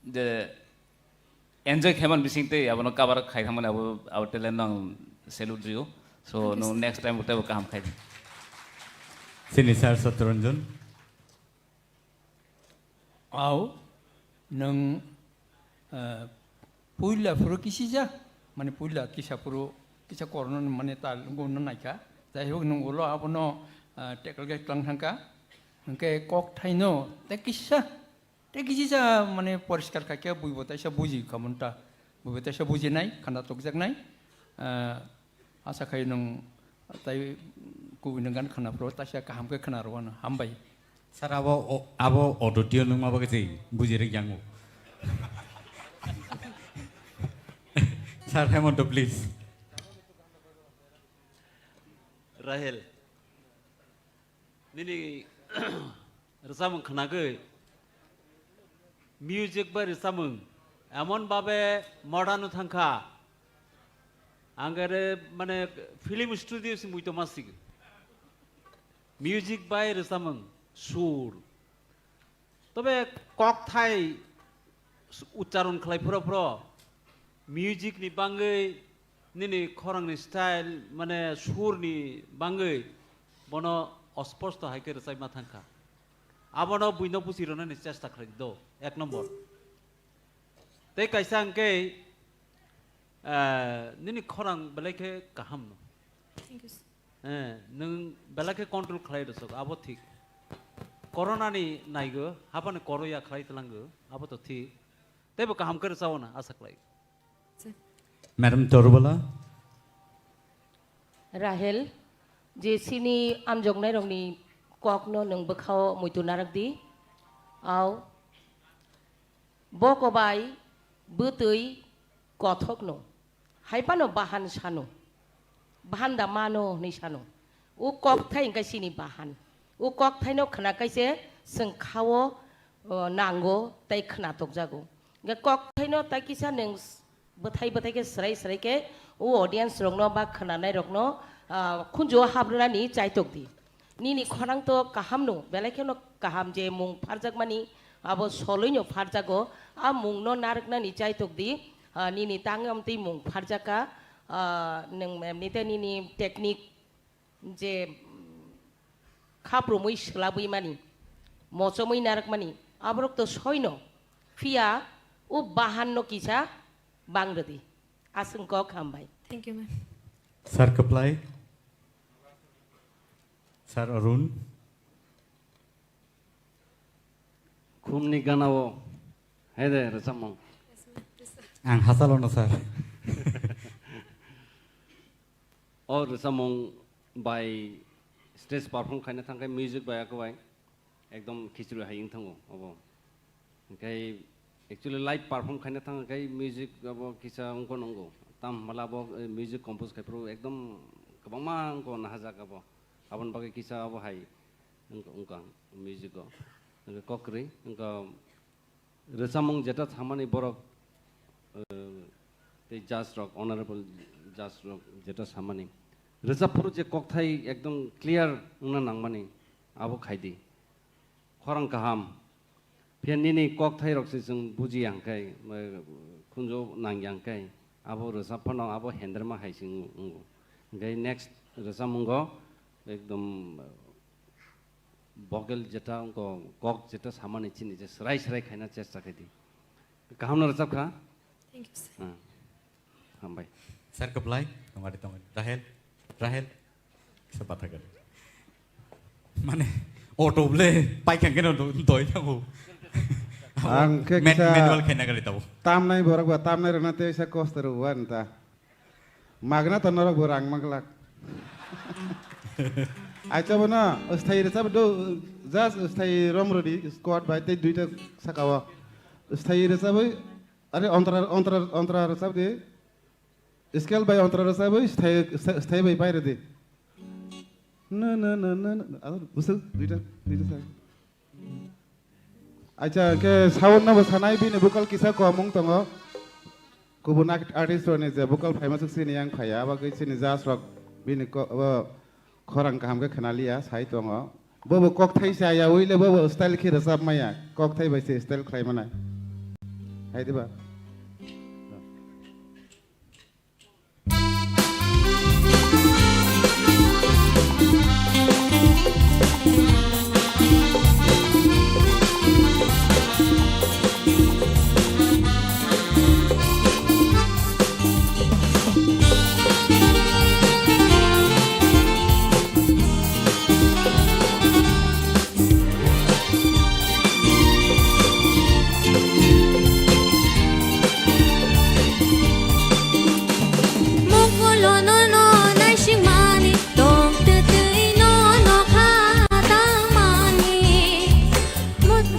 je enjoy khaiman bising tei abono cover khai thangmani abo, abo talent no ang salute rio. So nwng next time teibo kaham khai di. Sini sir Satyaranjan. Au, nwng, eh, puila phuru kisija, mane puila kisa phuru kisa corona ni mane tal wngno naikha. Jai hok nwng ulo abono, eh, tackle khe tlang thangkha. Hwnkhe kok thaino tei kisa, tei kisisa mane poriskar khaikhe buibo taisa buji khamon ta. Buibo taisa bujinai, khanda tokjaknai. Eh, Asa khai nwng tai kubui nwng gan khwna phuru taisa kaham khe khwna rwano. Hambai. Sir, abo o-, abo audio nwng ma bagwi se buji rwk yango. Sir Hemanta, please. Rahel. Nini rwchapmung khwnagwi, music bai rwchapmung emon babe modern thangkha, angkhe mane film studio se muitu masik. Music bai rwchapmung, sur. Tobe kokthai ucharon khlai phuro phuro music ni bangwi nini khorang ni style mane sur ni bangwi bono osposto hai khe rwchapma thangkha. Abono buino buchi rwnani chesta khlai do, ek nombor. Tei kaisa hwnkhe, eh, nini khorang belai khe kaham no. Thank you, sir. Eh, nwng belai khe control khlai rwsok, abo thik. Corona ni naigo, haphani koroya khlai tlango, abo to thik. Teibo kaham khe rwchao na asa khlai. Sir. Madam Torubala. Rahel, je sini amjoknairokni kokno nwng bwkhao muitu narak di. Au. Bo kobai bwtwi kothokno, hai phano bahan sano, bahan da mano hwnwi sano. O kokthai hwnkhe chini bahan. O kokthaino khna kaise chwng khao, o, nango tei khna tokjago. Hwnkhe kokthaino tai kisa nwng bwthai bwthai khe swrai swrai khe o audience rokno ba khwnanai rokno, ah, khunju o habrwnani chaitok di. Nini khorang to kaham no, belai kheno kaham je mung pharjakmani abo soloi no pharjago, a mung no narwknani chaitok di, ah, nini tang amtwi mung pharjaka, ah, nwng emnite nini technique je, mm, khaprumwi swlabwi mani, mochomwi narwkmani, aborok to soino, phiya o bahan no kisa bang rwdi. Aswng kok hambai. Thank you, ma'am. Sir Kwplai, Sir Arun. Khumni ganao, hai de, rwchapmung. Ang hachalono, sir. O rwchapmung bai stage perform khaina thangkhe music bai akwbai ekdom khichri hai wng thango obo. Hwnkhe actually live perform khaina thang khe music abo kisa wngkha nwngo. Tam hwnba abo, eh, music compose khai phuru ekdom kwbangma wngkha nahajak abo. Aboni bagwi kisa abo hai wngkha, wngkha music o. Hwnkhe kok kwrwi wngkha. Rwchapmung jeta samani borok, eh, tei judge rok, honorable judge rok jeta samani. Rwchap phuru je kokthai ekdom clear wngna nangmani, abo khaidi. Khorang kaham. Phiya nini kokthai rok se chwng bujiya hwnkhe, eh, khunju nangya hwnkhe, abo rwchap phano abo henderma hai se wngo. Hwnkhe next rwchapmungo ekdom, eh, vocal jeta wngkha, kok jeta samani chini je swrai swrai khaina chesta khaidi. Kaham no rwchap kha? Thank you, sir. Ah, hambai. Sir Kwplai, tongari tongari. Rahel, Rahel, kisa batha kari. Mane, auto ble, paikang keno do-, doi thango. Ang khe men-, kisa manual khaina kari tabo. Tamnai borok ba tamnai rwna tei sa kosto rw wan ta. Magna to norok bo rang maglak. Acha bono, sthai rwchap do, just sthai rom rodi, squad bai tei duita saka o. Sthai rwchabwi, are ontra, ontra, ontra rwchap di. Scale bai ontra rwchabwi, sthai, sthai bai pai rodi. Na, na, na, na, na. Ado, busu, duita, duita saka. Acha, ke sound no bo sanai, bini vocal kisa komung tongo. Kubun art-, artist rokni je vocal phaima swk chini yang phaiya, abo khe chini judge rok bini ko-, abo khorang kaham khe khna liya, sai tongo. Bobo kokthai se aya, uile bobo style khe rwchap maya, kokthai bai se style khlai manai. Hai diba? Mokolo no no naisingmani, tong twtwi no no kha tangmani. Mot-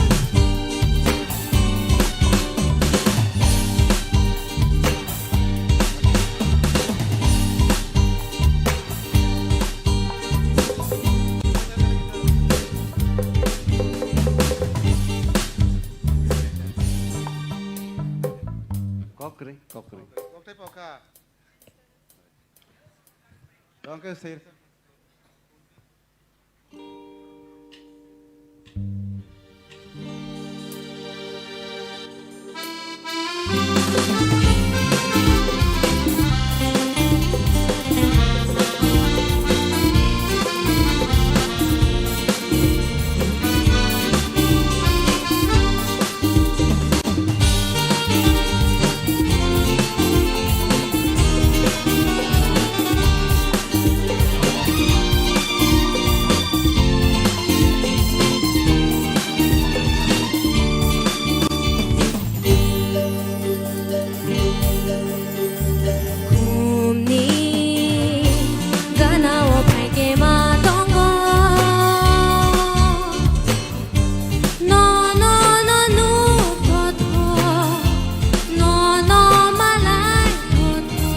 Kokre, kokre. Kokthai pokha. Tongke sir. Khumni gana o phaikhe ma tongo. No, no, no, nuk kotho. No, no, malai kotho.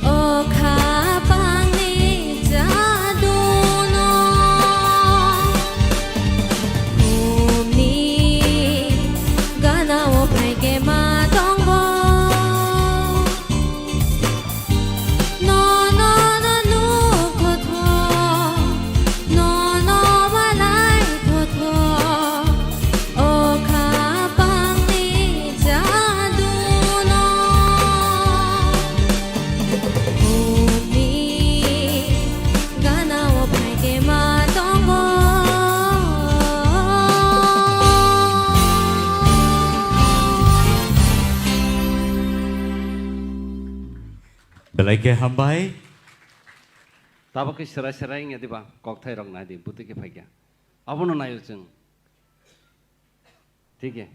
O khapangni jaduno. Khumni gana o phaikhe ma tongo. No, no, no, nuk kotho. No, no, malai kotho. O khapangni jaduno. Khumni gana o phaikhe ma tongo. Belai khe hambai. Tabuk khe serai serai wngya diba, kokthai rok nai di, bwtwi khe phaikha. Abono naio chwng. Thik khe.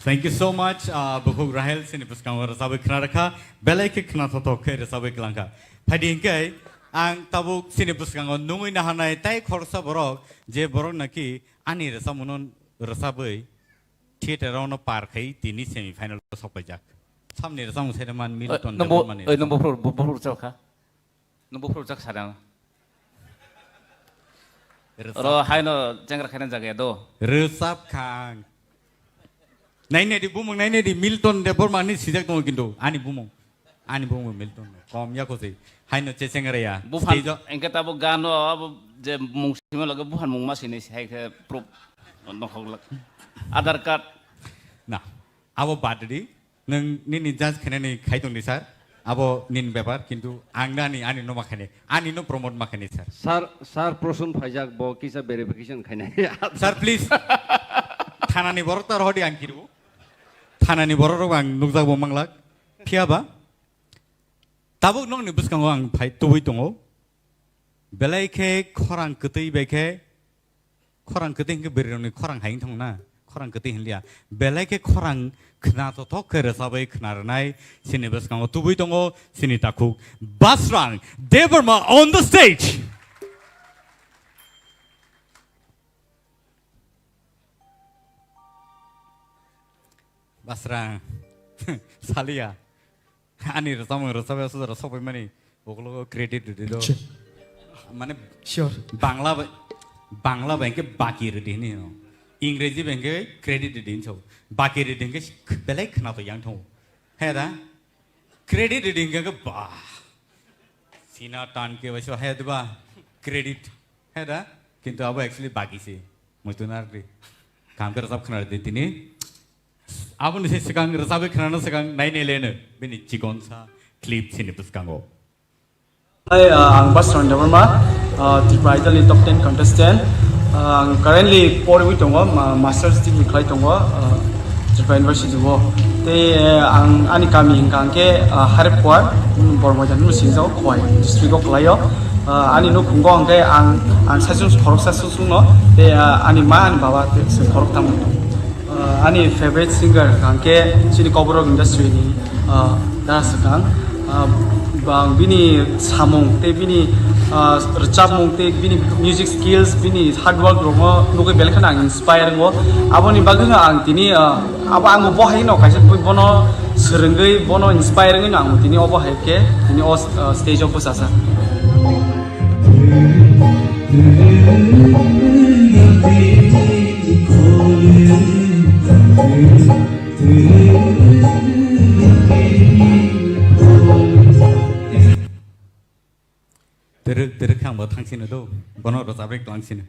Thank you so much, ah, Bukhuk Rahel, chini bwskango rwchabwi khna rwkha, belai khe khna thothok khe rwchabwi kwlangkha. Phaidi hinkhe ang tabuk chini bwskango nungwi naharnai tai khoroksa borok, je borok naki ani rwchapmungno rwchabwi theater-o no par khai tini semi final o sok paijak. Samni rwchapmung saiman Milton Debbarmani. Oi, nungbo phuru, bo-, bo phuru chao kha. Nungbo phuru chak sadang. Rwchap. Oro haino chengra khaina jaga do. Rwchap khang. Nainedi bumung nainedi Milton Debbarmani sijak tongo kintu ani bumung. Ani bumung Milton. Kom ya kosi. Haino chechengra ya. Buphan, stage o. Engke tabo gano abo je mung sima loge buphan mung ma sini hai khe proof nokhok lak. Aadhaar card. Na. Abo bad di. Nwng nini judge khainani khai tong di, sir. Abo nini bepar, kintu ang nani, ani no ma khainai. Ani no promote ma khainai, sir. Sir, sir Prosun phaijak, bo kisa verification khainai. Sir, please. Thanani borok ta rohodi ang kiru. Thanani borok rok ang nukjak bo manglak. Phiya ba? Tabuk nokni bwskango ang phai tubui tongo. Belai khe khorang kwtwi bai khe, khorang kwtwi hwnkhe bwrwi rokni khorang hai wng thangna. khorang kwtwi hinliya. Belai khe khorang khna tothok khe rwchabwi khna rwnai chini bwskango tubui tongo chini takhuk Basrang Debbarma on the stage. Basrang, saliya. Ani rwchapmung rwchapya suda rw sokphaimani ukologo credit rwdi do. Che. Mane sure. Bangla bai, Bangla bai hwnkhe baki rwdi hini no. Ingreji bai hwnkhe credit rwdi hinwi sao. Baki rwdi hwnkhe belai khwnato yang thango. He da? Credit rwdi hwnkhe ba. Sina tan khe bai so he da ba? Credit. He da? Kintu abo actually baki se. Muitu narwkdi. Kaham khe rwchap khwna rwdi tini. Aboni se swkang rwchabwi khwnana swkang nainai leno bini chikonsa clip chini bwskango. Hi, uh, ang Basrang Debbarma, uh, Tripura Idol ni top ten contestant. Uh, ang currently poriwi tongo, ma-, masters degree khlai tongo, uh, Tripura University o. Tei, uh, ang ani kami hwnkha hwnkhe, uh, Harepwar, um, Bormoidan hwnwi singjao, Khowai district o khlaio. Uh, ani nukhungo hwnkhe ang, ang saichung khoroksa saichung no, tei, uh, ani ma, ani baba tei se khoroktham. Uh, ani favorite singer hwnkha hwnkhe chini Kokborok industry ni, uh, Dara Swkang. Uh, bang bini samung tei bini, uh, rwchapmung tei bini music skills, bini hard work rokno nugwi belai kheno ang inspire wngo. Aboni bagwino ang tini, uh, abo ang bo hai no kaisa bono swrwngwi bono inspire wngwi no ang tini obo hai khe tini o, uh, stage o bwchajak. Twrwk, twrwk khe ang bo thang sino do, bono rwchap rwk tong sino.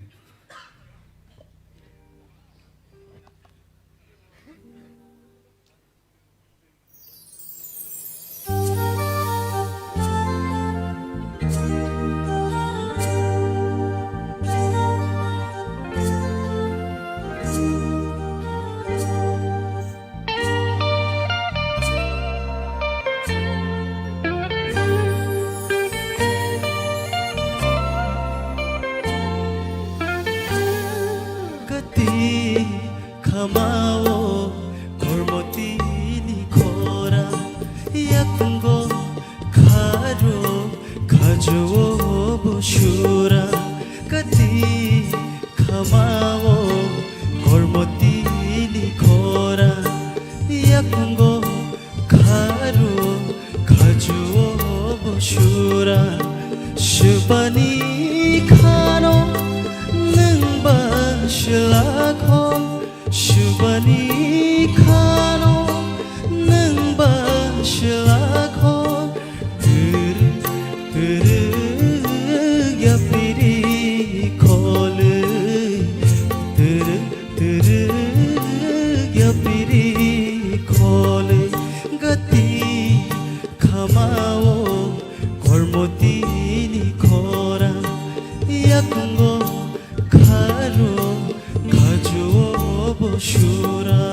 Kati khamao kormotini khora, yakungo kharo khajuo bo sura. Kati khamao kormotini khora, yakungo kharo khajuo bo sura. Swbani khano nwng ba swlakho, swbani khano nwng ba swlakho. Twrwk, twrwk yapiri khole, twrwk, twrwk yapiri khole, gati khamao kormotini khora, yakungo kharo khajuo bo sura.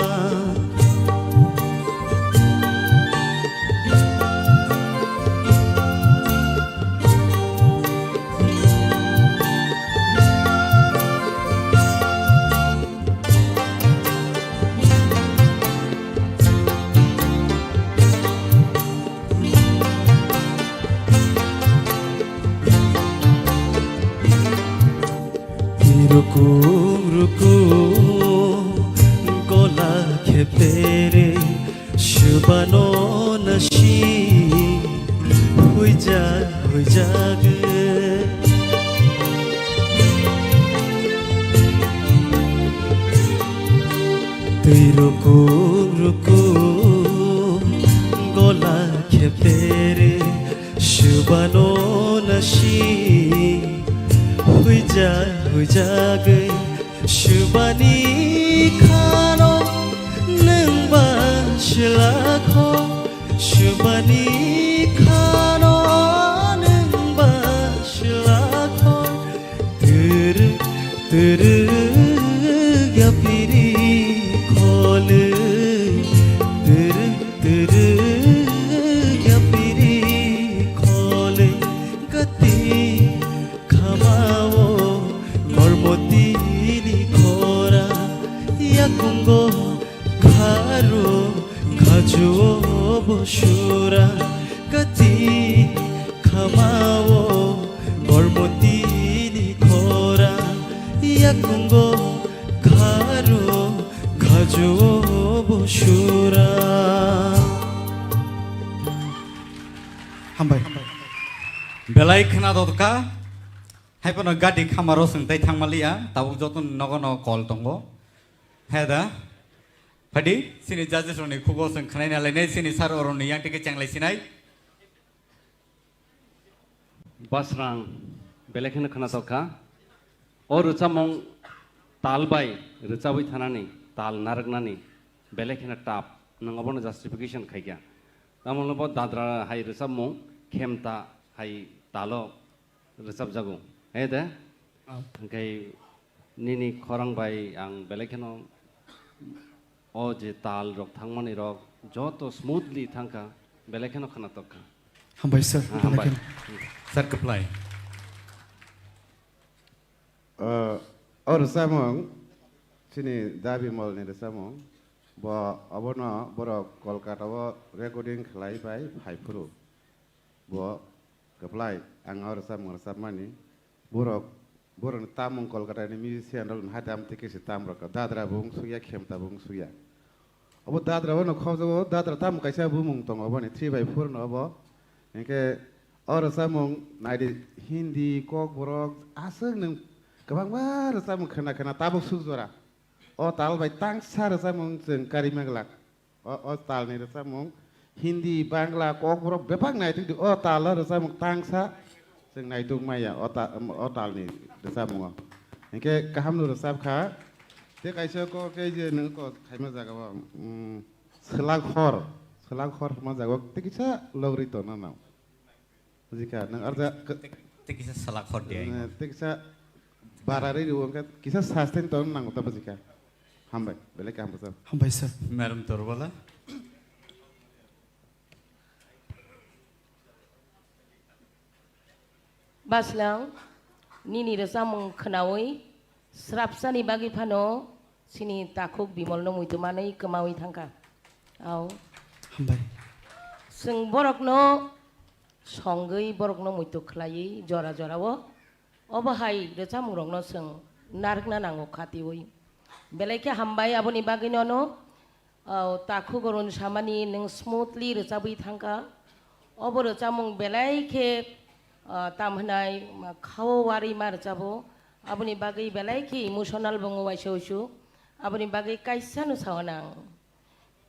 Rukum rukum gola khepere, swbano nasi huijak huijak. Twi rukum rukum gola khepere, swbano nasi huijak huijagwi. Swbani khano nwng ba swlakho, swbani khano nwng ba swlakho. Twrwk, twrwk yapiri khole, twrwk, twrwk yapiri khole. Gati khamao kormotini khora, yakungo Juo bo sura kati khamao bormotini khora yakungo kharo khajuo bo sura. Hambai. Belai khna dotka. Hai phano gati khamaro swng tai thangmaliya, tabuk joto nogo nogo kol tongo. He da? Phadi, sini judges rokni khugo swng khnaina lainai, sini sir oroni yang tike chenglai sinai. Basrang, belai kheno khna tokha. O rwchapmung tal bai rwchabwi thanani, tal narwknani, belai kheno tough. Nwng obono justification khaikha. Tamoni bo dadra hai rwchapmung, khemta hai talo rwchapjago. He de? Ah. Hwnkhe nini khorang bai ang belai kheno o je tal rok thangmani rok joto smoothly thangkha, belai kheno khna tokha. Hambai sir, ah, belai hambai kheno. Sir, kwplai. O, o rwchapmung, chini Da Bimal ni rwchapmung, bo obono borok Kolkata o recording khlai bai phai phuru. Bo kwplai, ang o rwchapmung rwchapmani. Borok, borokni tamung Kolkata ni musician rok hai tam tike se tam rok. Dadra bo wng sukya, khemta bo wng sukya. Obo dadra bono khobjago, dadra tamo kaisa bumung tongo, oboni three by four no obo. Hinkhe o rwchapmung naidi Hindi, Kokborok, aswk nwng kwbangma rwchapmung khna khna tabuk suk jora. O tal bai tangsa rwchapmung chwng karima glak. O, o talni rwchapmung Hindi, Bangla, Kokborok bebak naitugdi. O talo rwchapmung tangsa chwng naituk maya o ta-, o talni rwchapmungo. Hinkhe kahamno rwchapkha. Tei kaisa kok khe je nwng kok khaima jagao, mm, Swlak hor, Swlak hor hwnma jagao tei kisa logri tongna nang. Bujikha, nwng arja k-, Tei kisa swlak hor di ai. Eh, tei kisa barari rwo, hwnkhe kisa sustain tongna nango ta bujikha. Hambai, belai kaham bwsajak. Hambai sir. Madam Torbala. Baslang, nini rwchapmung khnaui srapsani bagwi phano chini takhuk Bimalno muitu manwi kwmaui thangkha. Au. Hambai. Chwng borokno songwi borokno muitu khlaiwi jora jorao obo hai rwchapmungrokno chwng narwkna nango khatiui. Belai khe hambai aboni bagwi nono, o, takhuk Arun samani nwng smoothly rwchabwi thangkha. Obo rwchapmung belai khe, o, tam hwnai, ma, khao warwi ma rwchabo. Aboni bagwi belai khe emotional bo wngo waisa uisu. Aboni bagwi kaisa no sao nang.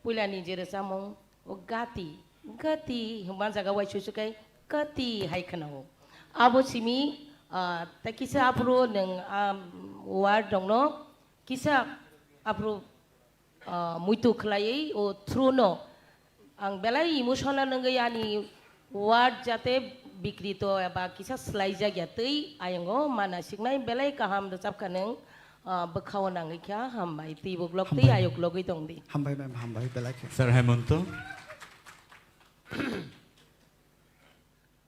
Puilani je rwchapmung, o gati, gati hwnba jaga waisa uisu kai gati hai khwnao. Abo simi, ah, tei kisa aphuru nwng, ah, word rokno kisa aphuru, ah, muitu khlaiwi o through no ang belai emotional wngwi ani word jate bikrito eba kisa swlaijak ya twi ayongo mana siknai belai kaham rwchapkha nwng, ah, bwkhao nangwi kha hambai twi buklok twi Hambai. Ayuk logwi tongdi. Hambai ma'am, hambai belai khe. Sir Hemonto.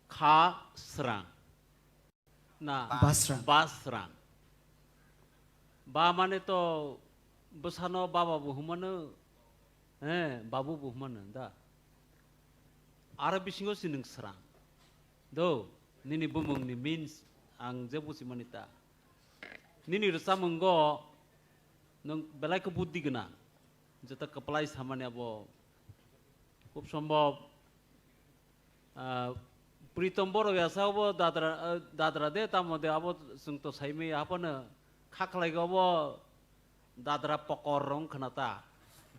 Kha srang. Na, Basrang. Basrang. Ba mane to bwsano baba bo hwnmano, eh, babu bo hwnmano da. Aro bisingo si nwng srang. Do, nini bumungni means ang je buchimani ta. Nini rwchapmungo nwng belai khe buddhi gwnang. Jeta kwplai samani abo khub sombhob, ah, Pritom Borok yasa obo dadra, ah, dadra de tamo de abo chwng to saimaya haphano kha khlai obo dadra pokor rong khna ta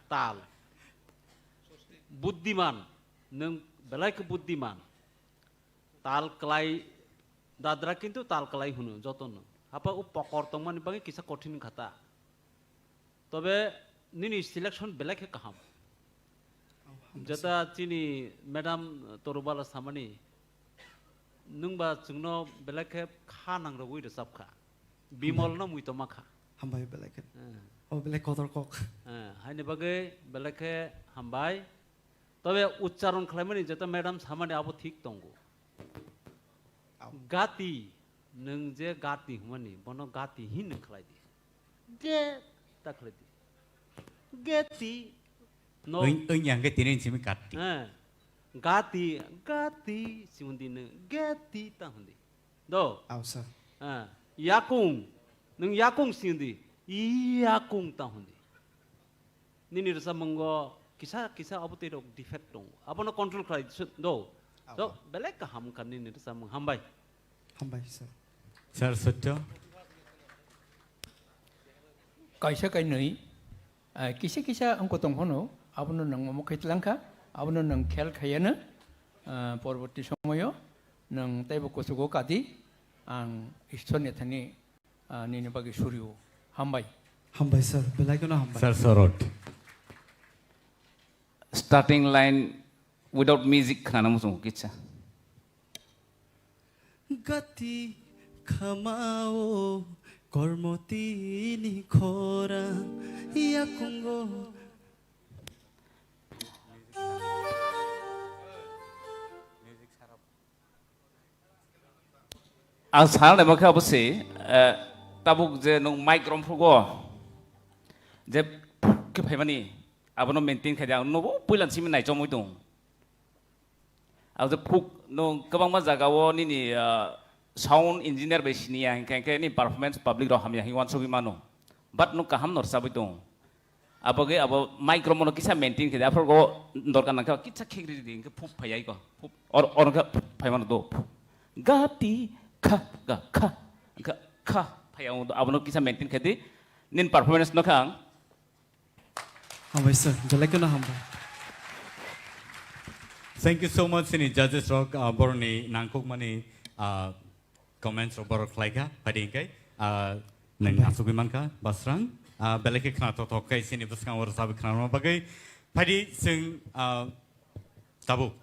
tal. Buddhiman, nwng belai khe buddhiman. Tal kwlai, dadra kintu tal kwlai hwno jotono. Hapa o pokor tongmani bagwi kisa kothin kha ta. Tobe nini selection belai khe kaham. Oh, hambai sir. Jeta chini madam Torubala samani, nwngba chwngno belai khe kha nangrogwi rwchapkha. Bimolno muitoma kha. Hambai belai khe. Eh. Oh, belai kotor kok. Eh, haini bagwi belai khe hambai. Tobe uchcharon khlaimani jeta madam samani abo thik tongo. Au. Gati, nwng je gati hwnmani, bono gati hin nwng khlai di. Ge ta khlai di. Geti, No. Oi, oi, yang ke tini simi kati. Eh. Gati, gati, si hundi ne, gati ta hundi. Do. Aw, sir. Eh. Yakung. Nung yakung si hundi. Yakung ta hundi. Nini rwchapmungo kisa, kisa abo twi rok defect tongo. Abono control khlai, do. Abo. So, belai kaham wngkha nini rwchapmung. Hambai. Hambai, sir. Sir, Sotto. Kaisa kainwi, ah, kisa kisa wngkha tong phano, abono nwng omo khai tlangkha, abono nwng khel khaiya no, ah, porborti somoyo nwng teibo kuchugo kadi, ang Ishwar ni thani ah, nini bagwi surio. Hambai. Hambai, sir. Belai kheno hambai. Sir Sorot. Starting line without music khana muchungo kitsa. Gati khamao kormotini khorang yakungo. Ang sana naima khe abo se, eh, tabuk je nwng mic romphrugo, je phuk khe phaimani, abono maintain khai di, ang nobo puila simi naichomwi tong. Ang je phuk, nwng kwbangma jagao nini, eh, sound engineer bai siniya hinkhe, hinkhe ni performance public rok hamya hinwi uansugwi mano. But nwng kaham no rwchabwi tong. Abagwi abo mic romano kisa maintain khe di, aphuru go dorkar nangkhe kisa khegri di, hinkhe phuk phai ai ko. Phuk, or, or hinkhe phuk phai mano do. Phuk. Ga ti kha, ga kha, ga kha phai ang do, abono kisa maintain khe di. Nin performance no kha ang. Hambai sir, belai kheno hambai. Thank you so much, sini judges rok, ah, boroni nangkukmani, ah, comments rok borok khlai kha, phaidi hinkhe, ah, nwng Hambai. Asugwi mankha, Basrang, ah, belai khe khna thok thok khe sini bwskango rwchapwi khna rwma bagwi. Phaidi chwng, ah, tabuk.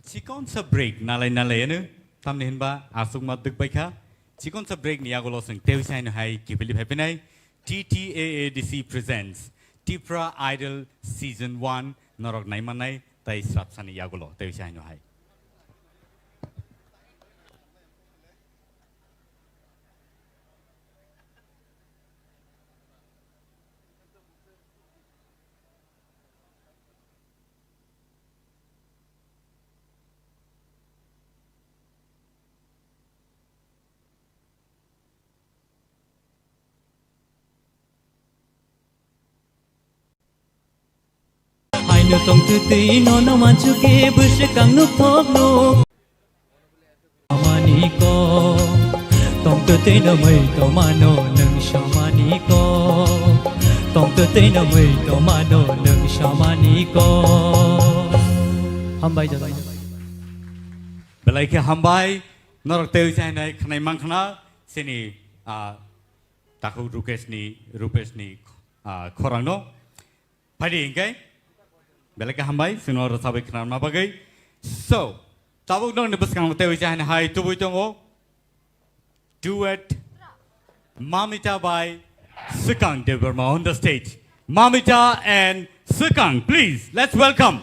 Chikonsa break nalai nalai eno, tamni hinba aswkma dwk bai kha. Chikonsa break ni yagulo chwng tei usaino hai kiphilwi phai phinai. T T A A D C presents Tipra Idol Season one norok nai mannai tei srapsani yagulo tei usaino hai. Haino tongtwtwi nono mansuke bwswk ang nuk thok nuk. Samani ko, tongtwtwi no mui tomano nwng samani ko, tongtwtwi no mui tomano nwng samani ko. Hambai jalo. Belai khe hambai, norok tei uisa hinai khnai mankha na, sini, ah, takhuk Rukesh ni, Rupesh ni, ah, khorang no. Phaidi hinkhe, belai khe hambai, chwngno rwchabwi khna rwna bagwi. So, tabuk nokni bwskango tei uisa hinai hai tubui tongo. Duet Mamita by Swkang Debbarma on the stage. Mamita and Swkang, please, let's welcome.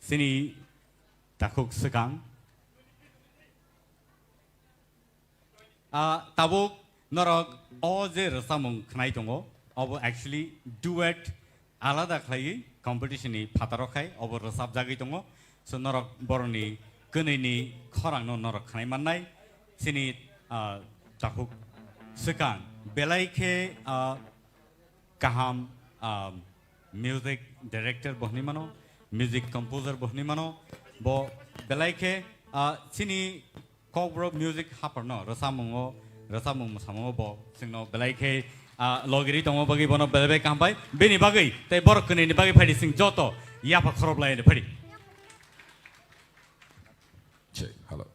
Chini takhuk Swkang. Ah, tabuk norok o je rwchapmung khnai tongo, obo actually duet alada khlaiwi competition ni phataro khai obo rwchapjagwi tongo. So norok borokni kwnwini khorangno norok khnai mannai. Chini, ah, takhuk Swkang belai khe, ah, kaham, ah, music director bo hwnwi mano, music composer bo hwnwi mano. Bo belai khe, ah, chini Kokborok music haphar no rwchapmung o, rwchapmung mwsamung o bo chwngno belai khe, ah, logiri tongma bagwi bono belai bai kaham bai. Bini bagwi tei borok kwnwi ni bagwi phaidi chwng joto yapha khoroplai phaidi. Check, hello.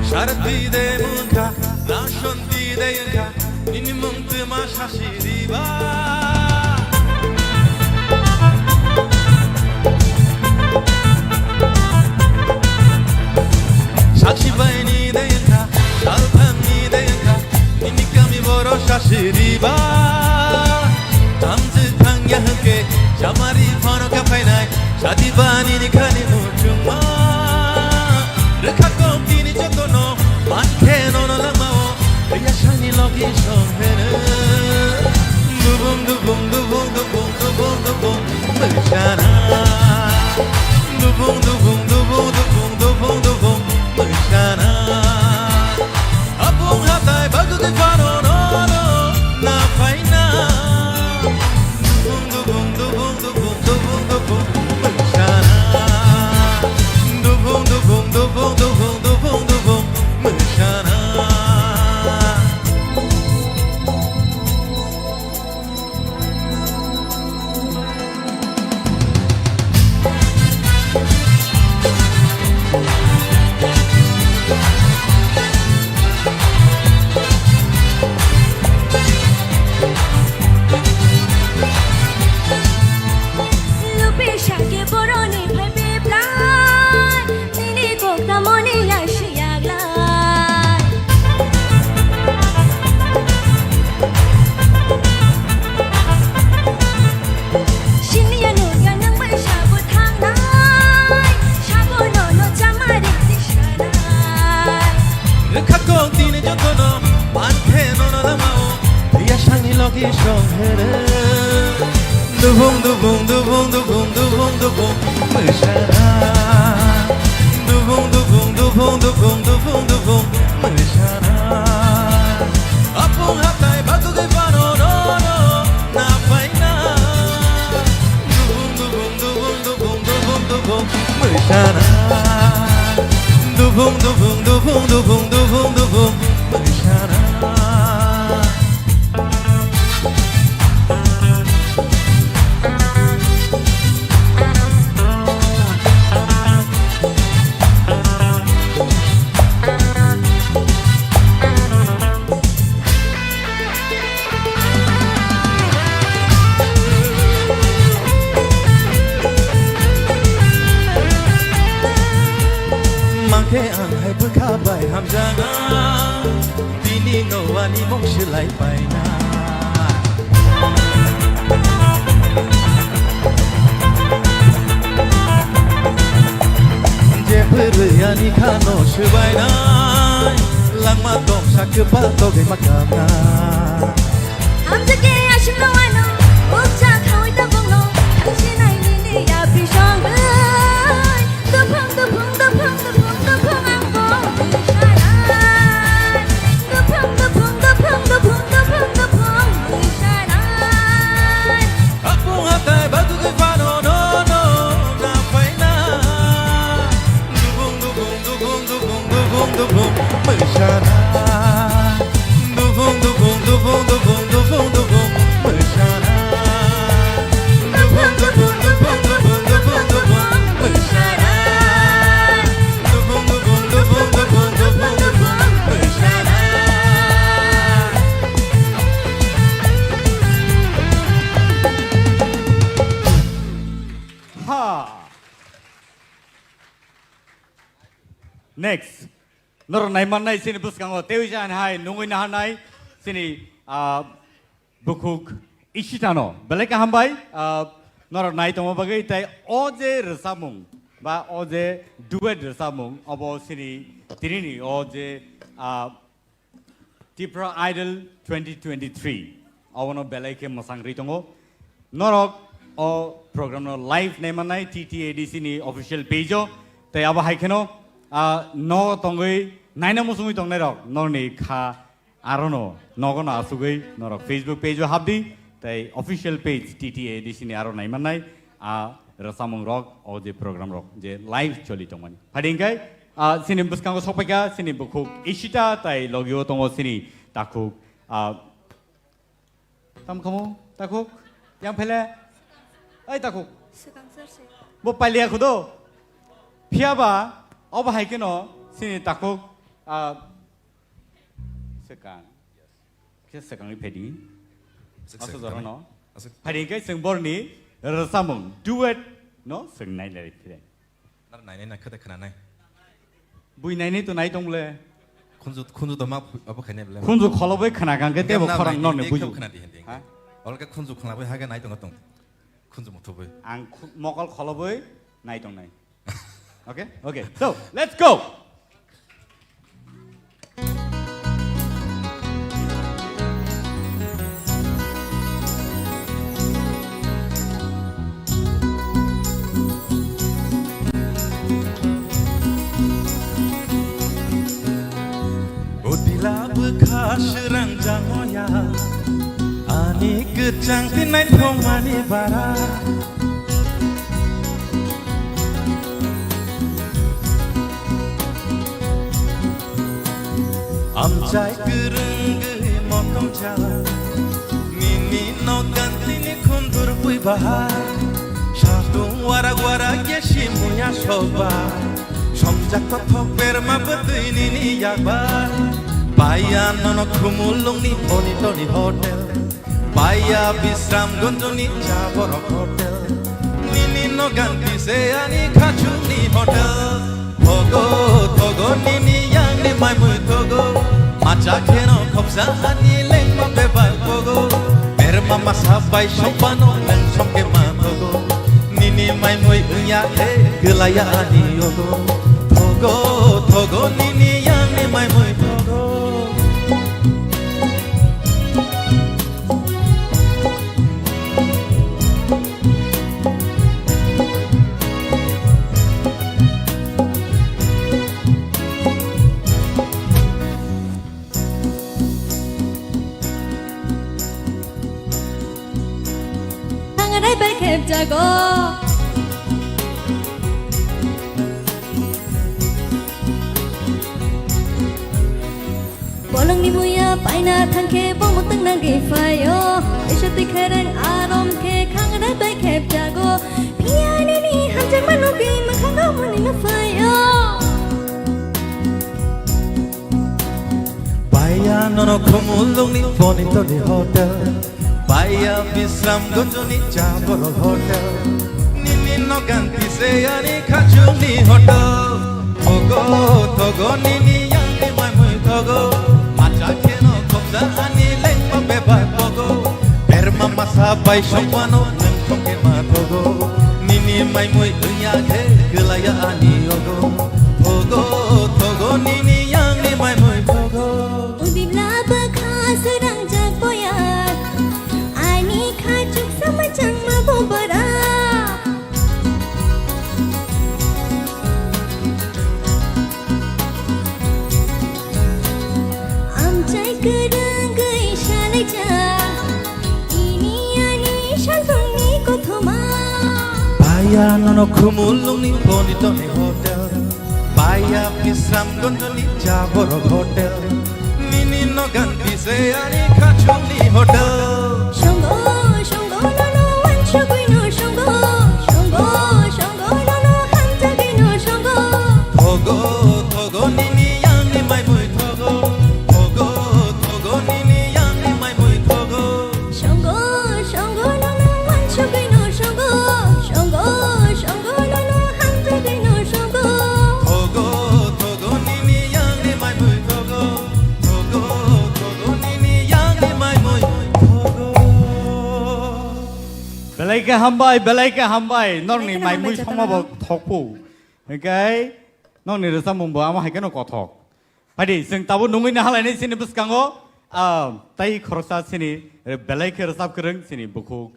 Sarati de mungka, nashanti de yanka, nini mung tuma shashiriba. Sakshi baini de yanka, salphan Songhere. Dubung, dubung, dubung, dubung, dubung, dubung, mwsana. Dubung, dubung, dubung, dubung, dubung, dubung, mwsana. Apung hatai bagugwi bano no, no, na paina. Dubung, dubung, dubung, dubung, dubung, dubung, mwsana. Dubung, dubung, dubung, dubung, dubung, dubung, mwsana. Mankhe ang hai bwkha bai hamjana. Bini no ani mung swlai paina. Je phwrwi ani khano swbainai, langma tongsa kwpal togwi ma kamna. Hamjake ashimno ano, ukja khawi tabungno, thangsinai nini yapri songwi. Duphang, duphang, duphang, duphang, duphang, ang bo mui sanai. Duphang, duphang, duphang, duphang, duphang, duphang, mui sanai. Apung hatai bagugwi bano no, no, na paina. Duphang, duphang, duphang, duphang, duphang, duphang, mui sanai. Dubung, dubung, dubung, dubung, dubung, dubung, mwsana. Dubung, dubung, dubung, dubung, dubung, dubung, mwsana. Dubung, dubung, dubung, dubung, dubung, dubung, mwsana. Ha. Next. Norok nai mannai chini bwskango teiwi jani hai nungwi naharnai chini, ah, bukhuk Ishitano. Belai kaham bai, ah, norok nai tongma bagwi tei o je rwchapmung ba o je duet rwchapmung obo chini tinini o je, ah, Tipra Idol twenty twenty-three. Abono belai khe mwsang rwi tongo. Norok o program no live nai mannai T T A D C ni official page o. Tei abo hai kheno, ah, no tongwi naina muchungwi tongnai rok norni kha arono nogo no asugwi norok Facebook page o habdi tei official page T T A D C ni aro nai mannai a rwchapmung rok o je program rok je live choli tongmani. Phadi hwnkhe, ah, chini bwskango sokpaikha chini bukhuk Ishita tei logio tongo chini takhuk, ah, Tam khamu, takhuk, yang phele, ai takhuk. Swkang sir se. Bo pailiya khudo. Phiya ba, obo hai kheno, chini takhuk, ah, swkang. Khe swkangni phedi. Swk-, aso swk-, jorano. Aswk. Phadi khe chwng borni rwchapmung, duet no, swng nai lai phire. Nar nainai na khwtwi khwnanai. Bui nainai to nai tong le. Khunju, khunju to ma phu-, abo khainai bole. Khunju kholobwi khna kang khe tebo khorang norni buju. Khna di hindi. Ha? Olke khunju kholobwi hage nai tong tong. Khunju muthubwi. Ang khu-, mokol kholobwi nai tong nai. Okay? Okay. So, let's go. O dila bwkha swrang jangoya, ani kwchang twi naithokmani bara. Amchai kwrwngwi motom cha, nini nok gantini khundur bui bahai. Satung warak warak ya simuya soba, somjak kothok berma bwtwi nini yakbai. Paiya nono Khumulungni Oni Toni Hotel. Paiya Bisramganjni cha borok hotel. Nini no ganti se ani khachukni hotel. Thogo, thogo nini yangni maimui thogo. Macha kheno khopsa ani lengma bebak thogo. Berma masa bai sokpano leng sokema thogo. Nini maimui wngya khe gwlaya ani yogo. Thogo, thogo nini yangni maimui thogo. jago. Bolongni muya paina thangkhe bo mwtwng nangwi phaio. Iswtwi khereng arom khe khangra bai khep jago. Phiya nini hamjakma nugwi mwkhango muni no phaio. Baiya nono Khumulwngni Bonitoni Hotel. Baiya Bisramganjni Chaborok Hotel. Nini nogan pise ani khachukni hotel. Thogo, thogo nini yangni maimui thogo. Macha kheno khopsa ani lengma bebak thogo. Berma masa bai songmano nang thongke ma thogo. Nini maimui wngya khe kwlaiya ani ogo. Thogo, thogo nini yangni maimui thogo. Udibla bwkha swrangjak boya. Ani khachuk samachangma bo bara. Amchai kwrwngwi salaijak. Ini ani salbumni kothoma. Baiya nono Khumulwngni Bonitoni Hotel. Baiya Bisramganjni Chaborok Hotel. Nini nogan pise ani khachukni hotel. Songo, songo, nono wansugwino songo. Songo, songo, nono hamjagwino songo. Thogo, thogo, nini yangni maimui thogo. Thogo, thogo, nini yangni maimui thogo. Songo, songo, nono wansugwino songo. Songo, songo, nono hamjagwino songo. Thogo, thogo, nini yangni maimui thogo. Thogo, thogo, nini yangni maimui thogo. Belai khe hambai, belai khe hambai. Norokni belai khe maimui hambai songma bo jotoni. Thokphu. Hinkhe norokni rwchapmung bo amo hai kheno kothok. Phaidi, chwng tabuk nungwi nahalainai chini bwskango, ah, tei khoroksa chini belai khe rwchap kwrwng chini bukhuk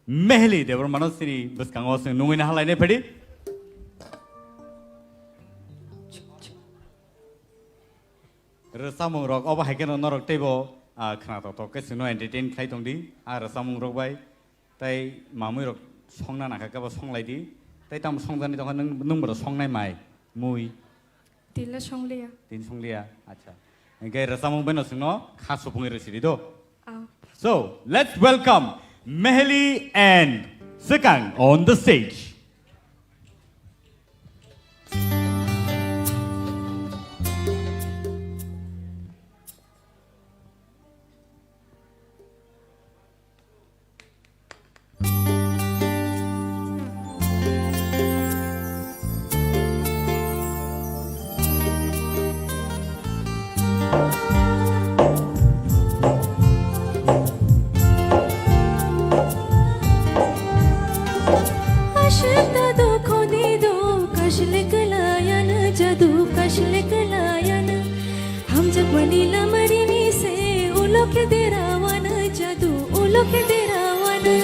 Meheli Debbarmano chini bwskango chwng nungwi nahalainai phaidi. Rwchapmung rok obo hai kheno norok teibo, ah, khna tok tok khe chwngno entertain khlai tongdi, ah, rwchapmung rok bai. Tei mamui rok songna nangkha khe bo songlai di. Tei tamo songjani tongkha nwng, nwng bo songnai mai, mui. Tila songliya. Tin songliya, acha. Hinkhe rwchapmung bai no chwngno kha supungwi rw sidi do. Ah. So, let's welcome Meheli and Swkang on the stage. Ashita do khoni do kashle kalayan jadu kashle kalayan. Hamjakmani lama rimi se, ulo khe derawana jadu, ulo khe derawana.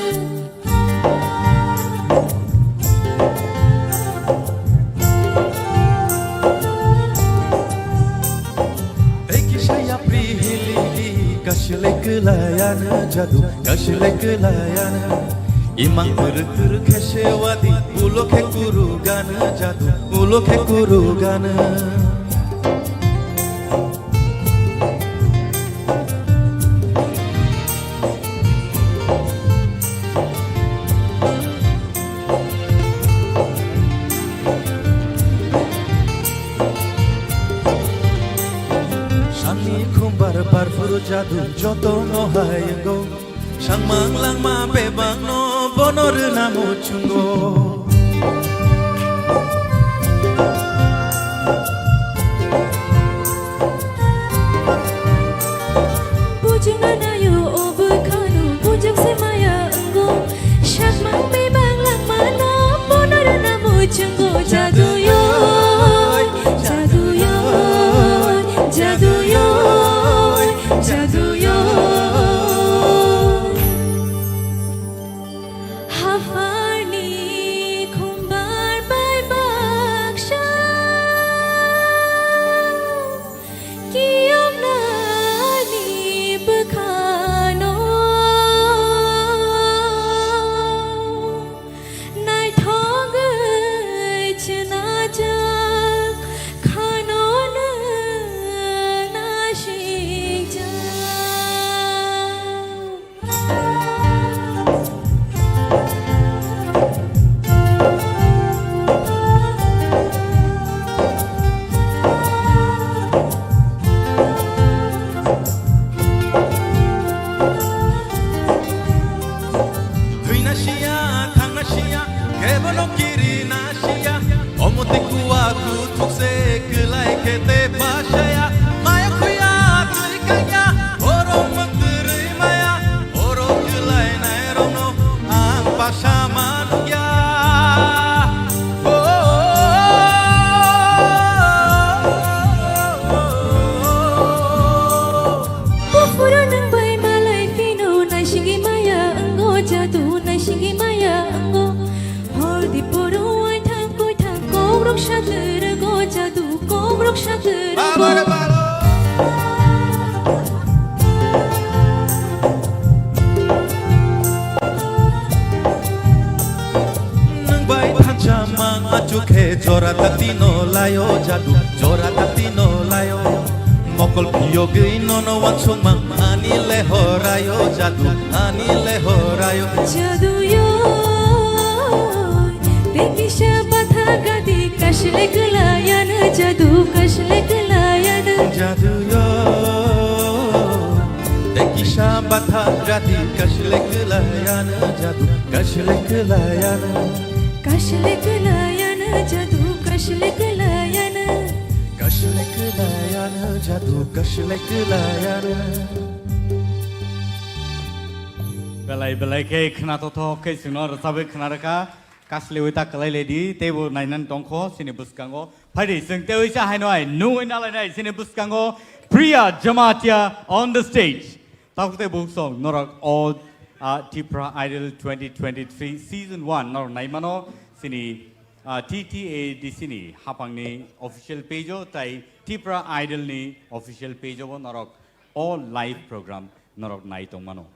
Tei kisa yapri hili di, kashle kwlayana jadu, kashle kwlayana. Imang kwrwk kwrwk khe se wadi, ulo khe kuru gana jadu, ulo khe kuru gana. Sani khumbar barphuru jadu joto no hai wngo. Sangmang langma bebak no bono rwna muchungo. Bujungna nayo o bwkhano bujung se maya wngo. Sangmang bebak langma no bono rwna muchungo. Jadu yo, jadu yo, jadu yo, jadu yo. Hafarni Baba re baba. Nwng bai thansa mang achukhe jora tatino laio jadu, jora tatino laio. Mokol phiyogwi nono wansukmang ani lehoraio jadu, ani lehoraio. Jadu yo, te kisa batha gadi kashle klayana jadu, kashle klayana. Jadu yo, te kisa batha gadi kashle klayana jadu, kashle klayana. Kashle klayana jadu, kashle klayana. Kashle klayana jadu, kashle klayana. Belai belai khe khna totho khe chwngno rwchabwi khna rwkha. Kaslewi ta kwlai ledi, teibo nainani tongkho chini bwskango. Phaidi chwng tewi cha haino ai nungwi nalainai chini bwskango Priya Jamatia on the stage. Takhuk tei bukhuk song norok o, ah, Tipra Idol twenty twenty-three season one norok naimano chini, ah, T T A D C ni hapangni official page o tai Tipra Idol ni official page o bo norok o live program norok nai tongmano.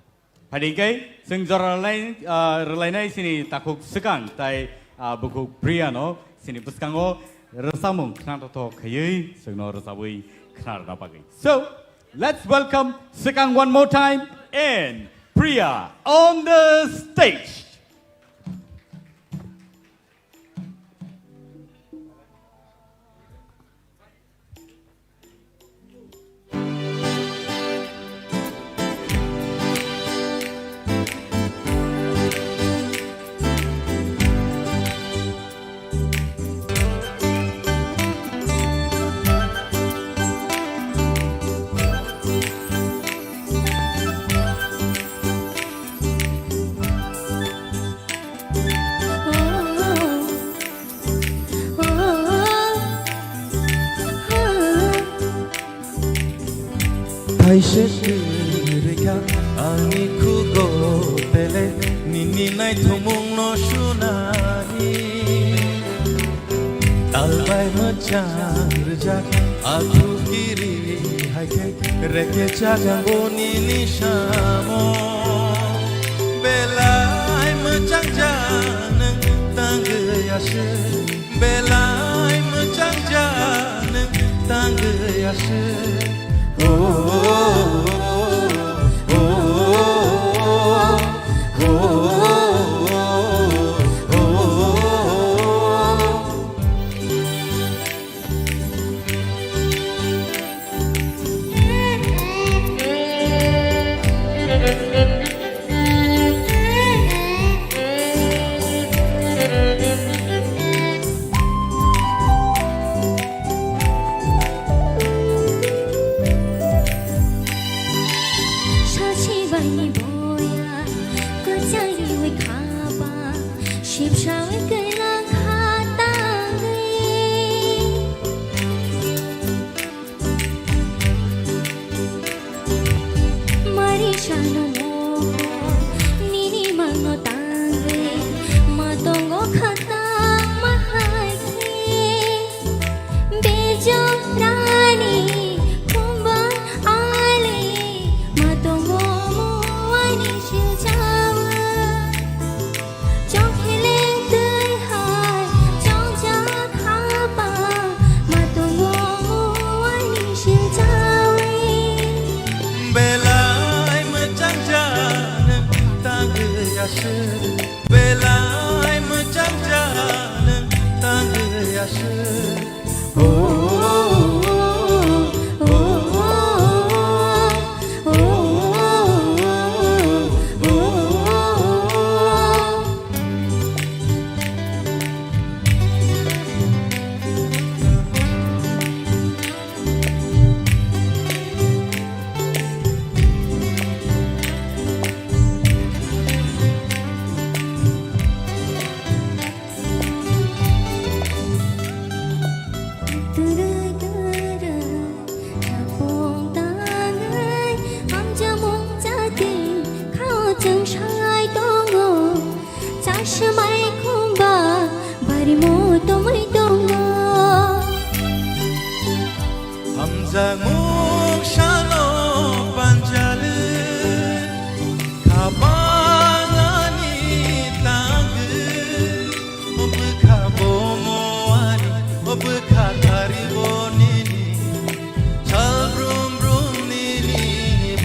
Phaidi khe chwng jora rwlai-, ah, rwlainai chini takhuk swkang tai, ah, bukhuk Priya no chini bwskango rwchapmung khna totho khaiwi chwngno rwchabwi khna rwna bagwi. So, let's welcome swkang one more time and Priya on the stage. Thaise kwrwikha ani khugo bele nini naithokmungno sunani. Talbai mwchang rwjak athu kiri hai khe reke chagango nini samo. Belai mwchang jak nwng tangwi aswk. Belai mwchang jak nwng tangwi aswk. Oh, oh, oh.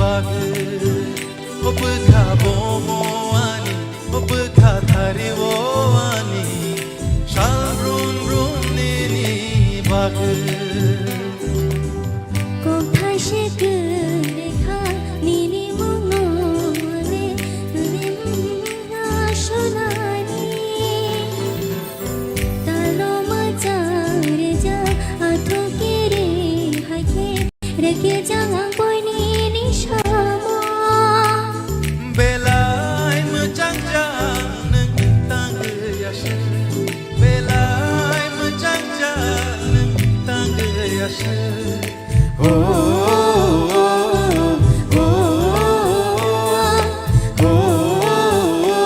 Bagwi, o bwkha bomo ani, o bwkha thari o ani, sal brum brum nini bagwi. Kok thaise kwrwi kha nini mungno le, nini mungno sonani. Talo majang reja, atho kiri hai khe. Reke jang ang boini ni samo. Belai mwchang jang nwng tangwi aswk. Belai mwchang jang nwng tangwi aswk. Oh, oh, oh, oh, oh, oh, oh,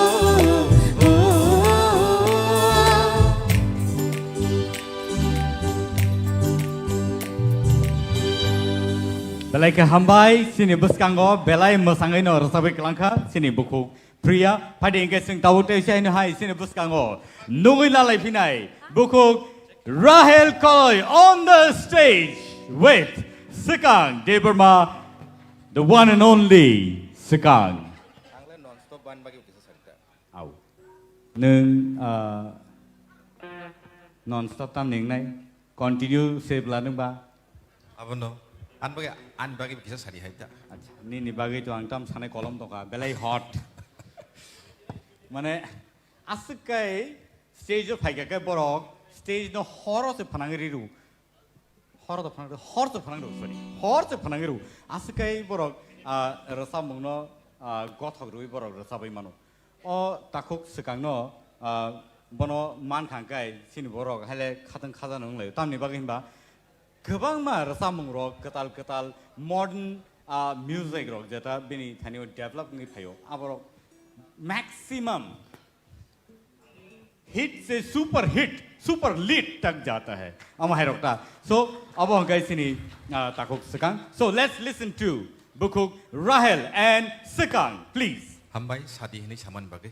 oh, oh. Belai khe hambai, chini bwskango belai mwsangwi no rwchapwi kwlangkha chini bukhuk Priya. Phaidi hwnkhe chwng tabuk tei se haino hai chini bwskango nugwi lalai phinai bukhuk Rahel Koloi on the stage with Swkang Debbarma, the one and only Swkang. Au. Nwng, ah, non stop tam ningnai, continue se bwla nwng ba? Abono, an bagwi, an bagwi kisa sadi hai ta. Acha, nini bagwi to ang tam sanai kolom tongkha, belai hot. Mane, aswk kai stage o phaikha khe borok, stage no horo se phanangwi riru. Hor do phanang, hor se phanang rw, sorry. Hor se phanang rw. Aswk kai borok, ah, rwchapmungno, ah, gothok rwui borok rwchapwi mano. O takhuk swkangno, ah, bono mankha hwnkhe chini borok haile khatang khajano wnglaio. Tamni bagwi hinba kwbangma rwchapmungrok kwtal kwtal modern, ah, music rok jeta bini thani o develop wngwi phaio. Aborok maximum Hit se super hit, super lit tak jata hai. Ama hai rok ta. So, abo hwnkhe chini, ah, takhuk swkang. So, let's listen to bukhuk Rahel and Swkang, please. Hambai, sadi hinwi samani bagwi.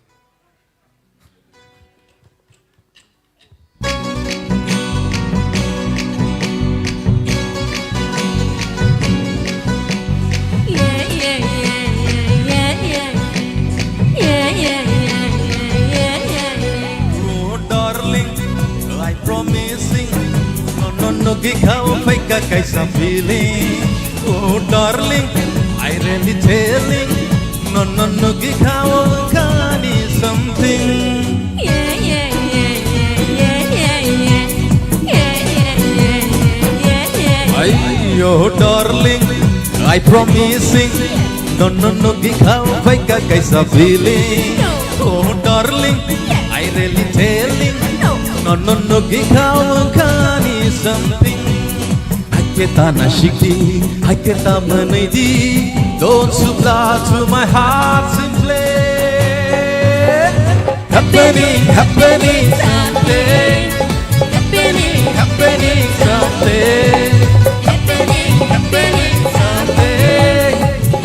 Oh darling, I promising, no no no gikha o phaika kaisa feeling. Oh darling, I really telling, no no no gikha o kani something. Ay, oh darling, I promising, no no no gikha o phaika kaisa feeling. Oh darling, I really telling, no no no gikha o kani something. Hakhe ta na sikdi, hakhe ta mwnwidi, don't supply to my heart simply. Happening, happening something. Happening, happening something. Happening, happening something.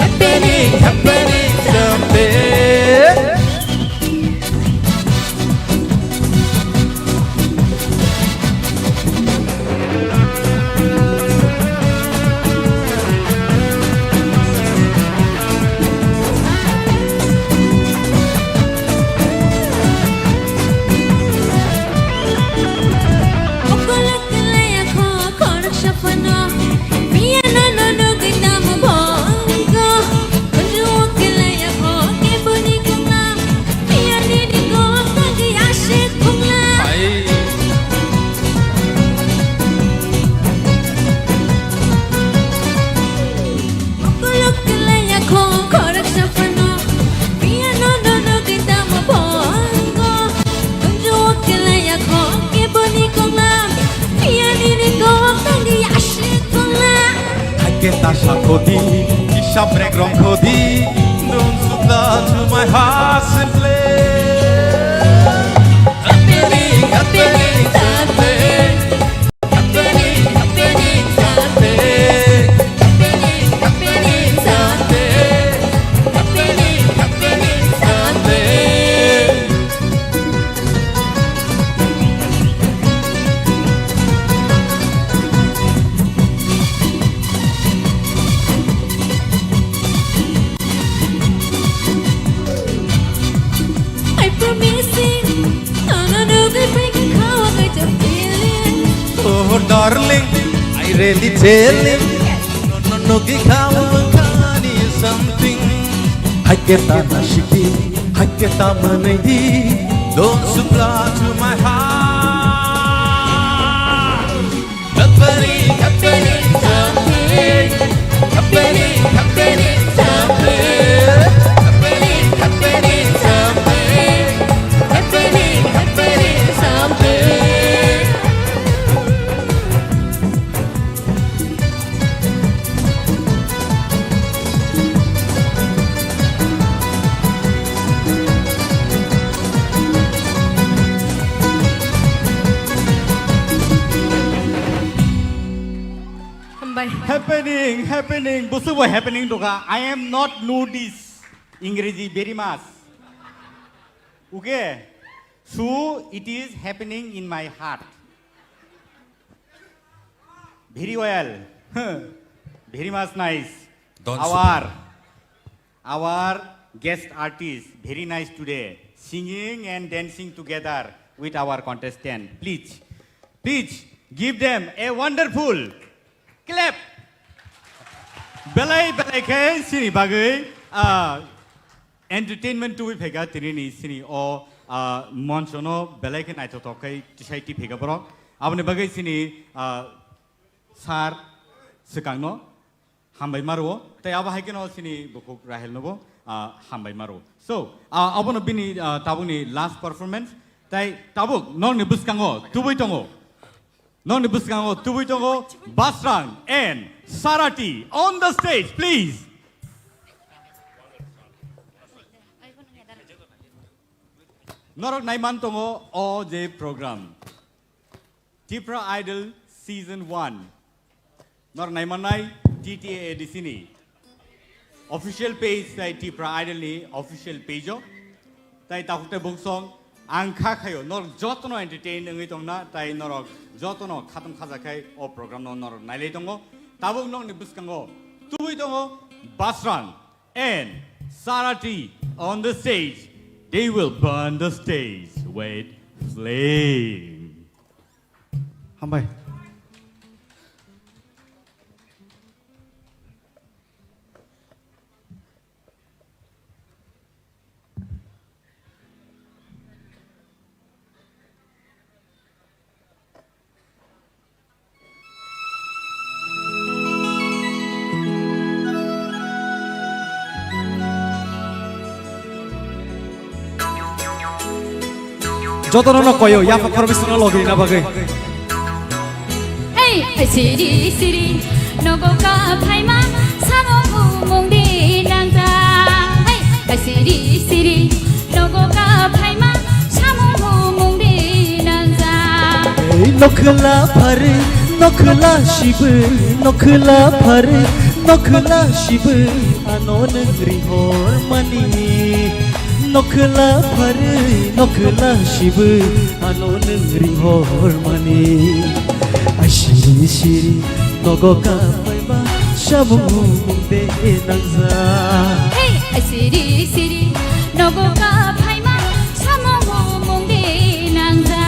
Happening, happening something. Hakhe ta sakhodi, kisa brek rongkhodi, don't supply to my heart simply. Happening, happening something. Happening, happening something. Happening, happening something. Happening, happening something. Darling, I really telling. No, no, no, gikha mo kani something. Haketa na shiki, haketa manai di. Don't supply to my heart. Happening, happening something. Happening, happening something. Happening, happening something. Happening, happening something. Hambai. Happening, happening, busu bo happening doka. I am not notice Ingreji very much. Okay? So it is happening in my heart. Very well. Very much nice. Don Our, our guest artist, very nice today. Singing and dancing together with our contestant. Please, please give them a wonderful clap. Belai, belai khe sini bagwi, ah, entertainment tubui phaikha tini ni sini o, ah, moncho no belai khe naithothok khe tisai ti phaikha borok. Aboni bagwi sini, ah, sir swkang no hambai maro. Tai abo hai khe no sini bukhuk Rahel no bo, ah, hambai maro. So, ah, abono bini, ah, tabuk ni last performance. Tai tabuk nokni bwskango tubui tongo. Nokni bwskango tubui tongo Basrang and Sarati on the stage, please. Norok naiman tongo o je program, Tipra Idol Season one. Norok naimannai T T A A D C ni official page tai Tipra Idol ni official page o. Tai takhuk tai buksong ang kha khayo norok jotono entertain wngwi tongna tai norok jotono khatung khaja khai o program no norok nailai tongo. Tabuk nokni bwskango tubui tongo Basrang and Sarati on the stage. They will burn the stage with flame. Hambai. Jotono no koyo, yapha khoroknwi songno logi na bagwi. Hey, siri siri, nogo ka phaima, samung humung di nangjak. Hey, siri siri, nogo ka phaima, samung humung di nangjak. Ei nokhla phari, nokhla sibwi, nokhla phari, nokhla sibwi, ano nwng ringhor mani. Nokhla phari, nokhla sibwi, ano nwng ringhor mani. Ai siri siri, nogo ka phaima, samung humung de nangjak. Hey, ai siri siri, nogo ka phaima, samung humung de nangjak.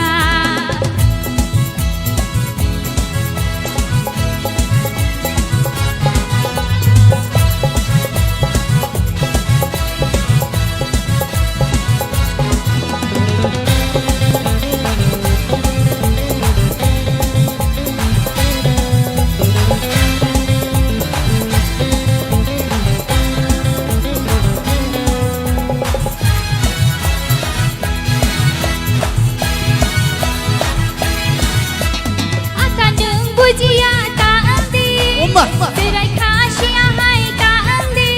Ata nwng bujiya ta wng di. Oma. Berai kha siya hai ta wng di.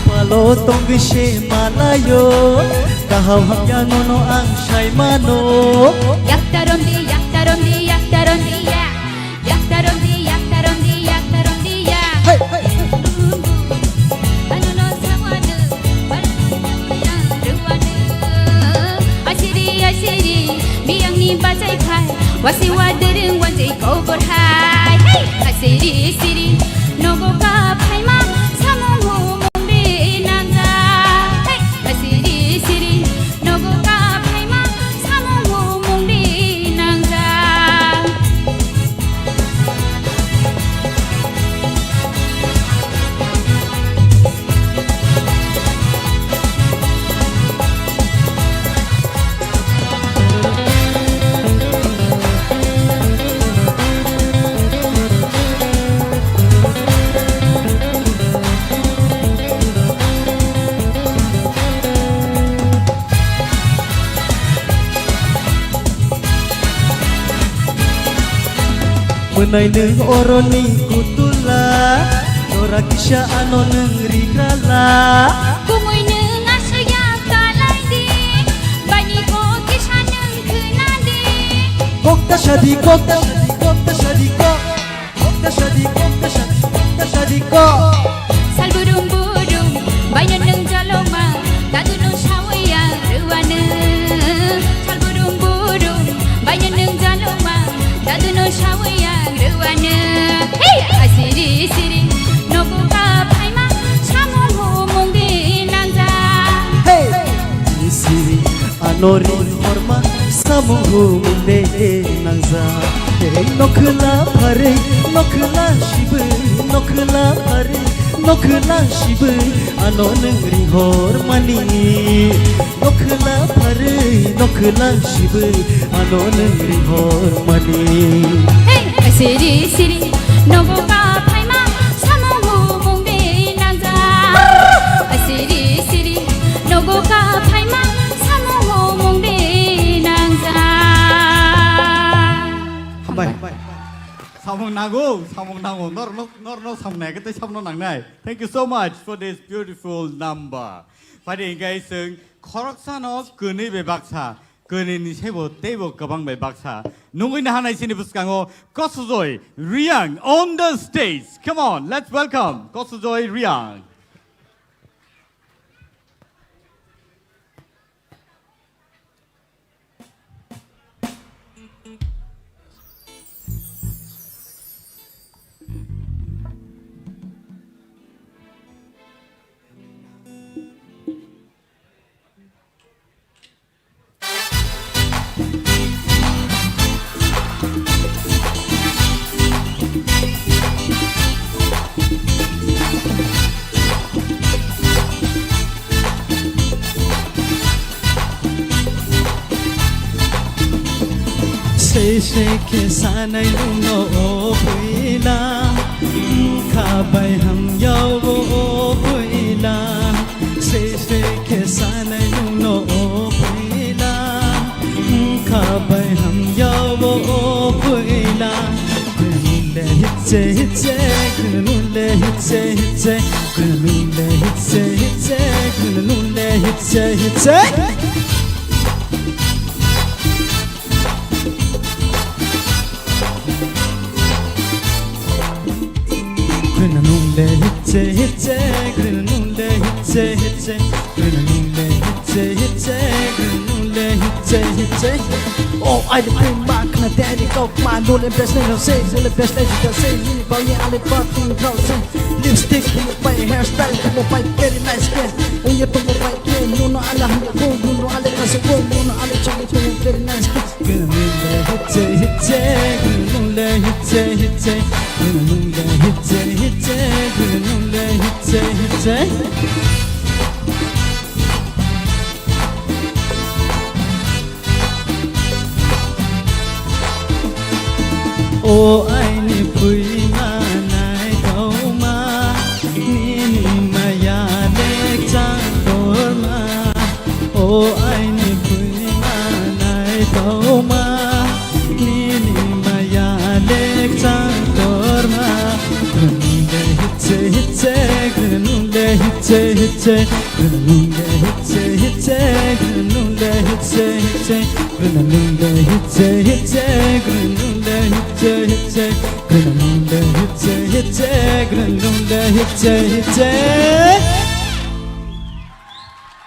Palo tongwi se malayo, kaham hamya nono ang sai mano. Yakta rom di, yakta rom di, yakta rom di ya. Yakta rom di, yakta rom di, yakta rom di ya. Hey, hey. Ano no sawadu, wadu yang ruwadu. Asiri, asiri, miyang ni bachai phai. Wasi wadering wanjai kobor hai. Hey, asiri, siri, nogo ka phaima, samung humung di nangja. Hey, asiri, siri, nogo ka phaima, samung humung di nangja. Nai nwng oroni kutula, nora kisa ano nwng rigrala. Kumui nwng aswk ya kalai di, baini kok kisa nwng khna di. Kok ta sadi, kok ta sadi, kok ta sadi, kok. Kok ta sadi, kok ta sadi, kok ta sadi, kok. Sal burum burum, baino nwng jaloma, dadu no sawi ang rwano. Sal burum burum, baino nwng jaloma, dadu no sawi ang rwano. Hey! Asiri siri, nogo ka phaima, samung humung di nangja. Hey! Siri, ano ri horma, samung humung de nangja. Hey, nokhla phari, nokhla sibi, nokhla phari, nokhla sibi, ano nwng ri hormani. Nokhla phari, nokhla sibi, ano nwng ri hormani. Hey, siri siri, nogo ka phaima, samung humung de nangja. Siri siri, nogo ka phaima, samung humung de nangja. Hambai. Samung nango, samung nango. Nor, nor, nor, nor samung nai, kete samung nangnai. Thank you so much for this beautiful number. Phaidi hingkai chwng khoroksano kwnwi bai baksa, kwnwini saibo teibo kwbang bai baksa. Nungwi nahanai chini bwskango Kosojoi Riang on the stage. Come on, let's welcome Kosojoi Riang. Sei sei khe sanai nwngno o bwila, wngkha bai hamya o bwila. Sei sei khe sanai nwngno o bwila, wngkha bai hamya o bwila. Khwnwi le hitse hitse, khwnwi le hitse hitse, khwnwi le hitse hitse, khwnwi le hitse hitse. Khwnwi le hitse hitse, khwnwi le hitse hitse, khwnwi le hitse hitse, khwnwi le hitse hitse. Oh, I the pain mark na daddy go ma no le best name say, no le best name say, ni ba ye ale ba ting go say. Lipstick mo pai, hairstyle mo pai, very nice ke. Uye to mo pai ke, no no ale hum ko, no no ale ka se ko, no no ale chali to, very nice ke. Gülümle hitse hitse, gülümle hitse hitse, gülümle hitse hitse, gülümle hitse hitse. O aini phuima naithokma, nini maya lekchang torma. O aini phuima naithokma, nini maya lekchang torma. Gwnungle hitse hitse, gwnungle hitse hitse, gwnungle hitse hitse, gwnungle hitse hitse, gwnungle hitse hitse, gwnungle hitse hitse, gwnungle hitse hitse, gwnungle hitse hitse.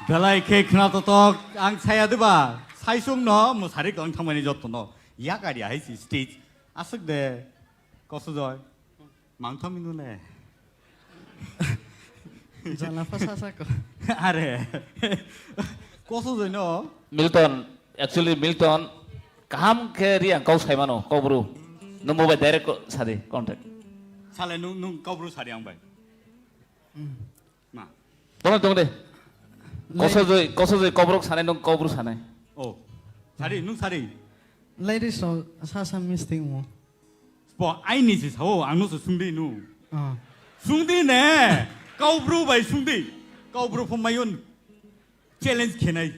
Belai khe khna totok, ang saya diba? Saisung no mwsari kwlang thangmani joto no. Yakari ahai si stage. Aswk de. Kosojoi. Mangthami nune. Jala pha sa sa ko. Are. Kosojoi no. Milton, actually Milton, kaham khe Riang kok saimano, kokbru. Nwng bo bai direct ko-, sadi, contact. Sale nwng, nwng kokbru sadi ang bai. Hmm. Ma. Tong de, tong de. Lai- Kosojoi, kosojoi kokborok sanai, nwng kokbru sanai. Oh. Sari, nwng sari. Ladies rok sa sa mistake mo. Bo, aini se sao, ang no se sungdi nu. Ah. Sungdi ne, kokbru bai sungdi. Kokbru phum mayun challenge khenai.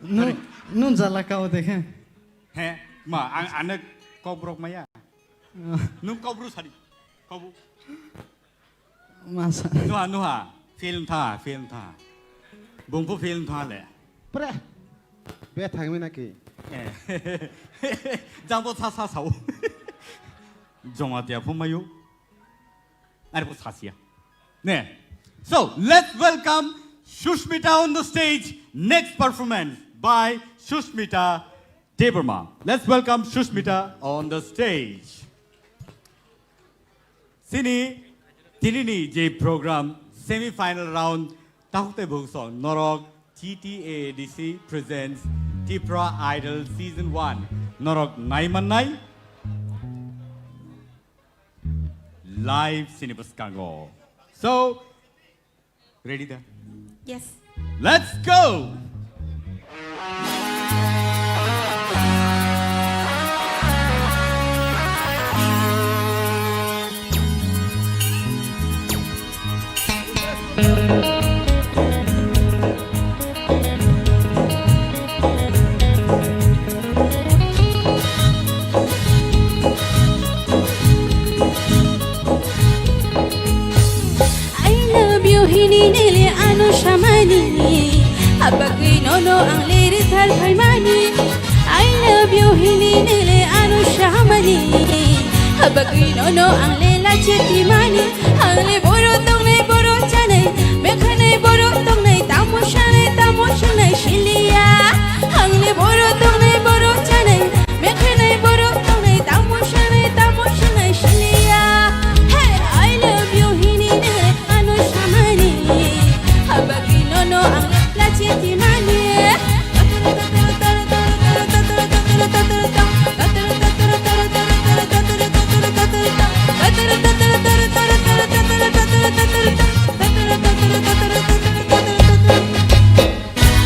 Nu, sari. Nu jala kao dekhe. He, ma, ang, ane kokborok maya. Nung kobru sadi. Kobu. Masa. Nuha, nuha. Film tha, film tha. Bungpu film tha le. Pre. Be thangmi naki. Eh. Jangbo sa sa sao. Joma tia phumayu. Are bo sasia. Ne. So, let's welcome Sushmita on the stage. Next performance by Sushmita Debbarma. Let's welcome Sushmita on the stage. Sini, tinini je program semi-final round, tahuk tei buhuk song norok T T A D C presents Tipra Idol Season one. Norok nai mannai live sini bwskango. So, ready da? Yes. Let's go! I love you hini nele ano samani, abagwi nono ang lere thar phaimani. I love you hini nele ano samani, abagwi nono ang lela chetimani. Ang le boro tongnai boro chanai, mekhanai boro tongnai, tamo sanai tamo sanai siliya. Ang le boro tongnai boro chanai, mekhanai boro tongnai, tamo sanai tamo sanai siliya. Hey, I love you hini nele ano samani, habagwi nono ang lachi timani.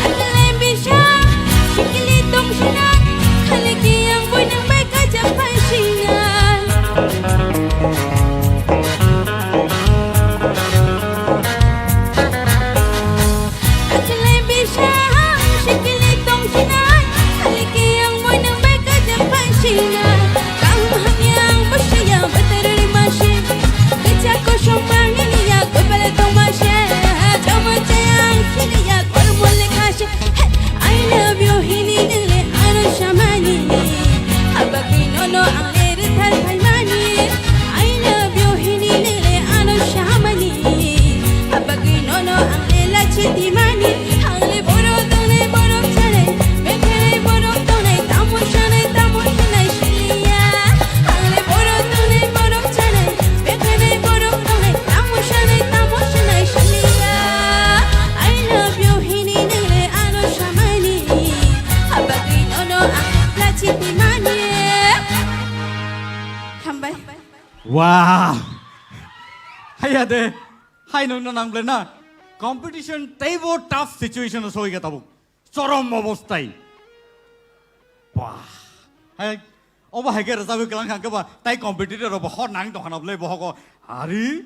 Akalai bisa, sikili tong sina, haliki yang boy nang bai kajak pai sina. Akalai bisa, sikili tong sina, haliki yang boy nang bai kajak pai sina. Kaham hamya ang bwsaya bwtwrwrwi mase. Kwchak kosom bangni ya kwbala tongma se. Chama chayang sini ya kormo lekha se. Hey, I love you hini nele ano samani. Habagwi nono ang le rwthar phaimani. I love you hini nele ano samani. Habagwi nono ang le lachi timani. Ang le borok tongnai borok chanai, bekhenai borok tongnai, tamo sanai tamo sanai siliya. Ang le borok tongnai borok chanai, bekhenai borok tongnai, tamo sanai tamo sanai siliya. I love you hini nele ano samani, habagwi nono ang lachi timani. Hambai. Wow. Haya de. Hai nung no nang ble na. Competition teibo tough situation o soi ga tabuk. Chorom obostai. Wah. Hai, obo hai khe rwchapwi kwlang kha khe ba, tai competitor rok bo hor nang tong khana bwlai bohogo. Hari,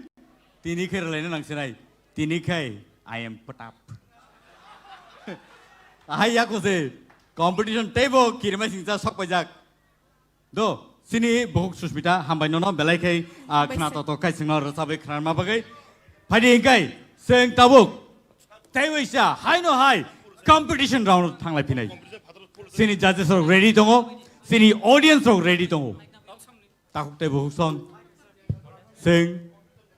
tini khe rwlaina nang sinai. Tini khai, I am put up. Ahai yako se, competition teibo kirima singcha sok paijak. Do, sini buhuk Sushmita, hambai nono, belai khai, ah, Hambai khna se. Toto kai singno rwchapwi khna ma bagwi. Phaidi hingkai, seng tabuk. Tei waisa, hai no hai, competition round thanglai phinai. Sini judges rok ready tongo, sini audience rok ready tongo. Takhuk tei buhuk song. Seng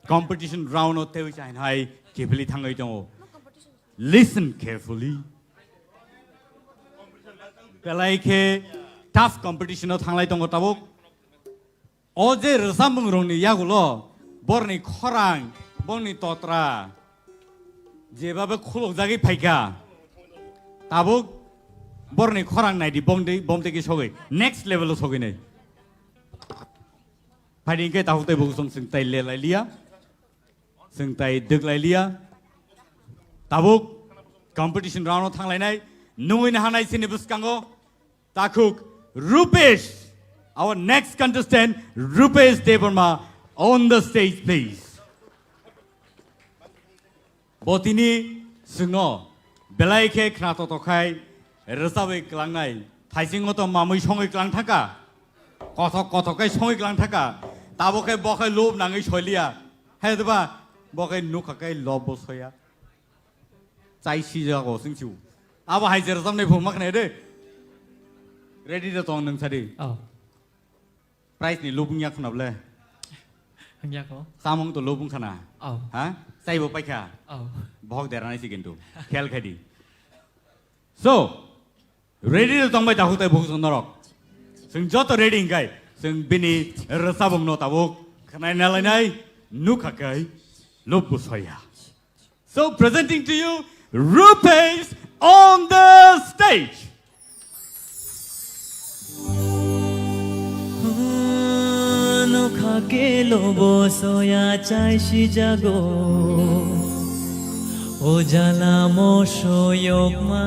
competition round o tei waisa hai hai kiphilwi thangwi tongo. Listen carefully. Belai khe tough competition o thanglai tongo tabuk. O je rwchapmung rokni yagulo borni khorang, borni totra, jebabe khulokjagwi phaikha, tabuk borni khorang naidi, bomtwi, bomtwi khe sogwi next level o sogwi nai. Phaidi hingke takhuk tei buhuk song chwng tai le lai liya. Chwng tai dwk lai liya. Tabuk competition round o thang lainai. Nungwi nahanai chini bwskango takhuk Rupesh. Our next contestant, Rupesh Debbarma, on the stage, please. Bo tini chwngno belai khe khna toto khai rwchabwi kwlangnai. Thaisingo to mamwi songwi kwlang thangkha. Kothok kothok khe songwi klang thaka. Tabo khe bo khe lob nangwi soiliya. Hai diba? Bo khe nukha khe lob bo soya. Chai sijago singsiu. Abo hai je rwchapnai phung ma khnai de. Ready de tong nwng sadi. Oh. Prize ni lob wngya khuna ble. Wngya kho. Samung to lob wngkhana. Oh. Ha? Chai bo paikha. Oh. Bohok deranai si kintu. Khel khai di. So, ready de tongbai takhuk tai bukhuk norok. Chwng joto ready hingkai. Chwng bini rwchapung no tabuk khnai nalainai nukha kai lobbu soya. So presenting to you Rupesh on the stage. Nokha kelo bo soya chai sijago. O jala mo soyokma.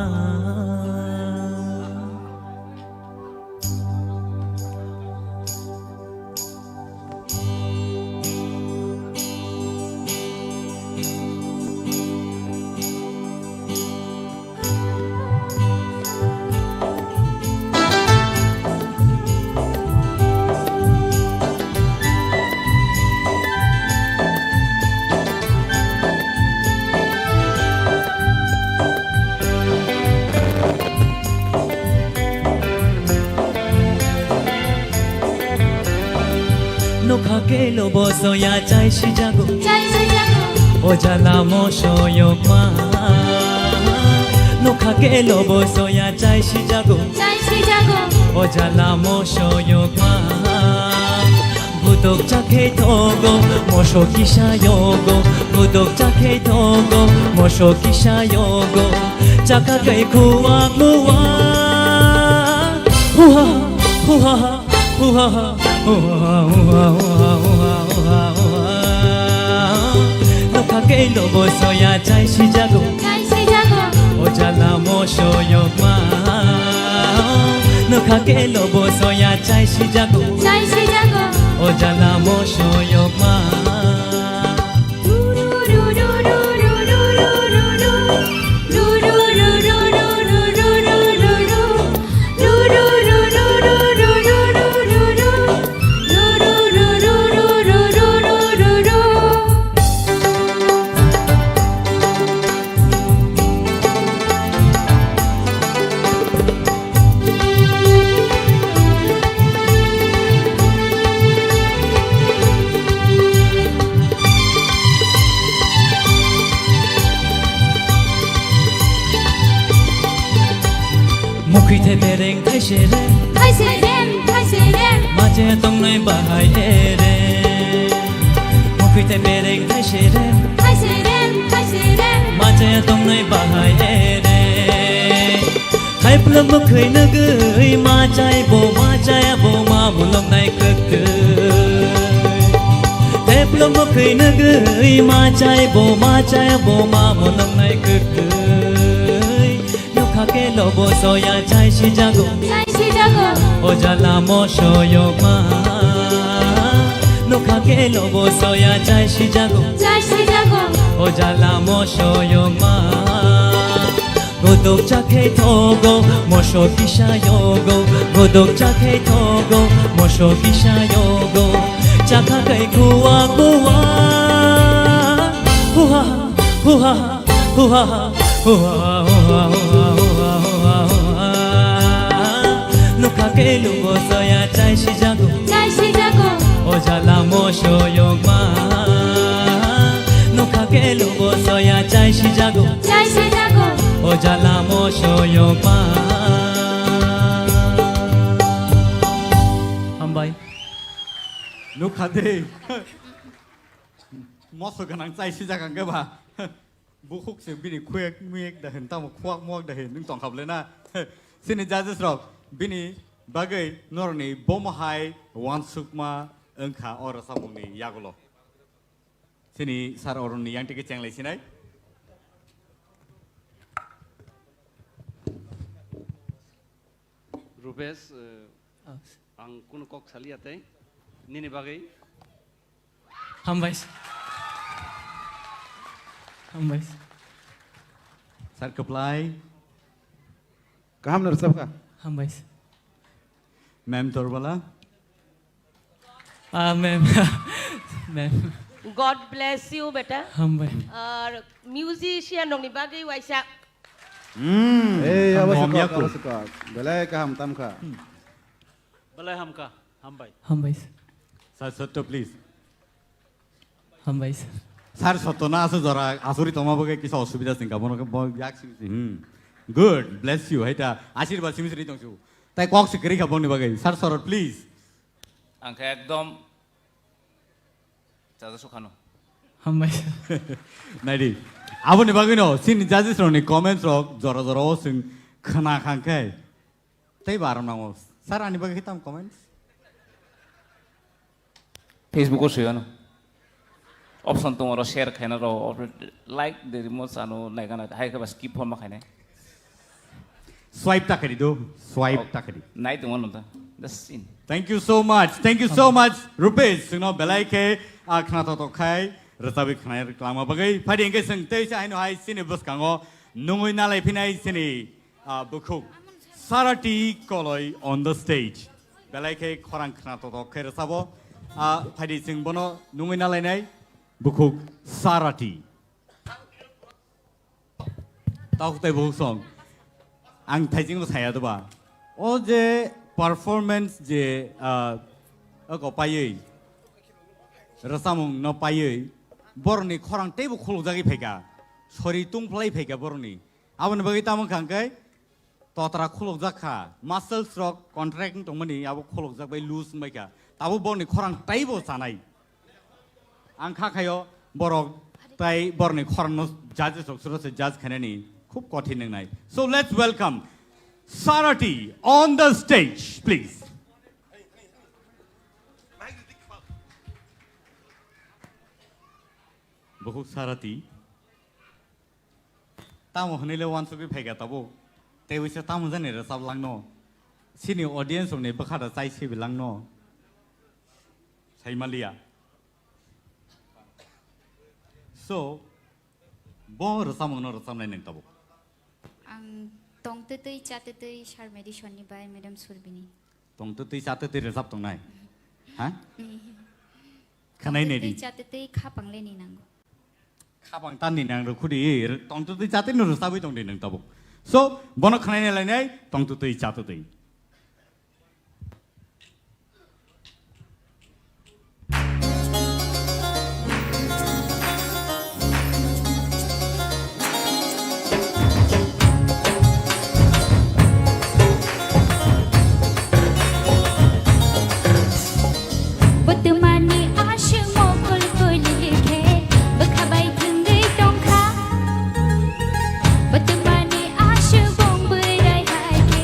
Nokha kelo bo soya chai sijago. Chai sijago. O jala mo soyokma. Nokha kelo bo soya chai sijago. Chai sijago. O jala mo soyokma. Budok chakhe thogo, moso kisa yogo. Budok chakhe thogo, moso kisa yogo. Chaka kai khuwa khuwa. Huha, huha, huha, huha, huha, huha, huha, huha. Nokha kelo bo soya chai sijago. Chai sijago. O jala mo soyokma. Nokha kelo bo soya chai sijago. Chai sijago. O jala mo soyokma. Mukhwi the bereng thaise rem. Thaise rem, thaise rem. Mache tongnai bahai ere. Mukhwi the bereng thaise rem. Thaise rem, thaise rem. Mache tongnai bahai ere. Thaiplwm mukhwi nugwi machai bo machaya bo ma mulok nai kwktwi. Thaiplwm mukhwi nugwi machai bo machaya bo ma mulok nai kwktwi. Nokha kelo bo soya chai sijago. Chai sijago. O jala mo soyokma. Nokha kelo bo soya chai sijago. Chai sijago. O jala mo soyokma. Godok chakhe thogo, moso kisa yogo. Godok chakhe thogo, moso kisa yogo. Chakha kai khuwa khuwa. Huha, huha. Huha, huha, huha. Nokha kelo bo soya chai sijago. Chai sijago. O jala mo soyokma. Nokha kelo bo soya chai sijago. Chai sijago. O jala mo soyokma. Hambai. Nukha de. Moso gwnang chai sijak ang khe ba. Bukhuk se bini khuyek muyek da hin, tamo khuak muak da hin, nwng tong kha bwle na? Chini judges rok bini bagwi norokni bomo hai uansukma wngkha o rwchapmungni yagulo. Chini sir oroni yang tike chenglai sinai. Rupesh, eh, Oh. Ang kunu kok saliya tei nini bagwi. Hambai. Hambai. Sir kwplai. Kaham no rwchapkha. Hambai. Ma'am Torbala. Ah, ma'am. Ma'am. God bless you, beta. Hambai. Ar musician rokni bagwi waisa. Hmm, Ei, abo hambai, se kok, hamya abo ko. Se kok. Belai kaham tamkha. Belai hamkha, hambai. Hambai, sir. Sir Sotto, please. Hambai, sir. Sir Sotto na asu jora asuri toma bagwi kisa osubida singka bono ke bo yak simi si. Hmm. Good, bless you. Haita ashirbad simi siri tongsu. Tai kok se kiri kha boni bagwi. Sir Sorot, please. Ang khe ekdom chaja sukhano. Hambai, sir. Naidi. Aboni bagwino chini judges rokni comments rok jora jora o chwng khna khang khe. Tei ba aro nango. Sir, ani bagwi khe tamo comments? Facebook o sui ano. Option tongo ro share khaina ro, like de rimo sano naigana, hai khe ba skip hor ma khainai. Swipe ta khadi do, swipe Oh, ta khadi. Nai tongo no ta. Just in. Thank you so much. Thank you so much, Rupesh. Chwngno belai khe, ah, khna to to khai, rwchabwi khnai rwklangma bagwi. Phadi hwnkhe chwng tei se haino hai chini bwskango nungwi nalai phinai chini, ah, bukhuk Sarati Koloi on the stage. Belai khe khorang khna to to khe rwchabo. Ah, phadi chwng bono nungwi nalainai bukhuk Sarati. Tok tei bukhuk song. Ang thaijingno saya doba. O je performance je, ah, oko paiwi, rwchapmung no paiwi, borokni khorang teibo khulukjagwi phaikha. Sori tungphlai phaikha borokni. Aboni bagwi tamo wngkha hwnkhe totra khulukjak kha. Muscles rok contract wng tongmani abo khulukjak bai loose wngbai kha. Tabuk borokni khorang teibo chanai. Ang kha khaio borok tai borokni khorangno judges rok suro se judge khainani khub kothin wngnai. So let's welcome Sarati on the stage, please. Bukhuk Sarati. Tamo hwnwi le uansugwi phaikha tabuk. Tei uisa tamo jani rwchap langno. Chini audience rokni bwkha da chai sibi langno. Saimaliya. So, bo rwchapmungno rwchapnai nwng tabuk. Ang tongtwtwi chatwtwi Sir Madison ni bai Madam Surbini. Tongtwtwi chatwtwi rwchap tongnai. Ha? Khwnai nai di. Tongtwtwi chatwtwi khapang le ni nango. Khapang tan ni nang rwkhu di, tongtwtwi chatwino rwchabwi tong di nwng tabuk. So, bono khwnai nai lainai, tongtwtwi chatwtwi. Bwtwmani aswk mokol kuli khe bwkha bai thwngwi tongkha. Bwtwmani aswk bong bwrwi hai khe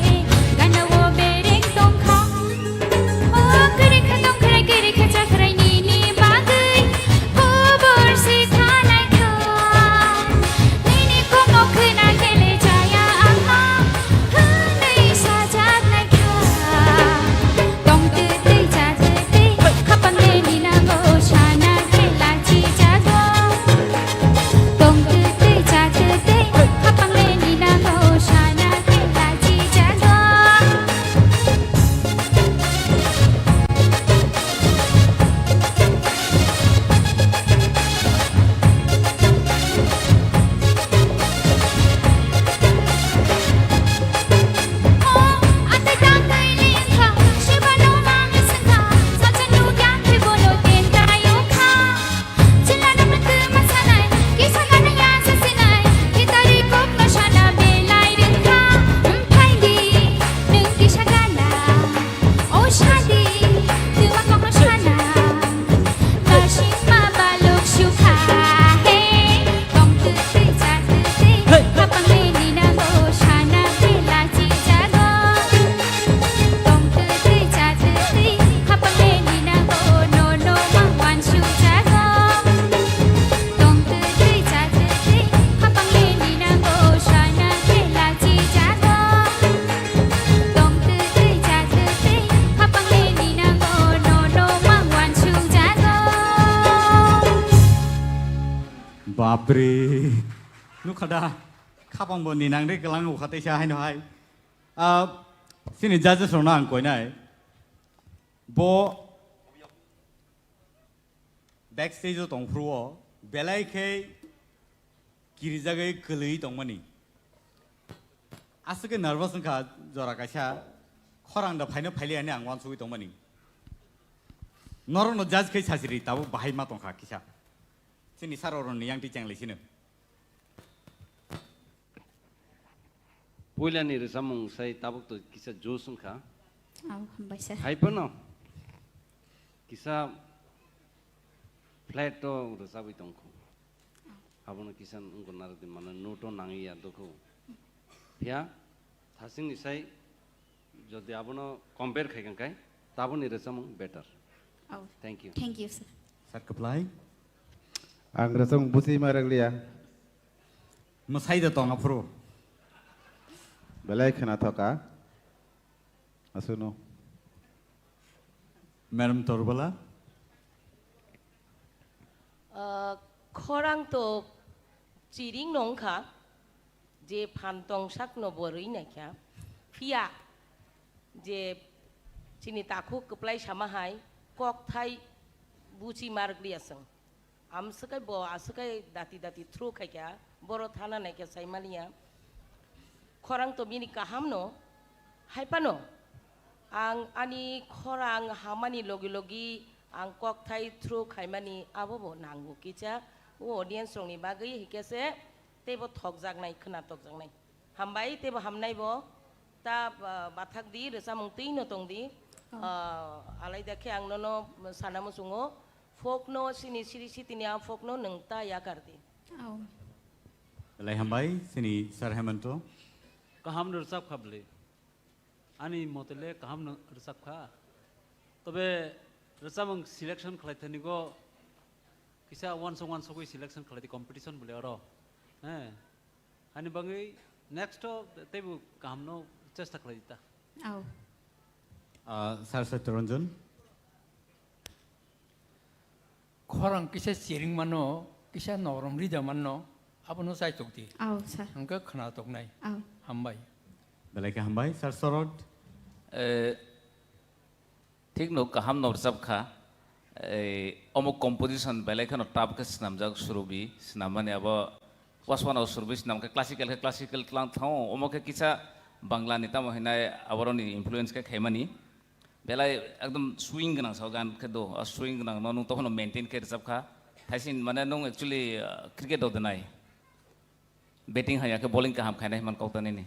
gana-o bereng tongkha. O kwrwi kha tongkhrai, kwrwi kha chakhrai nini bagwi kubur si thanai kha. Nini kokno khwna kele chaya ang no hwnwi sajaknai kha. Tongtwtwi chatwtwi khapang le ni nango sana khe lachi jago. Tongtwtwi chatwtwi khapang le ni nango sana khe lachi jago. Bapre. Nukha da, khapang bo ni nang de kelang ukha teisa haino hai. Ah, chini judges rokno ang koinai. Bo Backstage o tongphuru o belai khe kirijagwi kwlwi tongmani. Aswk khe nervous wngkha jora kaisa khorang da phaino phailiya hinwi ang uansugwi tongmani. Norokno judge khe sachiri tabuk bahai ma tongkha kisa. Chini sir oroni yang ti chenglai sino. Puilani rwchapmung sai tabuk to kisa josh wngkha. Au, hambai sir. Hai phano kisa flat o rwchapwi tongkhu. Abono kisa wngkha narwkdi mano note o nangwi ya dokhu. Phiya thasingni sai jodi abono compare khai kha khai tabukni rwchapmung better. Au. Thank you. Thank you, sir. Sir kwplai. Ang rwchapmung buchi ma rwkliya. Mwsai da tong aphuru. Belai khwna thoka. Aswkno. Madam Torbala. Ah, khorang to chiring no wngkha, je phan tong sakno bo rwi naikha. Phiya je chini takhuk kwplai sama hai kokthai buchi ma rwkliya chwng. Amswkai bo aswkai dati dati throw khaikha, boro thana naikha saimaliya. Khorang to bini kaham no, hai phano ang ani khorang hamani logi logi ang kokthai throw khaimani abo bo nango kisa o audience rokni bagwi, hikhe se teibo thokjaknai, khwna tokjaknai. Hambai teibo hamnai bo, ta, ah, bathak di, rwchapmung twi no tong di. Oh. Ah, alaida khe ang nono sana muchungo, folk no sini siri sitini a folk no nwng ta yakar di. Oh. Belai hambai, sini Sir Hemanto. Kaham no rwchap kha bwle. Ani mote le kaham no rwchap kha. Tobe rwchapmung selection khlai thani go kisa wansok wansogwi selection khlai di competition bwle oro. He. Ani bagwi next o teibo kaham no chesta khlai di ta. Au. Ah, Sir Satya Ranjan. Khorang kisa chiring mano, kisa norom rida mano, abono chaitok di. Au, sir. Hwnkhe khwna toknai. Au. Hambai. Belai khe hambai, Sir Sorot. Eh, thik no, kaham no rwchap kha. Eh, omo composition belai kheno tough khe swnamjak, surubi, swnam mani abo wasmano surubi swnam khe classical khe classical tlang thango, omo khe kisa Bangla ni tamo hinai aboroni influence khe khaimani. Belai ekdom swing gwnang sao gan khe do, a swing gwnang no nwng tokhono maintain khe rwchap kha. Thaisin mane nwng actually, uh, cricket rok de nai. Batting haya khe bowling kaham khainai man kok ta nini.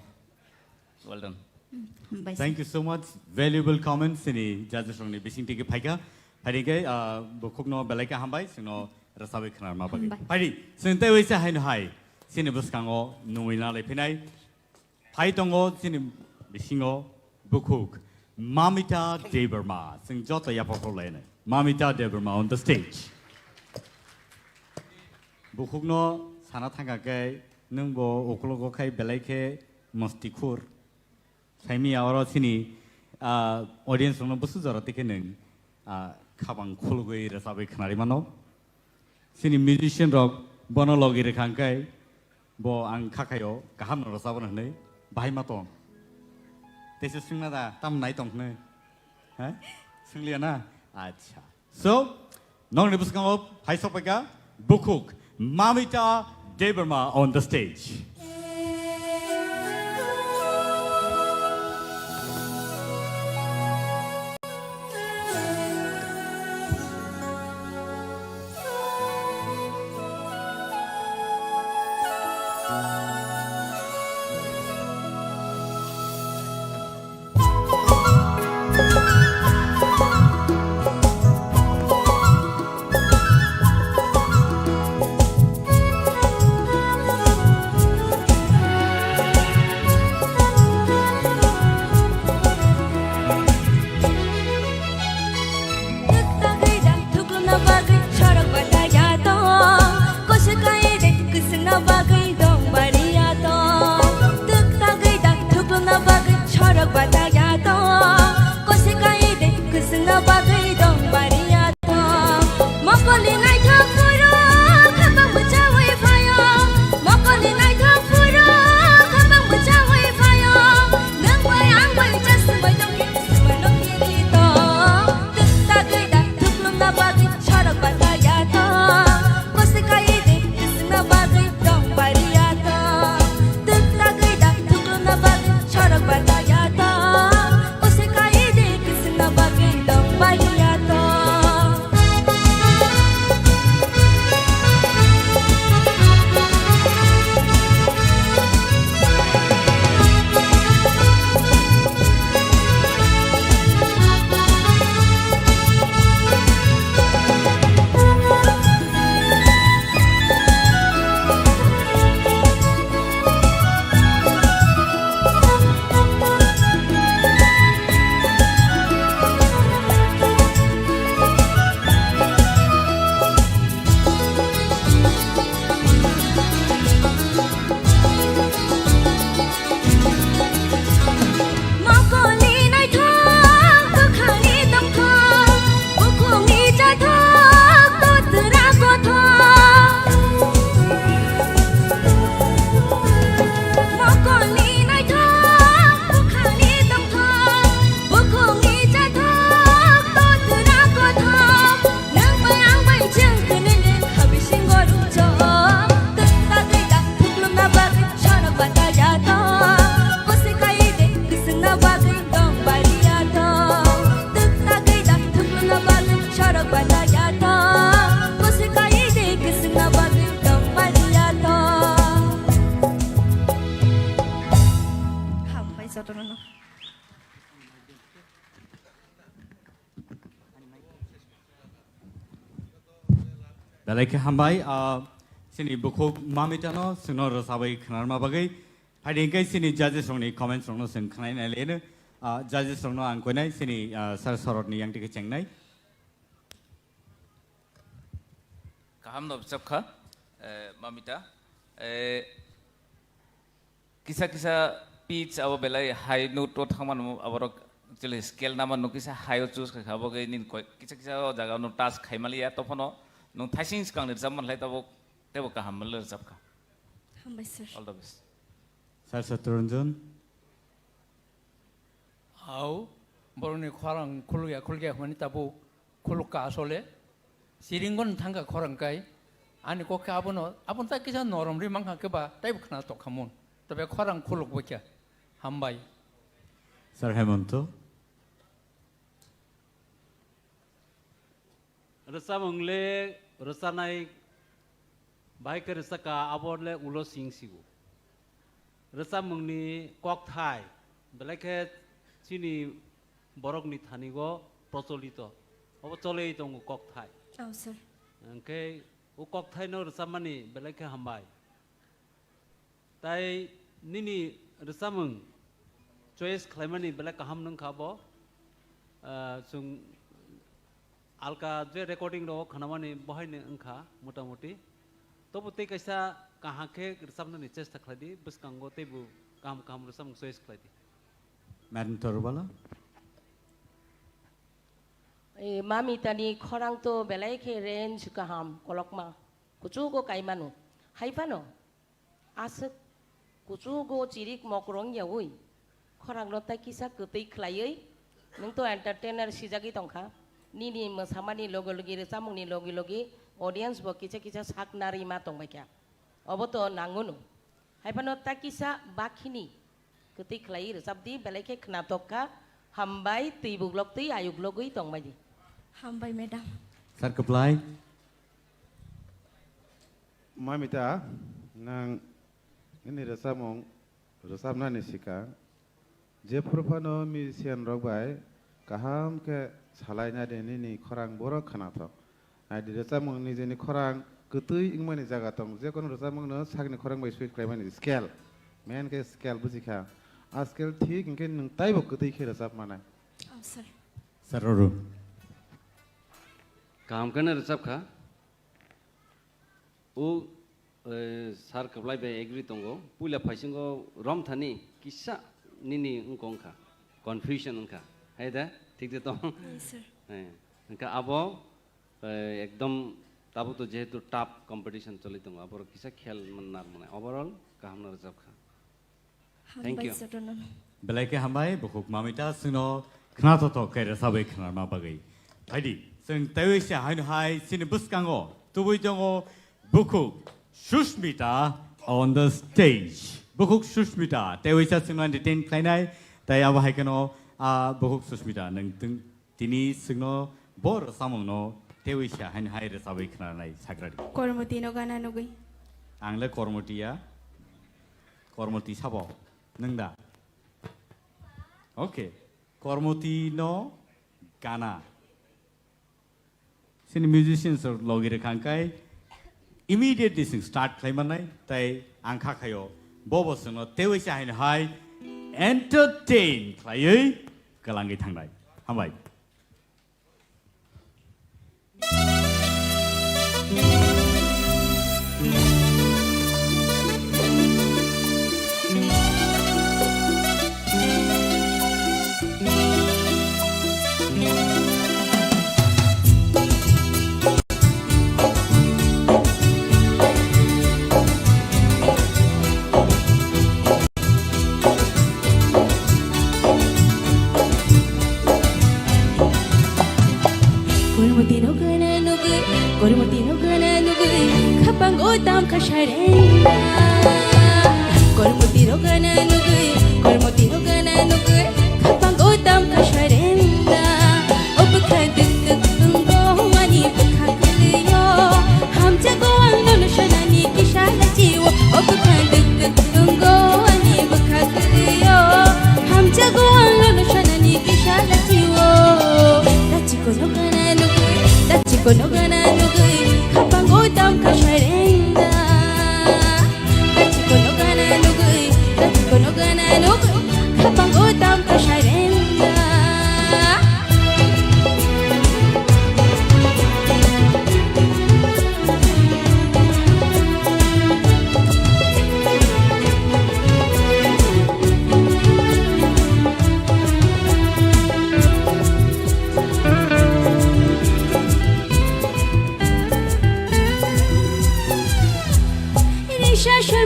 Well done. Hambai sir. Thank you so much. Valuable comments sini judges rokni bising tiki phaikha. Phaidi khe, uh, bukhukno belai khe hambai, singno rwchapwi khwnarma bagwi. Hambai. Phaidi, sing tei waisa haino hai. Sini bwskango nungwi nalai phinai. Phai tongo chini bisingo bukhuk Mamita Debbarma. Chwng joto yapharkhorlainai. Mamita Debbarma on the stage. Bukhukno sana thangkha khe nwng bo uklogo khai belai khe mostikhur. Saimiya oro chini, ah, audience rokno bwswk jora tikhe nwng, ah, khabang khulugwi rwchabwi khwnari mano. Chini musician rok bono logi rwkha hwnkhe bo ang kha khaio, kaham no rwchabo hwnwi, bahai ma tong. Teisa swngna da, tam nai tong hwnwi? Ha? Swngliya na? Acha. So, nokni bwskango phai sokpaikha bukhuk Mamita Debbarma on the stage. Twk tagwi rang thuklumna bagwi sorok bata ya tong. Koso kai de kwswngna bagwi dong bari. Belai khe hambai, ah, chini bukhuk Mamitano chwngno rwchabwi khwnarma bagwi. Phaidi hwnkhe chini judges rokni comments rokno chwng khwnai nai leno. Ah, judges rokno ang koinai chini, ah, Sir Sorotni yang tike chengnai. Kaham no bwchap kha, eh, Mamita. Eh, Kisa kisa pitch abo belai high note o thangmano aborok actually scale namano kisa high o choose khaikha abo khe nini koi kisa kisa o jaga no touch khaimaliya tophano nwng thaising swkang ni rwchap manlai tabuk teibo kaham manlai rwchapkha. Hambai sir. All the best. Sir Satranjan. Hao, borokni khorang khulukya khulukya hwnmani tabuk khulukka asole. Siringbo nw thangkha khorang kai. Ani kok khe abono, abono tai kisa norom ri mankha khe ba, taibo khna tokha mun. Tobe khorang khuluk bo kya. Hambai. Sir Hemonto. Rwchapmung le rwchanai bai khe rwchapkha, abo le ulo sing sigo. Rwchapmungni kokthai belai khe chini borokni thani-o procholito. Obo cholwi tongo kokthai. Oh, sir. Hwnkhe o kokthaino rwchapmani belai khe hambai. Tai nini rwchapmung choice khlaimani belai kaham wngkha bo. Ah, chwng alka je recording rok khnamani bohaino wngkha motamoti. Tobo tei kaisa kaham khe rwchapnani chesta khlai di, bwskango teibo kaham kaham rwchapmung choice khlai di. Madam Torubala. Eh, Mamitani khorang to belai khe range kaham, kolokma. Kuchugo kaimano. Hai phano. Aswk kuchugo chirik mokrong yaui, khorangno tai kisa kwtwi khlaiwi, nwng to entertainer sijagwi tongkha, nini mwsamani logi logi, rwchapmungni logi logi, audience bo kisa kisa sak narwi ma tongbaikha, obo to nangono. Haiphano tai kisa bakhini kwtwi khlaiwi rwchapdi, belai khe khnatok kha, hambai, twi buklok twi ayuk logwi tongbaidi. Hambai, madam. Sir kwplai. Mamita, nang nini rwchapmung rwchapnani swkang jephuru phano musician rok bai kaham khe salai nadi nini khorang borok khnathok. Naidi rwchapmung nijeni khorang kwtwi wngmani jaga tong, jekono rwchapmungno sakni khorang bai suit khlaimani scale, main khe scale bujikha. A scale thik hwnkhe nwng taibo kwtwi khe rwchap manai. Oh, sir. Sir Roro. Kaham kheno rwchapkha. O, eh, sir kwplai bai agree tongo. Puila phaisingo romthani kisa nini wngkha, confusion wngkha. Hai da? Thik de tong? Yes, sir. Eh, wngkha abo, eh, ekdom tabuk to jehetu tough competition choli tongo. Aboro kisa khel man nar mane. Overall kaham no rwchapkha. Thank you. Hambai jotono. Belai khe hambai, bukhuk Mamita, chwngno khnathok khe rwchabwi khwnarma bagwi. Phaidi, chwng teiwi se haino hai chini bwskango tubui tongo bukhuk Sushmita on the stage. Bukhuk Sushmita, teiwi sa chwngno entertain khlainai, tai abo hai kheno, ah, bukhuk Sushmita, nwng twng Tini chwngno bo rwchapmungno teiwi se haino hai rwchabwi khwnanai sakradi. Kormoti no gana nugwi. Ang le Kormoti ya. Kormoti sabo. Nwng da? Okay. Kormoti no gana. Chini musicians rok logi rwkha hwnkhe immediately chwng start khlai mannai, tai ang kha khaio bo bo chwngno teiwi se haino hai entertain khlaiwi kwlangwi thangnai. Hambai. Kormoti no gana nugwi, Kormoti no gana nugwi, khapango tam kha sarenda. Kormoti no gana nugwi, Kormoti no gana nugwi, khapango tam kha sarenda. O bwkha duk duk wngo ani bwkha kwlwio, hamjago ang nono sanani kisa lachiwo. O bwkha duk duk wngo ani bwkha kwlwio, hamjago ang nono sanani kisa lachiwo. Tachiko no gana nugwi, tachiko no gana nugwi, khapango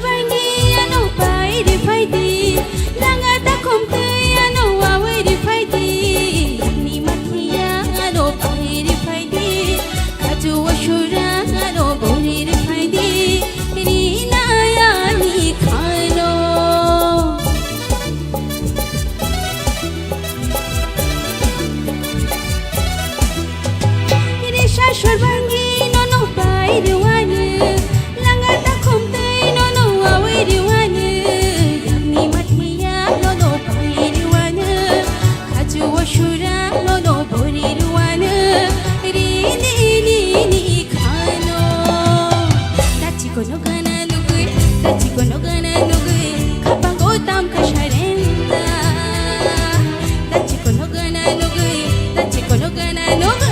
Bangni ano pai ri phai di, langa takhum twi ano wawi ri phai di, ni mathiya ano pai ri phai di, kaju asura ano bori ri phai di, ri naya ni khano. Risa sorbangni nono pai rwani, langa takhum tei nono awi rwani, ni mathiya nono pai rwani, kaju asura nono bori rwani, rini ni khano. Dachi kono gana nugui, dachi kono gana nugui, kapango tam kasharenda. Dachi kono gana nugui, dachi kono gana nugui.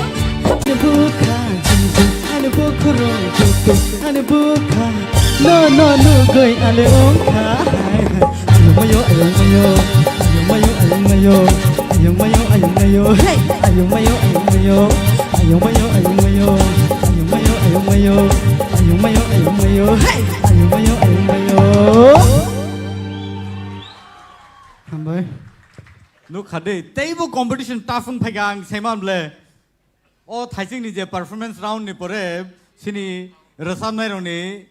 Ani bukha jumjum, ani bukhurung jukung, ani bukha no no nugui ale ongkha. Hai hai, ayung mayo, ayung mayo, ayung mayo, ayung mayo, ayung mayo, ayung mayo, hey, ayung mayo, ayung mayo, ayung mayo, ayung mayo, ayung mayo, ayung mayo, ayung mayo, ayung mayo, hey, ayung mayo, ayung mayo. Hambai. Nukha de, teibo competition tough wng phaikha ang saiman ble. O thaisingni je performance round ni pore sini rwchapnai rokni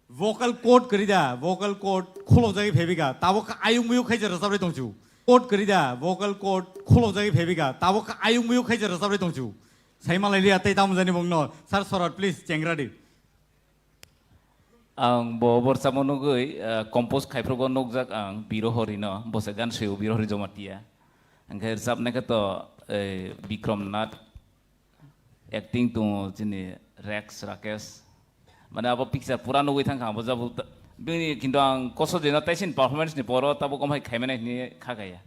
vocal cord kwrwi da, vocal cord khulokjagwi phaibika, tabok kha ayung muyung khaisa rwchapri tongchu. Cord kwrwi da, vocal cord khulokjagwi phaibika, tabok kha ayung muyung khaisa rwchapri tongchu. Saimanlai liya tei tamo jani bongno, Sir Sorot, please, chengra di. Ang bo borsa mo nugui, ah, compose khaiphrukgo nukjak ang Birohori no, bo se gan suyo Birohori Jomatia. Angkhe rwchapnai khe to, eh, Bikrom Nath, acting tongo chini Rex Rakesh. Mane abo picture pura nugui thangkha, abo jabo ta-, bini kintu ang koso jeno taisin performance ni poro tabuk omhai khaimani hini kha kaya.